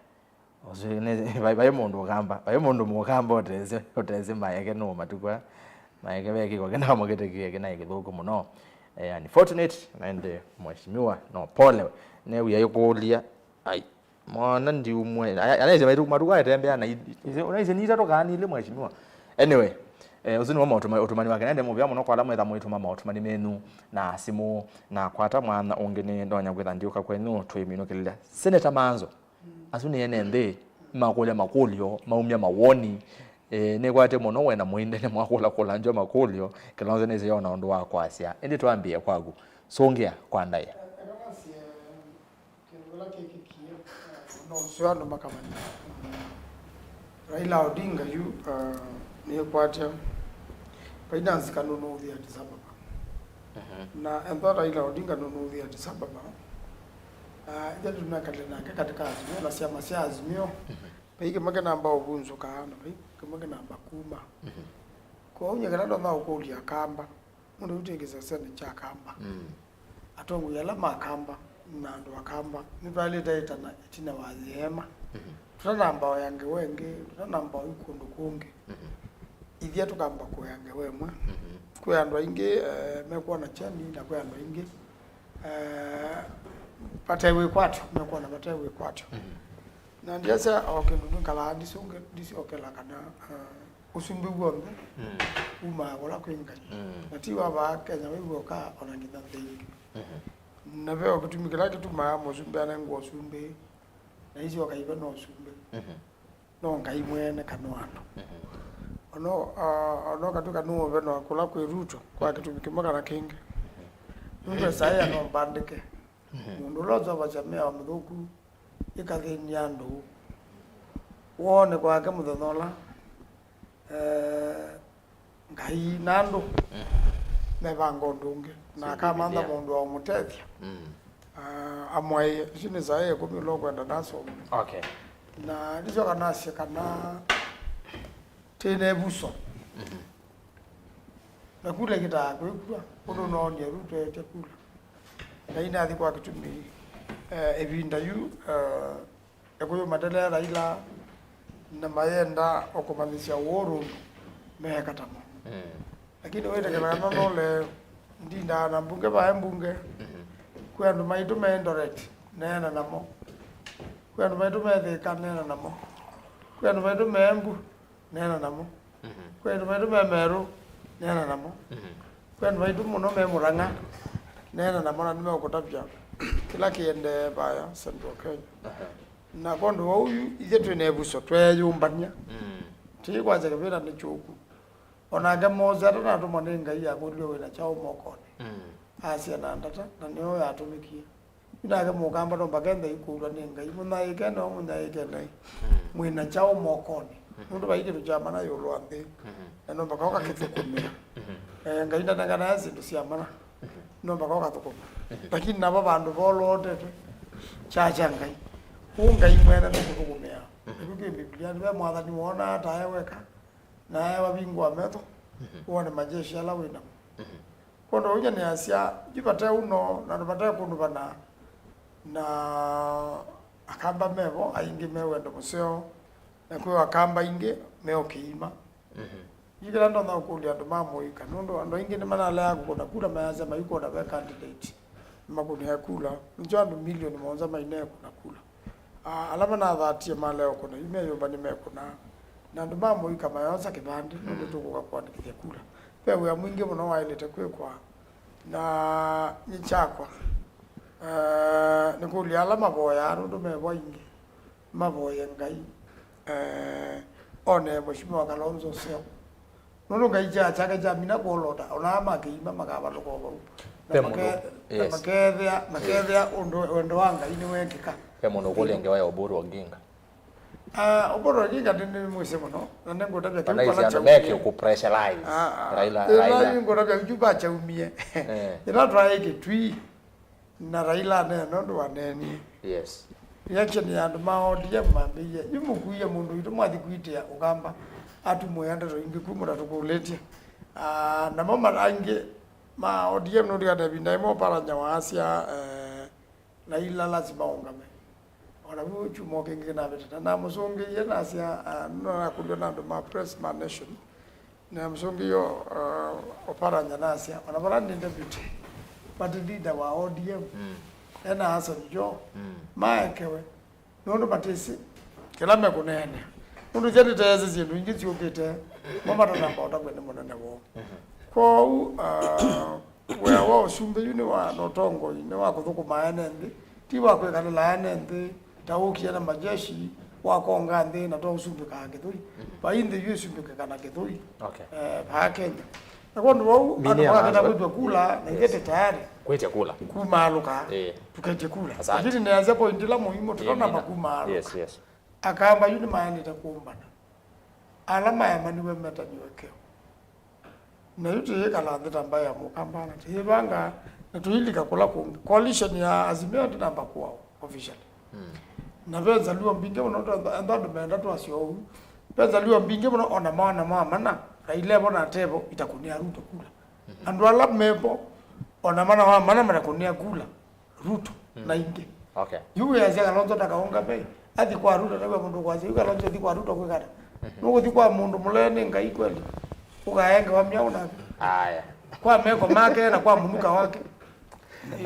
Ũsu nĩ, vai, vai mũndũ ũkamba, vai mũndũ mũkamba ũtesĩ, ũtesĩ maeke nũ matukũ aya. Maeke vekĩko kĩna mũkĩtĩkie kĩna kĩthũku mũno. Eh, unfortunate, na ĩndĩ mheshimiwa, no pole. Newia ĩkũlya. Ai, mwana ndiumwe. Aya, anaisye maitu, matukũ aya tembea na i-, i-, unaisye nita tũkaanile mheshimiwa. Anyway, eh, ũsu nĩwo maũtuma-, ũtumani wake. Nende mũvea mũno kwa ala mwetha mũituma maũtumani menyu na simũ, na kwata mwana ũngĩ nĩ ndonya kwĩtha ndiũka kwenyu twĩminũkĩlĩlya. Senator Manzo, asu nĩ ene nthĩ, makũlya makũlyo, maumya mawoni. Eh, nĩkwate mũno we na mũinde nĩ mwakũla kũla njo makũlyo, Kalonzo nĩsĩ yona ũndũ wa kwasya. Ĩndĩ twambĩe kwaku. Sũngĩa kwa ndaĩa. Eka nasye kĩndũ kĩla kĩkĩkie, eh, no ũseo andũ makamanya. Raila Odinga yu, eh, nĩkwatya vai na nzika nũnũũthĩa Addis Ababa. Mhm. Na ethwa Raila Odinga nũnũũthĩa Addis Ababa, ah, ithe tũnakalile nake katika Azimio na syama sya Azimio. Mhm. Vai kĩmwe kĩnamba ũvunzũka, na vai kĩmwe kĩnamba kuma. Mhm. Kwoou nyie kĩla ndonya ũkũlya Akamba, mũndũ ũyũ twĩ kĩsesenĩ kya Akamba. Mm. Atongoi ala ma Akamba na andũ Akamba nĩtwaĩlĩte ĩtana ĩtina wa yĩema. Mhm. Tũtanamba oya ngewa ĩngĩ, tũtanamba oyu kũndũ kũngĩ. Mhm. Ithyĩ tũkamba kũya ngewa ĩmwe. Mhm. Kwĩ andũ aingĩ, eh, mekwona kyeni, na kwĩ andũ aingĩ, eh, vate wĩkwatyo, mekwona vate wĩkwatyo. Mhm. Na ndiasya o kĩndũ nĩkalaa ndisũngĩ-, ndisyokela kana, eh, ũsumbĩ w'onthe, mm, umaa kũla kwĩ Ngai. Mm. Na ti wa vaa Kenya wĩ w'oka, o na nginya nthĩ ingĩ. Mhm. Na ve o kĩtumi kĩla kĩtumaa mũsumbĩ anengwa ũsumbĩ, na isyoka ive no ũsumbĩ. Mhm. No Ngai mwene kana o andũ. Mhm. Ono, ah, ono katwĩka nũũvenwa kũla kwĩ Ruto kwa kĩtumi kĩmwe kana kĩngĩ. Ruto esaĩa no mbandĩke. Mhm. Mũndũ ũla ũseũvasya mĩao mĩthũku ĩkathĩny'a andũ. Wone kwake mũthenya ũla, eh, Ngai na andũ, mhm, mevanga ũndũ ũngĩ, na akamantha mũndũ wa ũmũtethya. Mm. Ah, amwaĩe. Isu nĩ saa ya ĩkũmi ũla ũkwenda nasome. Okay. Na ndisyoka nasye kana twĩ na ĩvuso. Mhm. Na kula ĩkĩtaa kwĩkua, ũndũ noonie Ruto ete kula. Ngai nathi kwa kĩtumi, eh, ĩvinda yu, eh, Ekũyũ matelea Raila na mayenda o kũmanyĩsya ũũ ũndũ meeka tamo. Mm. Lakini wĩtĩkĩla kana nũle ndindaa na mbunge vae mbunge. Mhm. Kwĩ andũ maitũ me Eldoret, neena namo. Kwĩ andũ maitũ me Thĩka, neena namo. Kwĩ andũ maitũ me Embu, neena namo. Mhm. Kwĩ andũ maitũ me Meru, neena namo. Mhm. Kwĩ andũ maitũ mũno me Murang'a, neena namo na nĩmeũkũtavya kĩla kĩendee vaya Central Kenya. Aha. Na kwondũ wa ũu, ithyĩ twĩ na ĩvuso, tweeyũmbany'a. Mm. Ti kwasya kĩvĩla nĩ kyũku. O nake Mose atanatũmwa nĩ Ngai akũlilwe, "Wĩ na kyaũ mokonĩ?" Mm. Asya, "Na ndata," na nĩyo yatũmĩkie. Yu nake mũkamba no mbaka enda ikũlwa nĩ Ngai, mũnyaĩĩke nao mũnyaĩĩke naĩ. Mm. Mwĩ na kyaũ mokonĩ? Mhm. Nũndũ vai kĩndũ kya mana ĩũlũ wa nthĩ. Mhm. Na no mbaka ũkakĩthũkũmĩa. Mhm. Eh, Ngai ndanenganae syĩndũ sya mana. Mhm. No mbaka ũkathũkũma. Mhm. Lakini navo vandũ volotete kyakya Ngai. Ũu Ngai mwene nũkũthũkũmĩa. Mhm. Nĩkyo kĩ Biblia, nĩve mwathani wonaa tae weka, na ae wavingũa metho, mhm, wone majeshi ala wĩ namo. Mhm. Kwondũ ũu nĩasya, yu vate ũno, na andũ vate kũndũ vana, na Akamba mevo, aingĩ me wendo mũseo, na kwĩ Akamba aingĩ me o kĩima. Mhm. Yu kĩla ndonya ũkũlya andũ ma mũika, nũndũ andũ aingĩ nĩmanalea kũkũna kula, mayasya mayũkũna ve candidate, makũnĩe kula. Nĩkyo andũ milioni mũonza mainee kũna kula. Ah, ala manathatie malea ũkũna, yu meyũmba nĩmekũnaa. Na andũ ma mũika mayosa kĩvandĩ, nũndũ, mm, tũkũka kũandĩkĩthya kula. Ve wĩa mwingĩ mũno waĩlĩte kwĩkwa, na nyie kyakwa, Eh, nĩkũlya ala mavoyaa, nũndũ mevo aingĩ, mavoye Ngai, eh, one Mheshimiwa Kalonzo ũseo. Nũndũ Ngai kya kyake kyamina kwolota, ona aa ma kĩima makavalũka o vau. Na Ve mũndũ, make-, na yes. makethĩa, makethĩa ũndũ wendo wa Ngai nĩwekĩka. Ve mũndũ ũkũlya ngewa ya Oburu Oginga. Ah, Oburu Oginga nĩ, nĩ mwĩsĩ mũno, na nĩngũtavya kĩu Kana isi andũ meke kyaumie. Kũ pressurize. Ah, ah. Raila, Ĩla Raila. Nĩngũtavya kĩu kyaumie. Eh. Ĩla twaĩ Kĩtui, na Raila aneena ũndũ waneenie. Yes. Reaction ya andũ ma O D M mambĩie, "Yu mũkuie mũndũ witũ mwathi kwitĩa Ũkamba, atũmwĩa ndeto ingĩ ku mũtatũkũlĩtye." Ah, namo ma-, angĩ ma O D M nũndĩkana ĩvinda ĩmwe Oparanya waasya, eh, Raila lazima aũngame. O na vu kyumwa kĩngĩ kĩnavĩta, na namũsũngĩie nasya, ah, nũnakũlw'a na andũ ma Press ma Nation. Na mũsũngĩo, uh, Oparanya nasya, ona vala nĩ deputy party leader wa O D M, Mm. ena Hassan Joho, Mm. maekewe, nũndũ matĩsĩ kĩla mekũneenea. Nũndũ ithyĩ nĩteesĩ syĩndũ ingĩ syũkĩte, mo matanamba ũtavw'a nĩ mũnene woo. Mhm. Kwoou, uh, wĩa wa ũsumbĩ yu nĩ wa, na ũtongoi nĩ wa kũthũkũma ene nthĩ, ti wa kwĩkalĩla ene nthĩ, ta ũkie na majeshi, wakonga nthĩ na twaũsumbĩkaa kĩthũi. Vai nthĩ yu ĩsumbĩkĩka na kĩthũi. Okay. Eh, vaa Kenya. Na kwondũ wau, Mini andũ ya makakenda mazo. Kwĩtwa kula, na ithyĩ Yes. tĩ tayari Kwĩtya kula. Kumaalũka. Eh. Tũketye kula. Asante. Lakini nĩasya point ila muhimu, tũtonamba Mini na- kumaalũka. Yes, yes. Akamba yu nĩmaĩlĩte kũmbana. Ala maemaniwe metaniwe keo. Na yu tũyĩkala nthĩ ta mbaĩ ya Mũkamba na tũyĩvanga na tũilika kũla kũngĩ. Coalition ya Azimio ndĩnamba kũawa officially. Mm. Na ve nzalio mbingĩ mũno, enda andũ menda twasya ũu. Ve nzalio mbingĩ mũno, ona maona ma mana, Raila evo na atevo, itakũnĩa Ruto kula. Mhm. Andũ ala mevo, ona mana wa mana matakũnĩa kula. Ruto Mm. na ingĩ. Okay. Yu wĩasya Kalonzo ndakaũngame, athi kwa Ruto, na we mũndũ ũkwasya, yu Kalonzo athi kwa Ruto kwĩkata. Mhm. Nũkũthi kwa mũndũ mũlee nĩ Ngai kweli? Ũkaengewa myaũ nake? Aya. Kwa meko make na kwa mũnuka wake.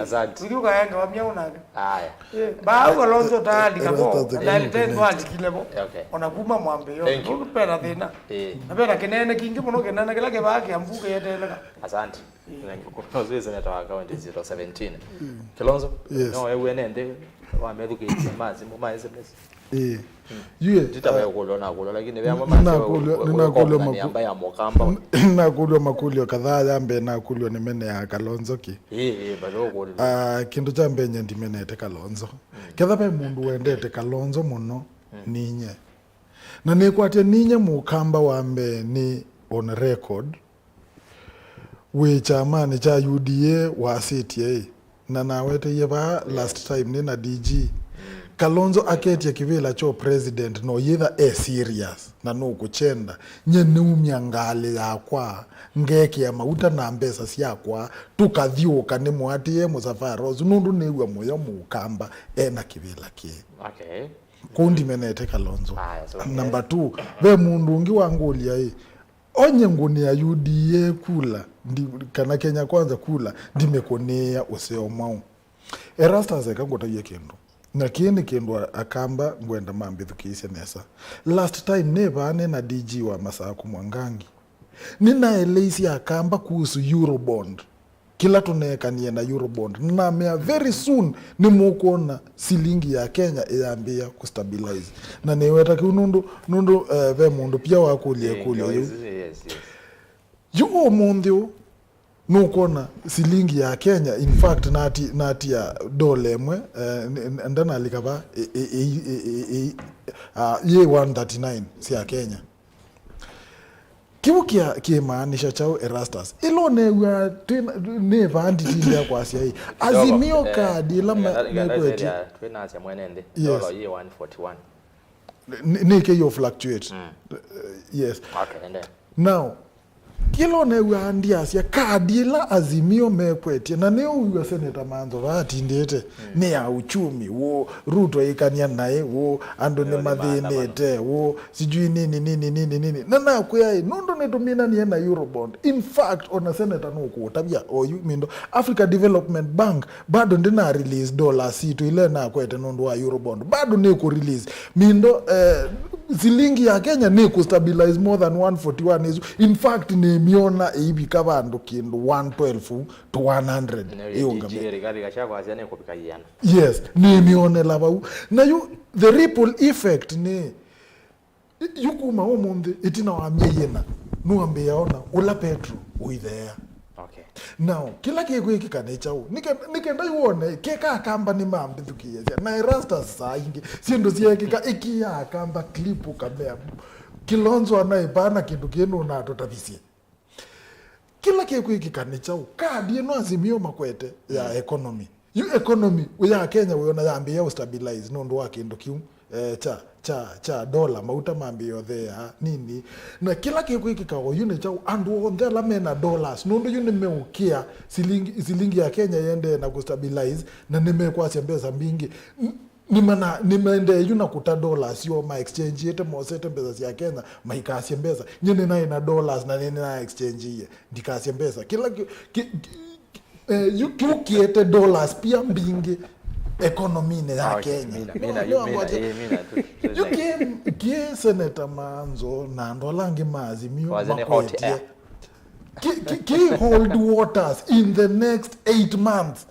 Asante. Ũthi ũkaengewa myaũ nake? Aya. Eh, baa Kalonzo taalika vo, Erastus na Kĩmũkũnĩ. Ndalitendo alikile vo. Okay. Ona kuma mwambĩĩo. Thank you. Nũndũ pena thĩna. Eh. Na pena kĩnene kingĩ mũno, kĩnene kĩla kĩvaa kĩa mbuke yeteleka. Asante. Nĩngũkũnũswĩsĩ neta wa kaunti zero seventeen. Mm. Kilonzo, Yes. No wewe nende wamethukĩĩsya ma simũ, ma S M S. Ĩĩ. Mm. Yue, Tita ah, wewe kũlwa na kũlwa, lakini wewe nĩnakũlwa, nĩnakũlwa maku- namba ya Mũkamba. Nĩnakũlwa makũlyo kadhaa ya mbee nakũlwa nĩ mene ya Kalonzo ki. Ĩĩ, ĩĩ, bado kũlwa. Ah, kĩndũ kya mbee nye ndimenete Kalonzo. Mm. Ketha ve mũndũ wendete Kalonzo mũno, Mm. ninye. Na nĩkwatya ninye Mũkamba wa mbee nĩ on record wĩ kyamanĩ kya U D A wasĩtye ĩ, na naweteie vaa last time nĩ na D G, Kalonzo aketya kĩvĩla kyo president no yĩtha e serious na nũkũkyenda, nye nĩumya ngalĩ yakwa, ngekĩa mauta na mbesa syakwa, tũkathyũũka nĩmũatĩĩe mũsafara ũsu, nũndũ nĩw'a mũyo Mũkamba ena kĩvĩla kĩĩ. Okay. Kũu ndimenete Kalonzo. Aya, so, Number two, ve mũndũ ũngĩ wangũlya ĩ, onye ngũnĩa U D A kula, ndi, kana Kenya Kwanza kula, ndimĩkũnĩĩa ũseo mwaũ. Erastus, eka ngũtavye kĩndũ. Na kĩĩ nĩ kĩndũ a-, Akamba ngwenda mambĩthukĩĩsye nesa. Last time nĩ vaa nĩ na D G wa Masaku Mwangangi. Nĩnaeleisye Akamba kuhusu Eurobond. Kĩla tũneekanie na Eurobond, namea very soon nĩmũkwona silingi ya Kenya ĩyambĩĩa kũstabilize. Na nĩweta kĩu nũndũ, nũndũ, eh, ve mũndũ pia wakũlya Eh, ĩkũlyo ndio yĩu. Hizi, yes, yes. Yu ũmũnthĩ ũũ, nũkwona silingi ya Kenya, in fact, nati-, natia dola ĩmwe, eh, n-, n-, ndanalika va, ĩ, ĩ, ah, yĩ one thirty-nine sya Kenya. Kĩu kĩa, kĩmaanisha kyaũ, Erastus? Ĩla ũneew'aa twĩ na, nĩ vaa nditindĩa kwasya ĩ, Azimio eh, card ĩla ma-, eh, mekwetye. Twĩnasya mwene nthĩ, Yes. Dola yĩ one forty-one. Nĩ, nĩ kĩ yo fluctuate. Mm. Eh, yes. Okay, endelea. Now, kĩla ũneew'aa ndiasya, card ĩla Azimio mekwetye, na nĩyo ũw'a Senator Manzo vaa atindĩte, Mm. nĩ ya uchumi, wũ, Ruto ĩkany'a naĩ, wũ, andũ Nĩo nĩ maandamano. Nĩmathĩnĩte, wũ, sijui nini, nini, nini, nini. Na nakwĩa ĩ, nũndũ nĩtũminanie na Eurobond. In fact, ona senator nũkũũtavya oyu, mindo Africa Development Bank bado ndĩna release dollars sitũ ila nakwete nũndũ wa Eurobond. Bado nĩkũ release. Mindo, eh, Silingi ya Kenya nĩ kũ stabilize more than one forty-one ĩsu. In fact, nĩmyona ĩivika vandũ kĩndũ one twelve to one hundred. Ĩũngame. Yes, nĩmyonela vau. Na yu, the ripple effect nĩ, yu kuma ũmũnthĩ, ĩtina wa myei ĩna, nũambĩĩa ona ũla petro ũitheea. Okay. Now, kĩla kĩkwĩkĩka nĩ kyaũ? Nĩke-, nĩkenda yu wone, keka Akamba nĩmambĩthukĩĩasya. Na Erastus saa ingĩ, syĩndũ syeekĩka, ĩkĩa Akamba clip ũkamea, Kilonzo anaĩpaa na kĩndũ kĩĩ nũnatũtavisye. Kĩla kĩkwĩkĩka nĩ kyaũ? Kadi ĩno Azimio makwete ya economy. Yu economy ya Kenya wĩona yambĩĩa ũstabilize nũndũ wa kĩndũ kĩu, eh, kya, kya, kya dollar, mauta mambĩĩa ũtheea nini. Na kĩla kĩkwĩkĩka oyu nĩ kyaũ? Andũ onthe ala mena dollars, nũndũ yu nĩmeũkĩa silingi, silingi ya Kenya yendee na kũstabilize, na nĩmekwasya mbesa mbingĩ. N-, nĩmana-, nĩmaendee yu na kũta dollars yoo, ma exchangeĩte, mosete mbesa sya Kenya, maikasye mbesa. Nyie nĩnaĩ na dollars na nĩnĩna exchangeie, ndikasye mbesa. Kĩla kĩ, kĩ, kĩ, Eh, yu kĩu kĩete dollars pia mbingĩ economy-inĩ ya Kenya. Yu kĩ, kĩ Senator Manzo na andũ ala angĩ ma Azimio makwetie. Kĩ, kĩ, kĩ hold waters in the next eight months.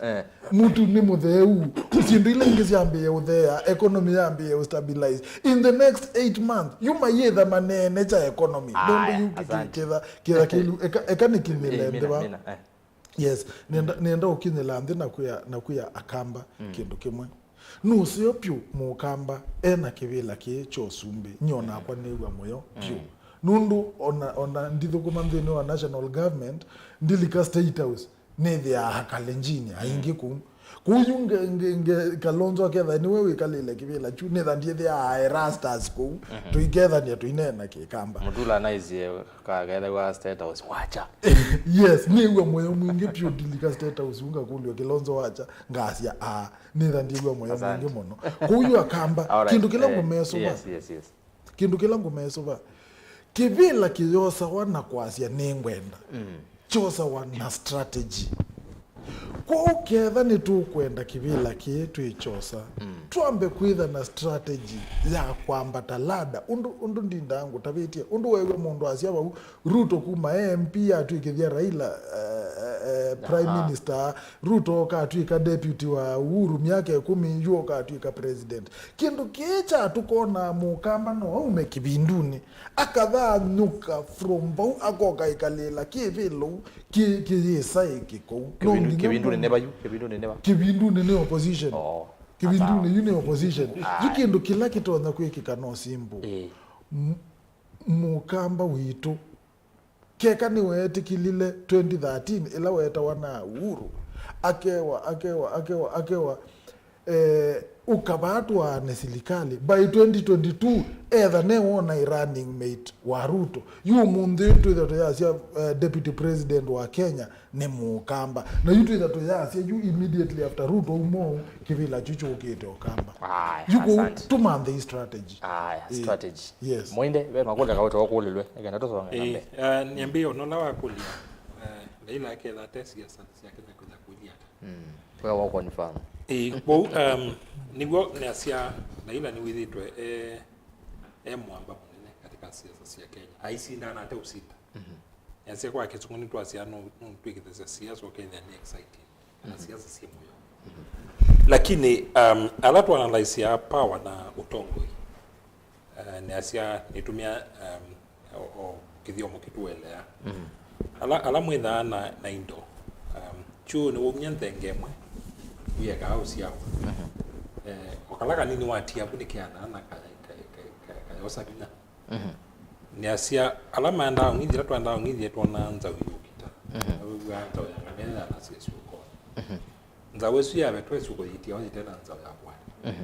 Mũtu nĩ mũtheu. Syĩndũ ila ingĩ syambĩĩe ũtheea, economy yambĩĩe ũstabilize. In the next eight months, yu mayĩtha manene kya economy. Nũndũ yu kĩ, kĩ, kĩtha, kĩtha kĩlu, eka, eka nĩkinyĩle nthĩ va. Yes, nenda, nenda ũkinyĩla nthĩ na kwĩa, na kwĩa Akamba kĩndũ kĩmwe. Nũseo pyũ Mũkamba ena kĩvĩla kĩĩ kya ũsumbĩ, nyie onakwa nĩw'a mũyo pyũ. Nũndũ ona, ona ndithũkũma nthĩnĩ wa national government, ndilika State House, nĩthĩaa Akalenjini aingĩ kũu. Kũu yu nge, nge, nge, Kalonzo aketha nĩwe wĩkalĩle kĩvĩla kyu, nĩtha ndyĩthĩaa Erastus kũu, tũikethania tũineena Kĩkamba. Mũtula anaisye kakethaw'a State House, wacha. Yes, nĩw'a mũyo mwingĩ pyũ ndilika State House, ngakũlw'a Kilonzo wacha, ngasya, aa, nĩtha ndyĩw'a mũyo mwingĩ mũno. Kũu yu Akamba, kĩndũ kĩla ngũmesũva. Kĩndũ kĩla ngũmesũva, kĩvĩla kĩyosawa na kwasya nĩngwenda. Kyosawa na strategy. Kwoou ketha nĩtũkwenda kĩvĩla kĩĩ twĩkyosa, twambe kwĩtha na strategy ya kwambata ladder. Ũndũ, ũndũ ndindaa ngũtavĩtye, ũndũ weew'a mũndũ asya vau, Ruto kuma e M P atw'ĩkĩthya Raila, eh, eh, eh, Prime Minister, Ruto oka atw'ĩka deputy wa Uhuru myaka ĩkũmi, yu oka atw'ĩka president. Kĩndũ kĩĩ kya tũkonaa Mũkamba no aume kĩvindunĩ, akathanyũka from vau, akoka ĩkalĩla kĩvĩlũ, kĩ-, kĩyĩsaĩ kĩkou. No nginya kĩvindunĩ nĩ vayu, kĩvindunĩ nĩ va? Kĩvindunĩ nĩ opposition. Oh. Kĩvindunĩ yu nĩ opposition. Yu kĩndũ kĩla kĩtonya kwĩkĩka no simple. Ĩĩ. M-, Mũkamba witũ keka nĩweetĩkĩlile twenty thirteen ĩla weetawa na Uhuru, akewa, akewa, akewa, akewa, eh, ũka vaa twaane silikalĩ. By twenty twenty-two, etha newona ĩ running mate wa Ruto. Yu ũmũnthĩ twĩtha tũyasya, eh, deputy president wa Kenya nĩ Mũkamba. Na yu twĩtha tũyasya yu immediately after Ruto auma ũu, kĩvĩla kyu kyũkĩte Ũkamba. Aya, yu kũu asante. Tũmanthe ĩ strategy. Aya, ĩ, strategy. Yes. Mũinde, ve makũlya kaũta ũkũlĩlwe, nĩkenda tũsonge na mbee. Eh, uh, niambie ũnola wakũlya, uh, Raila aketha ate siasa syake na kwĩtha kũthi ata? Mm. Kwa wa confirm. Eh, kwoou, um, nĩw'o nĩasya Raila nĩwĩthĩtwe e, e mwamba mũnene katika siasa sya Kenya. Aisindana ate ũsinda. Mhm. Nĩasya kwa kĩsũngũ nĩtwasya no, no twĩkĩthasya siasa ũkethĩa nĩ exciting. Na siasa syĩ mũyo. Lakini, um, ala tũanalyseaa power na ũtongoi, uh, nĩasya nĩtũmĩa, um, o, o kĩthyomo kĩtũeleaa. Ala, ala mwĩthaa na, na indo, um, kyũũ nĩwaumya nthenge ĩmwe, wĩekaa ũsyawa. Eh, o kala kanini watia vu nĩkeanaa na ka-, ka-, ka-, ka-, kayosa vinya. Nĩasya, ala maendaa ũng'ithya, ĩla twaendaa ũng'ithya, twonaa nzaũ yũkita. Awĩw'aa nzaũ ya ngamĩla yanasya ĩsyũkonĩ. Nzaũ ĩsu yavetwa ĩsyũko yĩtiawa yĩte na nzaũ ya kwata.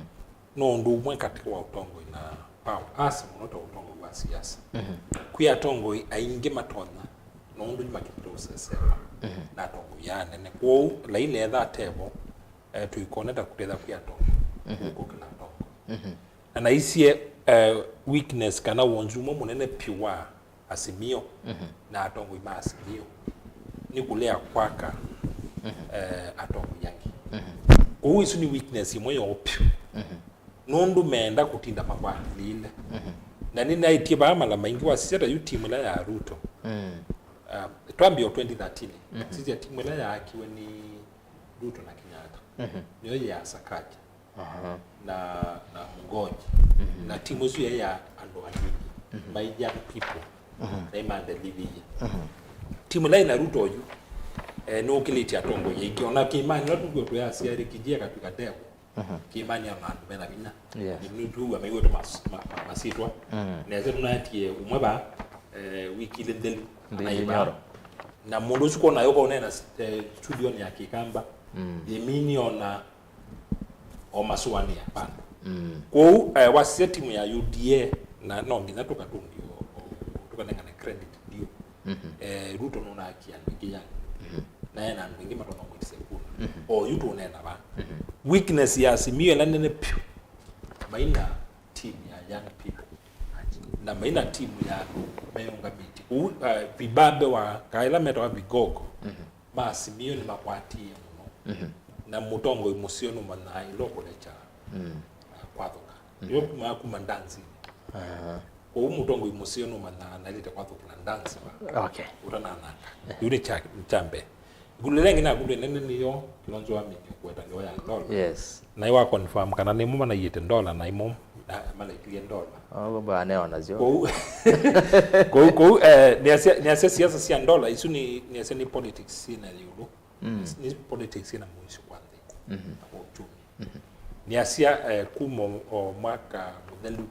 No ũndũ ũmwe katĩ wa ũtongoi na power, asa mũno ta ũtongoi wa siasa. Kwĩ atongoi aingĩ matonya, no ũndũ yu makĩvĩta ũsesema na atongoi aa anene. Kwoou, Raila etha atevo, eh, tũikone ta kũtetha kwĩ atongoi, kũkĩla atongoi. Na naisye, eh, weakness kana wonzu ũmwe mũnene piũ wa Azimio na atongoi ma Azimio nĩ kũlea kwaka, eh, atongoi angĩ. Kwoou ĩsu nĩ weakness ĩmwe yoo piũ. Nũndũ meenda kũtinda makwatĩlĩĩle. Na nĩnaĩtye vaa mala maingĩ wasisya ta yu timu ĩla ya Ruto. Mm. Uh, twambia o twenty thirteen. Mhm. Sisya timu ĩla yaakiwe nĩ Ruto na Kenyatta. Mhm. Nĩyo ya Sakaja. Aha. Na, na Mugonji. Mhm. Na timu ĩsu yaĩ ya andũ anini. Mhm. My young people. Mhm. Na imandelivĩie. Mhm. Timu ĩla ĩna Ruto yu, eh, nĩũkĩlĩtye atongoi aingĩ. Ona kĩmani ĩla tũkwĩtwa ya Siari Kijia Katwika Devo. Mhm. Kĩmani ona andũ mena vinya. Yes. Nĩ, nĩtwĩw'a maiwetwe mas-, ma-, ma-, masitwa. Mm. Nesa tũnaetie ũmwe va, eh, wiki ile nthelu. Ndindi anaiva. Nyoro. Na mũndũ ũsu kona yoko ũneena, eh, studio-nĩ ya Kĩkamba. Mm. Yĩmini ona o masũanĩa vandũ. Mm. Kwoou, eh, wasisya timu ya U D A, na no nginya tũkatũngi o, o, tũkanengane credit ndio. Mhm. Eh, Ruto nũnaakia andũ aingĩ young. Mhm. Na ena andũ aingĩ matonya mwĩtĩsya kura. Mhm. O yu tũneena vaa. Mhm. Weakness ya Azimio ĩla nene vyũ, maina team ya young people. Na maina team ya andũ meyũngamĩtye. Ũu, uh, vibabe wa kaĩla metawa vigogo. Mhm. Ma Azimio nĩmakwatie mũno. Mhm. Na mũtongoi mũseo nũmanyaa ĩla ũkũlekya, mm, uh, kwathũka. Mhm. Yo kuma, kuma ndansinĩ. Aha. Kwoou mũtongoi mũseo nũmanyaa naĩlĩte kwathũkĩla ndansi va. Okay. Ũtanananga. Yu nĩ kya, nĩ kya mbee. Ĩkũlyo ĩla ĩngĩ naku ndwĩ nene nĩyo Kilonzo waminie kũweta ngewa ya ndola. Yes. Na wa confirm kana nĩmo manaiĩte ndola na imo, na malaikilie ndola. Oh, baba aneo nasyo. Kwoou, kwoou, kwoou, eh, nĩasya, nĩasya siasa sya ndola, isu nĩ, nĩasya nĩ politics syĩna ĩũlũ. Mm. Nĩ politics syĩna mũisyo kwa nthĩ. Mhm. Na kwa uchumi. Mhm. Nĩasya, eh, kuma o mwaka mũthelu,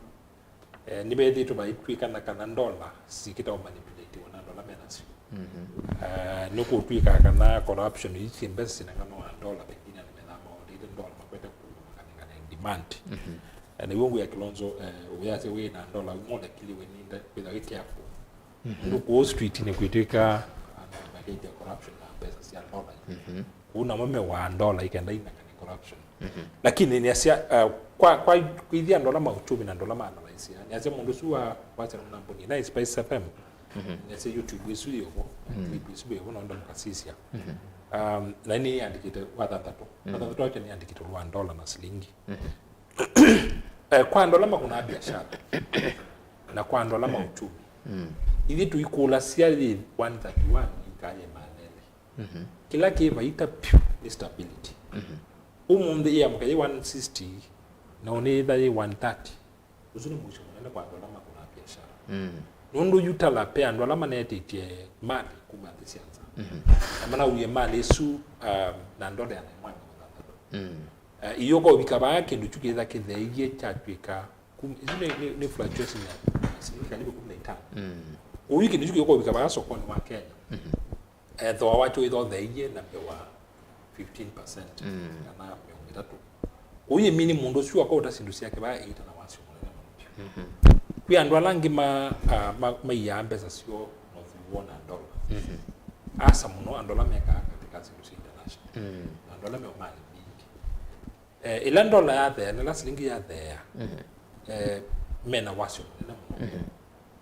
eh, nĩvethĩtwe vaitw'ĩkana kana ndola sikĩtawa manipulatiwa na ndola menasyo. Mhm. Eh, nĩkũtw'ĩka kana corruption ii syĩ mbesa sinengano wa ndola, pengine nĩmethaa maũndĩte ndola makwete kũlũma kanengane demand. Mhm. Eh, nĩw'o ngwĩa Kilonzo, eh, ũyasya wĩ na ndola umwe ũlekiliwe nĩ nda, kwĩtha wĩ careful. Mhm. Nũndũ kũu street-inĩ kwĩtw'ĩka andũ makeĩtya corruption na mbesa sya ndola. Mhm. Kũu namo mewaa ndola ikenda inengane corruption. Mhm. Lakini nĩasya, uh, kwa, kwa kwĩthĩa andũ ala ma uchumi na andũ ala ma analyze, nĩasya mũndũ ũsu wa, wasya na mboni na Spice F M. Mhm. Nĩasya YouTube ĩsu yĩvo, mm, clip ĩsu yĩvo, nonda mũkasisya. Mhm. Um, na nĩyandĩkĩte wa thanthatũ. Mm. Wa thanthatũ wake nĩyandĩkĩte ũlũ wa ndola na silingi. Mhm. Eh, kwa andũ ala makũnaa biashara na kwa andũ ala ma uchumi, mm, ithyĩ tũikũlasya yĩ one thirty-one ikaye manene. Mhm. Kĩla kĩ vaita vyũ nĩ stability. Mhm. Ũmũnthĩ ĩamũka yĩ one sixty, na ũnĩĩtha yĩ one thirty. Ũsu nĩ mũisyo mũnene kwa andũ ala makũnaa biashara. Mm. Nũndũ yu tala pe andũ ala manetĩtye mali kuma nthĩ sya nza. Mhm. Na manauie mali ĩsu, um, na ndola ya mĩongo ĩna na thanthatũ. Mm. Eh, iyũka ũvika vaa kĩndũ kyu kĩtha kĩtheeie kyatw'ĩka kum-, isu nĩ, nĩ, nĩ fluctuation ya silingi karibu kumi na itano. Mm. Ũu kĩndũ kyu kĩũka ũvika vaa sokoni wa Kenya. Mhm. Eh, thooa wakyo wĩthotheeie na mbee wa fifteen percent, mm, kana mĩongo ĩtatũ. Ũu yĩmini mũndũ ũsu akauta syĩndũ syake vaa ĩita na wasyo mũnene mũno vyũ. Mhm. Kwĩ andũ ala angĩ ma, ah, ma, maiaa mbesa syoo na ũthũmũo na ndola. Mhm. Asa mũno andũ ala mekaa katika syĩndũ sya international. Mm. Na andũ ala me mali mingi. Eh, ĩla ndola yathea, na ĩla silingi yathea, mhm, eh, mena wasyo mũnene mũno. Mhm.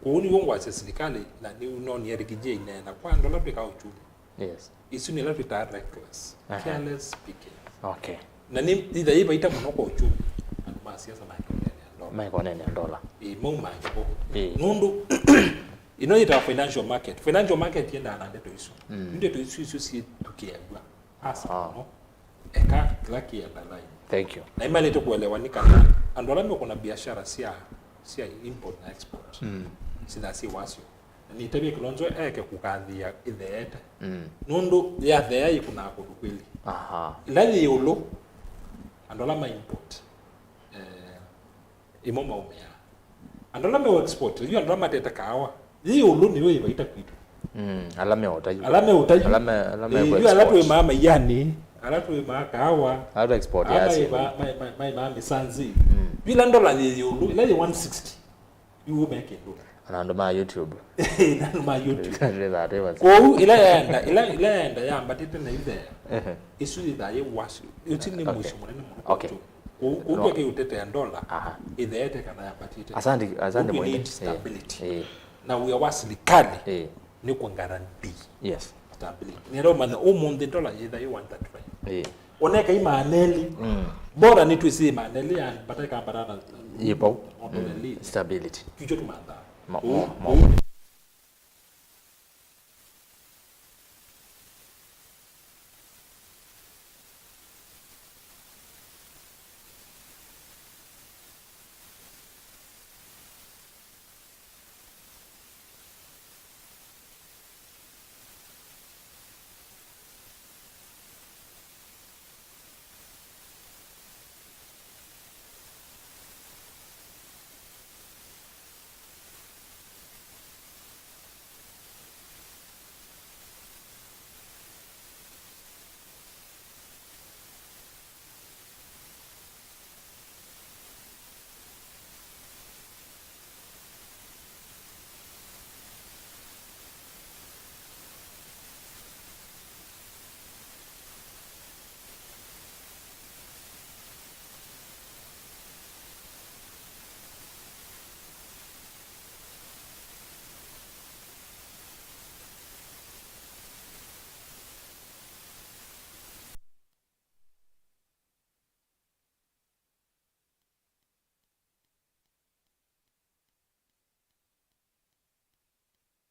Kwoou nĩw'o ngwasya silikalĩ, na nĩnonie Riggy J aineena kwa andũ ala twĩkaa uchumi. Yes. Isu nĩ ĩla twĩtaa reckless, aha, careless speaking. Okay. Na nĩ itha yĩ vaita mũno kwa uchumi, andũ ma siasa makonenea ndola. Makonenea ndola. Ĩĩ, maumange vo. Ĩĩ. Nũndũ ĩno yĩtawa financial market. Financial market yendaa na ndeto isu. Mm. Ndeto isu, isu syĩthukĩĩaw'a. Asa, ah, mũno. Eka kĩla kĩ underline. Thank you. Na imalĩte kũelewa nĩ kana andũ ala mekũna biashara sya, sya import na export, mm, sitha syĩ wasyo. Na nĩtavye Kilonzo eke kũkathĩa ĩtheete. Mm. Nũndũ yathea yĩkũnaa kũndũ kwĩlĩ. Aha. Ĩla yĩ ĩũlũ, andũ ala ma import, eh, ĩmo maũmĩaa. Andũ ala me export, yu andũ ala matete kaawa. Yĩ ĩũlũ nĩyo ĩvaita kwitũ. Mm, ala me ũtaiũ. Ala me ũtaiũ. Ala me, ala me, eh, yu ala export. Twĩmaa maiani, ala twĩmaa kaawa, ala tũ export ala ya maĩva-, ma-, ma-, maĩmaa mĩsanzi. Mm. Yu ĩla ndola yĩ ĩũlũ, ĩla yĩ one sixty. Yu ũme kĩndũ. Ona andũ ma YouTube. Na andũ ma YouTube. Kwoou ĩla yaenda, ĩla, ĩla yaenda yambatĩte na ĩtheea. Ehe. Ĩsu yĩthaa yĩ wasyo. Ũsu nĩ, okay, mũisyo mũnene mũno. Okay. Kwoou, kwoou, no, twake ũtetea ndola, aha, ĩtheete kana yambatĩte. Asante, asante. We need stability. Eh. Na wĩa wa silikalĩ, eh, nĩ kũ guarantee, yes, stability. Nĩenda ũmanya ũmũnthĩ ndola yĩtha yĩ one thirty-five. Eh. Oneka imaneli. Mm. Bora nĩ twĩsĩ imaneli ya mbata ĩkambata na Yĩ vau. Otomelini. Stability. Kicho tumantha. Mo- Kũu- mo- mo- kũu nĩ